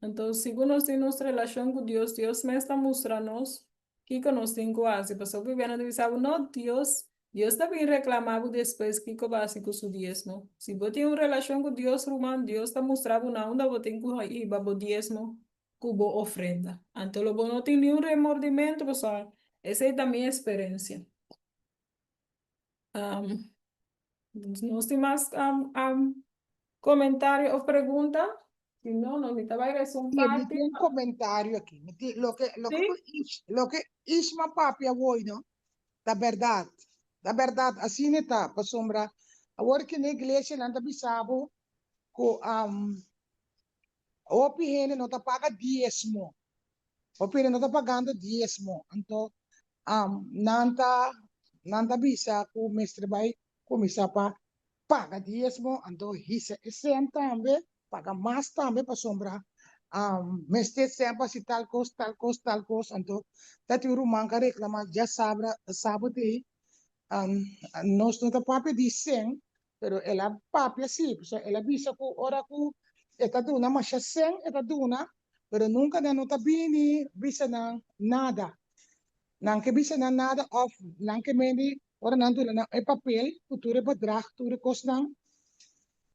Anto, sigun nos tin nos relashon ku Dios, Dios mes ta mustra nos kiko nos tin ku hasi. Pasobra Biblia no ta bisa bo, no, Dios, Dios ta bin reklamá bo despues kiko bo hasi ku su diesmo. Si bo tin un relashon ku Dios, ruman, Dios ta mustra bo na unda bo tin ku hiba bo diesmo ku bo ofrenda. Anto lo bo no tin niun remordimentu, pasobra esei ta mi eksperensia. Nos tin mas komentario òf pregunta? Si no, no, mi ta bai resa un Sí, mi parti. tin un komentario aki. Mi tin, loke, loke Sí? ku Ish, loke Ishma papia awor, no, ta bèrdat. Ta bèrdat, asina e ta, pasobra awor ki na iglesia nan ta bisa bo ku hopi hende no ta paga diesmo. Hopi hende no ta pagando diesmo. Anto nan ta nan ta bisa ku mester bai kuminsá pa paga diesmo, anto hisa e sèn tambe, paga mas tambe pasobra mester sèn pa hasi tal kos, tal kos, tal kos. Anto ta tin un ruman ku a reklamá djasabra, sabado ei, nos no ta papia di sèn, pero el a papia sí, pasobra el a bisa ku ora ku e ta duna masha sèn e ta duna, pero nunka nan no ta bini bisa nan nada. Nan ke bisa nan nada òf nan ke mende ora nan duna nan e papel ku tur e bedrag, tur e kosnan,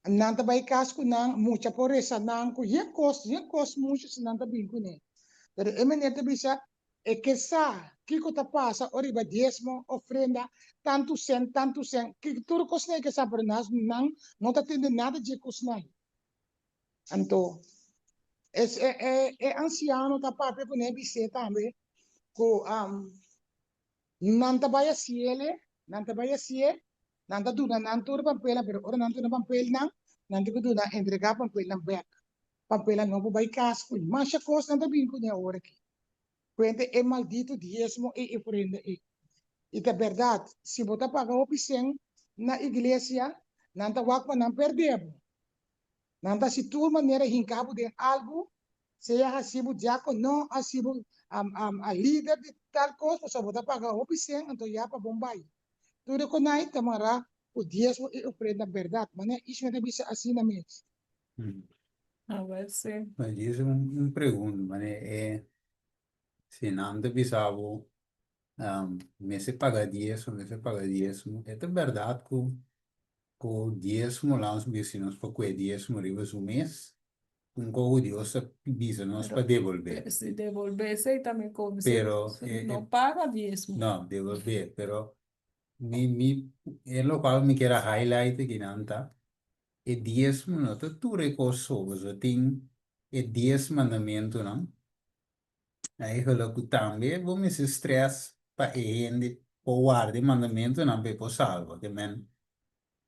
nan ta bai kas ku nan, mucha por resa nan ku yen kos, yen kos mucha si nan ta bin kuné. Pero e meneer ta bisa e ke sa kiko ta pasa ora riba diesmo, ofrenda, tantu sèn, tantu sèn, tur kosnan e ke sa, pero nan no ta tende nada dje kosnan. Anto, es, e, e, e ansiano ta papia ku ne bis'é tambe ku um, nan ta bai hasiele, nan ta bai hasié, nan ta duna nan tur pampelnan, pero ora nan duna pampelnan, nan tin ku duna entregá pampelnan bèk. Pampelnan no por bai kas ku masha kos nan ta bin kuné awor aki. Kuente e maldito diesmo ei e ofrenda ei. I ta bèrdat, si bo ta paga hopi sèn na iglesia, nan ta wak pa nan pèrdè bo. Nan ta hasi tur manera hinka bo den algu, sea hasi bo diakono, hasi bo lider di tal kos, pasobra bo ta paga hopi sen, anto ya pa bon bai. Tur e konai ta mará ku diesmo i ofrenda bèrdat, manera Ishmael ta bisa asina mes. Awel si. Bueno, djis un pregunta, manera e si nan ta bisa bo mester paga diesmo, mester paga diesmo, e ta bèrdat ku Ku diesmo lans bisa nos pa kue diesmo riba su mes, un kogo Dios a bisa nos pa debolbé. Si debolbé esei ta mi kogo, Pero si no paga diesmo. No, debolbé, pero mi mi e lokual mi kier a highlight akinan ta e diesmo no ta tur e kos so, pasobra tin e dies mandamentunan. Eigenlijk ku tambe bo mester stress pa e hende por warda e mandamentunan pa e por salba. Ke men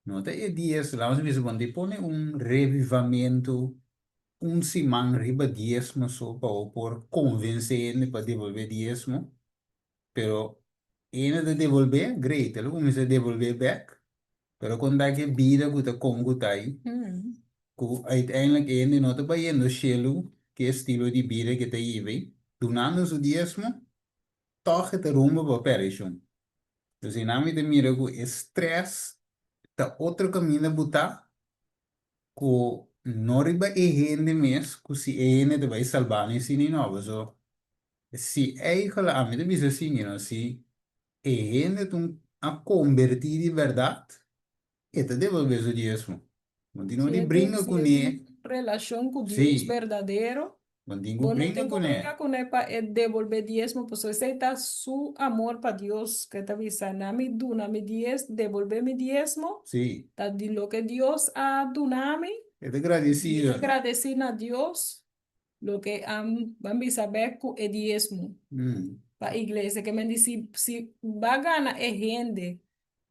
no ta e diesmo, laat nos bisa bon di pone un revivamentu un siman riba diesmo so pa bo por konvensé hende pa debolbé diesmo, pero hende ta debolbé, great, el a kuminsá debolbé bèk, pero kon ta ki e bida ku ta kon ku ta ei, ku uiteindelijk hende no ta bayendo shelu ku e estilo di bida ku e ta hiba ei, dunando su diesmo, tòg e ta rumbo pa perishon. Dus einan mi ta mira ku e strès ta otro kaminda butá ku no riba e hende mes ku si e hende ta bai salbá ni si ni no. Paso si eigenlijk ami ta bisa asin, you know, si e hende ta un a kombertí di bèrdat, e ta devolbé su diesmo. Bo tin Si no di e tin, bringa si e tin kuné. un relashon ku Dios Sí, berdadero, bo tin ku bo no bringa tin ku kuné. bringa kuné pa e debolbé diesmo, pasobra esei ta su amor pa Dios ku e ta bisa, Na mi duna mi dies, debolbé mi diesmo, Sí, ta di loke Dios a duna mi, e ta mi ta gradisido. gradesí na Dios loke a ban bisa bek ku e diesmo pa iglesia. Ke men di si si ba gana e hende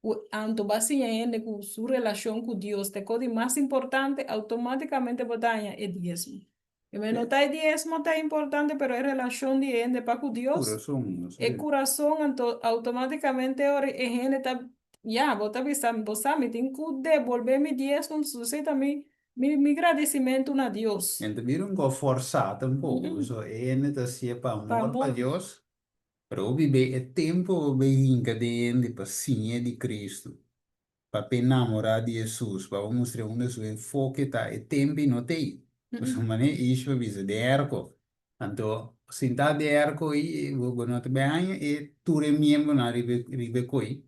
ku anto ba siña hende ku su relashon ku Dios ta e kos di mas importante, outomátikamente bo ta haña e diesmo. Ke men no ta e diesmo ta importante pero e relashon di e hende pa ku Dios, Kurason, e kurason anto outomátikamente ora e hende ta ya bo ta bisa bo sa mi tin ku debolbé mi diesmo, esei ta mi Mi mi gradisimentu na Dios. En ta bira un kos forsá tampoco, pasobra e hende ta hasié pa Pa amor pa amor. Dios, pero hopi be e tempu bo be hinka den hende pa siñ'é di Cristo, pa p'e namorá di Hesus, pa bo mustr'é unda su enfoke ta, e tempu ei no t'ei. Pasobra manera Ishua bisa, den erko. Anto, sintá den erko ei, bo bo no ta bai haña e tur e miembronan riba e riba e koi,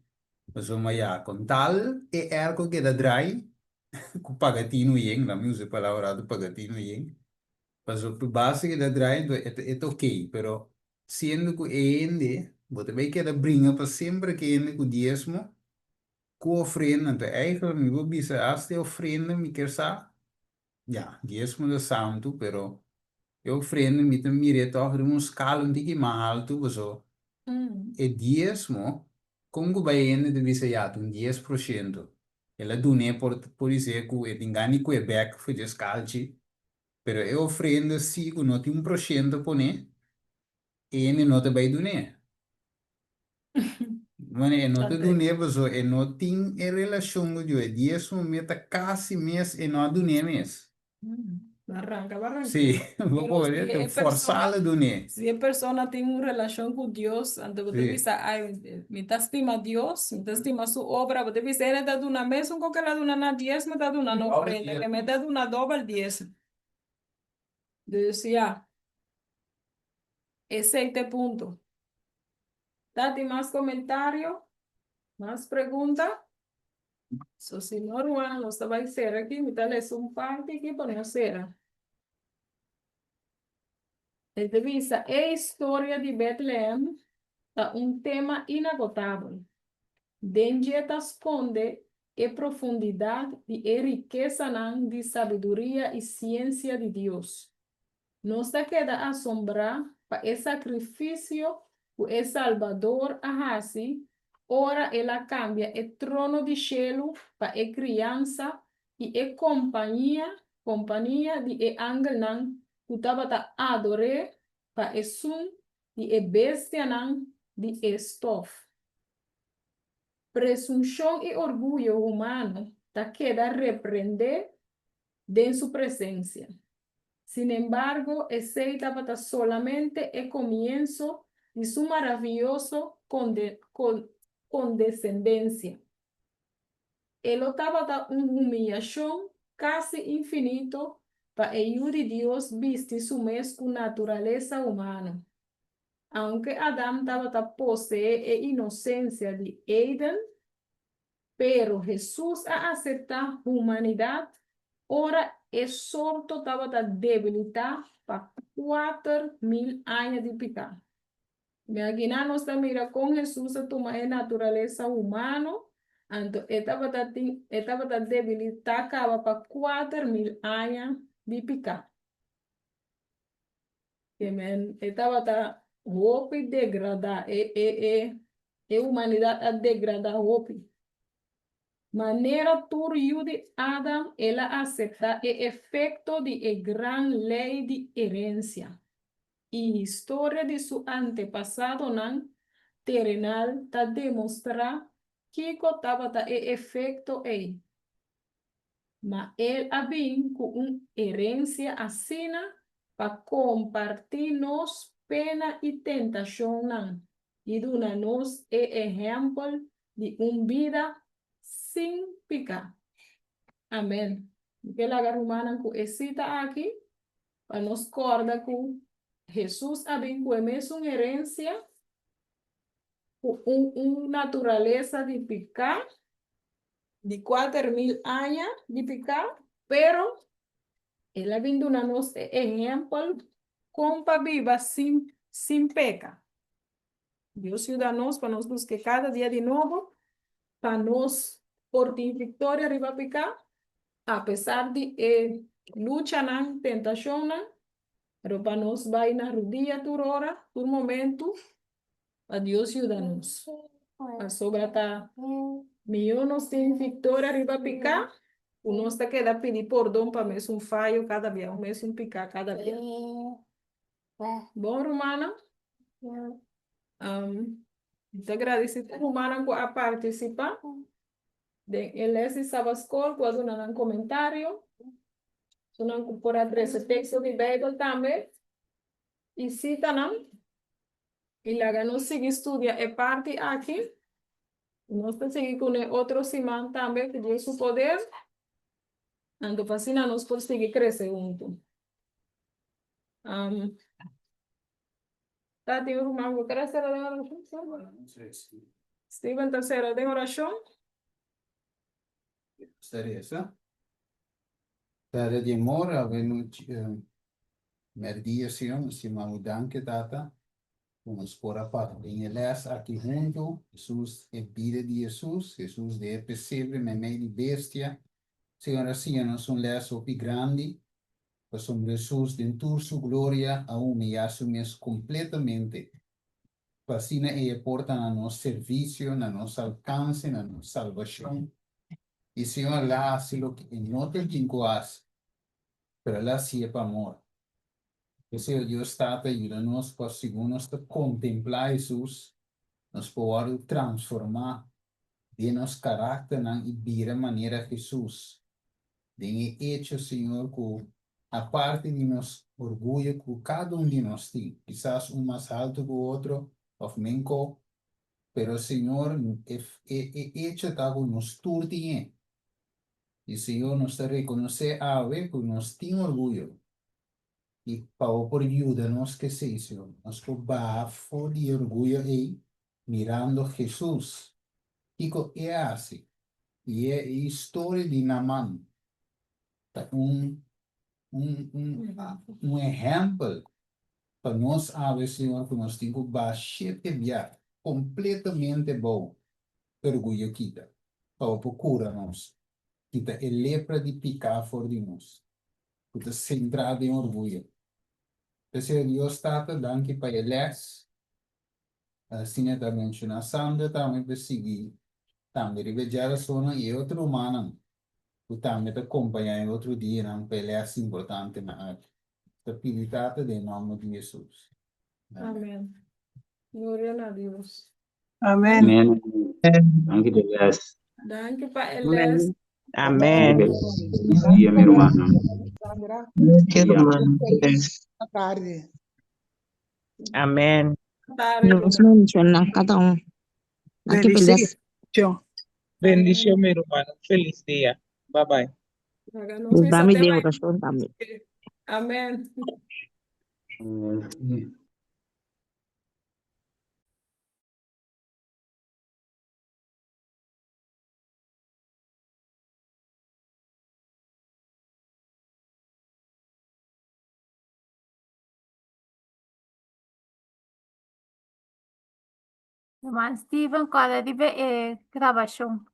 pasobra ya, kon tal e erko keda drai, ku paga tinu yen, laat mi usa e palabra rato paga tinu yen, pasobra ku base ku ta draai enton e ta e ta ok, pero siendo ku e hende bo ta bai keda bringa pa semper ku e hende ku diesmo ku ofrenda, enton eigenlijk mi por bisa hasta e ofrenda mi kier sa, ya diesmo ta santu pero e ofrenda mi ta mir'é tòg riba un skala un tiki mas altu pasobra e diesmo kon ku bai hende ta bisa ya ta un 10%. El a dun'é por podisé ku e tin gana di kue bèk for dje skalchi, pero e ofrenda si ku no tin un proshento poné, e hende no ta bai dun'é. Bueno, e no ta dun'é pasobra e no tin e relashon ku Dios. E diesmo mes ta kasi mes e no a dun'é mes. Barranca, barranca. Sí, bo Pero por si te e forzá persona, la dun'é. si e persona tin un relashon ku Dios, anto bo ta Sí. bisa, ay, mi ta stima Dios, mi ta stima su obra, bo ta bisa, e ta duna mesun ku el a duna na diesmo, ta duna na Doble ofrenda, ke diesmo. me ta duna dobel diesmo. Dus ya, esei ta e punto. Ta tin mas komentario? Mas pregunta? So si no ruman nos ta bai sera aki, mi ta lesa un parti aki pa nos sera. E ta bisa, e historia di Bethlehem ta un tema inagotabel. Den dje ta skonde e profundidat di e rikesanan di sabiduria i siensia di Dios. Nos ta keda asombrá pa e sakrifisio ku e Salbador a hasi ora el a kambia e trono di shelu pa e kriansa i e kompañia kompania di e angelnan ku tabata ador'é pa esun di e bestianan di e stof. Presunshon i orguyo humano ta keda reprendé den su presensia. Sinembargo, esei tabata solamente e komienso di su maravioso kondesendensia. E lo tabata un humiyashon kasi infinito pa e Yu di Dios bisti su mes ku naturalesa humano. Aunke Adam tabata poseé e inosensia di Eden, Pero Hesus a aseptá humanidat ora e sorto tabata debilitá pa 4000 aña di piká. Imaginá nos ta mira kon Hesus a tuma e naturalesa humano, anto e tabata tin e tabata debilitá kaba pa 4000 aña di piká. E tabata hopi degradá e e e. E humanidat a degradá hopi. Manera tur yu di Adam, el a aseptá e efekto di e gran lei di herensia. I historia di su antepasadonan terenal ta demostrá kiko tabata e efekto ei. Ma el a bin ku un herensia asina pa kompartí nos pena i tentashonnan i duna nos e ehèmpel di un bida sin piká. Amèn. Mi ke laga rumannan ku e sita aki pa nos kòrda ku Hesus a bin ku e mesun herensia, ku un un naturalesa di piká, di 4000 aña di piká, pero el a bin duna nos e ehèmpel kon pa biba sin sin peka. Dios yuda nos pa nos busk'é kada dia di nobo pa nos por tin viktoria riba piká, apesar di e luchanan, tentashonnan, pero pa nos bai na rudia tur ora, tur momentu, Pa Dios yuda nos. Pasobra ta mihó nos tin viktoria riba piká ku nos ta keda pidi pordon pa mesun fayo kada bia, mesun piká kada bia. Bon rumannan, mi ta gradisí tur rumannan ku a partisipá den e les di Sabaskol, ku a duna nan komentario, esunnan ku por a trese teksto di Beibel tambe i sitanan. I laga nos sigui studia e parti aki. Nos ta sigui kuné otro siman tambe ku Dios su poder. Anto pa asina nos por sigui krese huntu. Um, ta tin un ruman ku kere sera den orashon? Steven ta sera den orashon. Ta resa. Tata di amor, awe nochi, merdia, Señor, nos tin mamu danki, Tata, ku nos por a papia den e les aki huntu, Hesus, e bida di Hesus, Hesus den e pesebre meimei di bestia. Señor a siña nos un les hopi grandi, pasobra Hesus den tur su gloria a humiyá su mes kompletamente, pa asina e e por ta na nos servisio, na nos alkanse, na nos salbashon. I Señor la hasi loke e no ta tin ku hasi, pero el a hasié pa amor. P'esei, o Dios Tata, yuda nos pa segun nos ta kontemplá Hesus, nos por wòrdu transformá den nos karakternan i bira manera Hesus. Den e echo, Señor, ku aparte di nos orguyo ku kada un di nos tin, kisas un mas haltu ku otro òf menkó, Pero Señor, e e echo ta ku nos tur tin e. I Señor, nos ta rekonosé awe ku nos tin orguyo. I pa bo por yuda nos k'esei, Señor, nos por baha for di e orguyo ei mirando Hesus, kiko E a hasi. I e historia di Naman ta un un un un ehèmpel Pa nos awe, Señor, ku nos tin ku baha shete bia kompletamente bou e orguyo kita, pa bo por kura nos, kita e lepra di piká for di nos, ku ta sentrá den orguyo. P'esei, Dios Tata, danki pa e lès. Asina ta menshoná Sandra tambe pa sigui tambe riba e djarasonan i e otro rumannan ku tambe ta kompañá e otro dianan pa e lès importantenan aki. Ta pidi Tata den nòmber di Hesus. Amen. Gloria na Dios. Amen. Amen. Danki pa e les. Danki pa e les. Amen. Feliz dia, mi rumannan. Danki, Dia. ruman. Feliz tarde. Amen. Tarde, Dios bendiciona cada un. Danki pa e les. Bendición. Bendición, mi rumannan. Feliz dia. Bye bye. Laga nos Dios misa dame te den mañana. oracion tambe. Amen. Amen. Ruman Steven, kòrda riba e grabashon.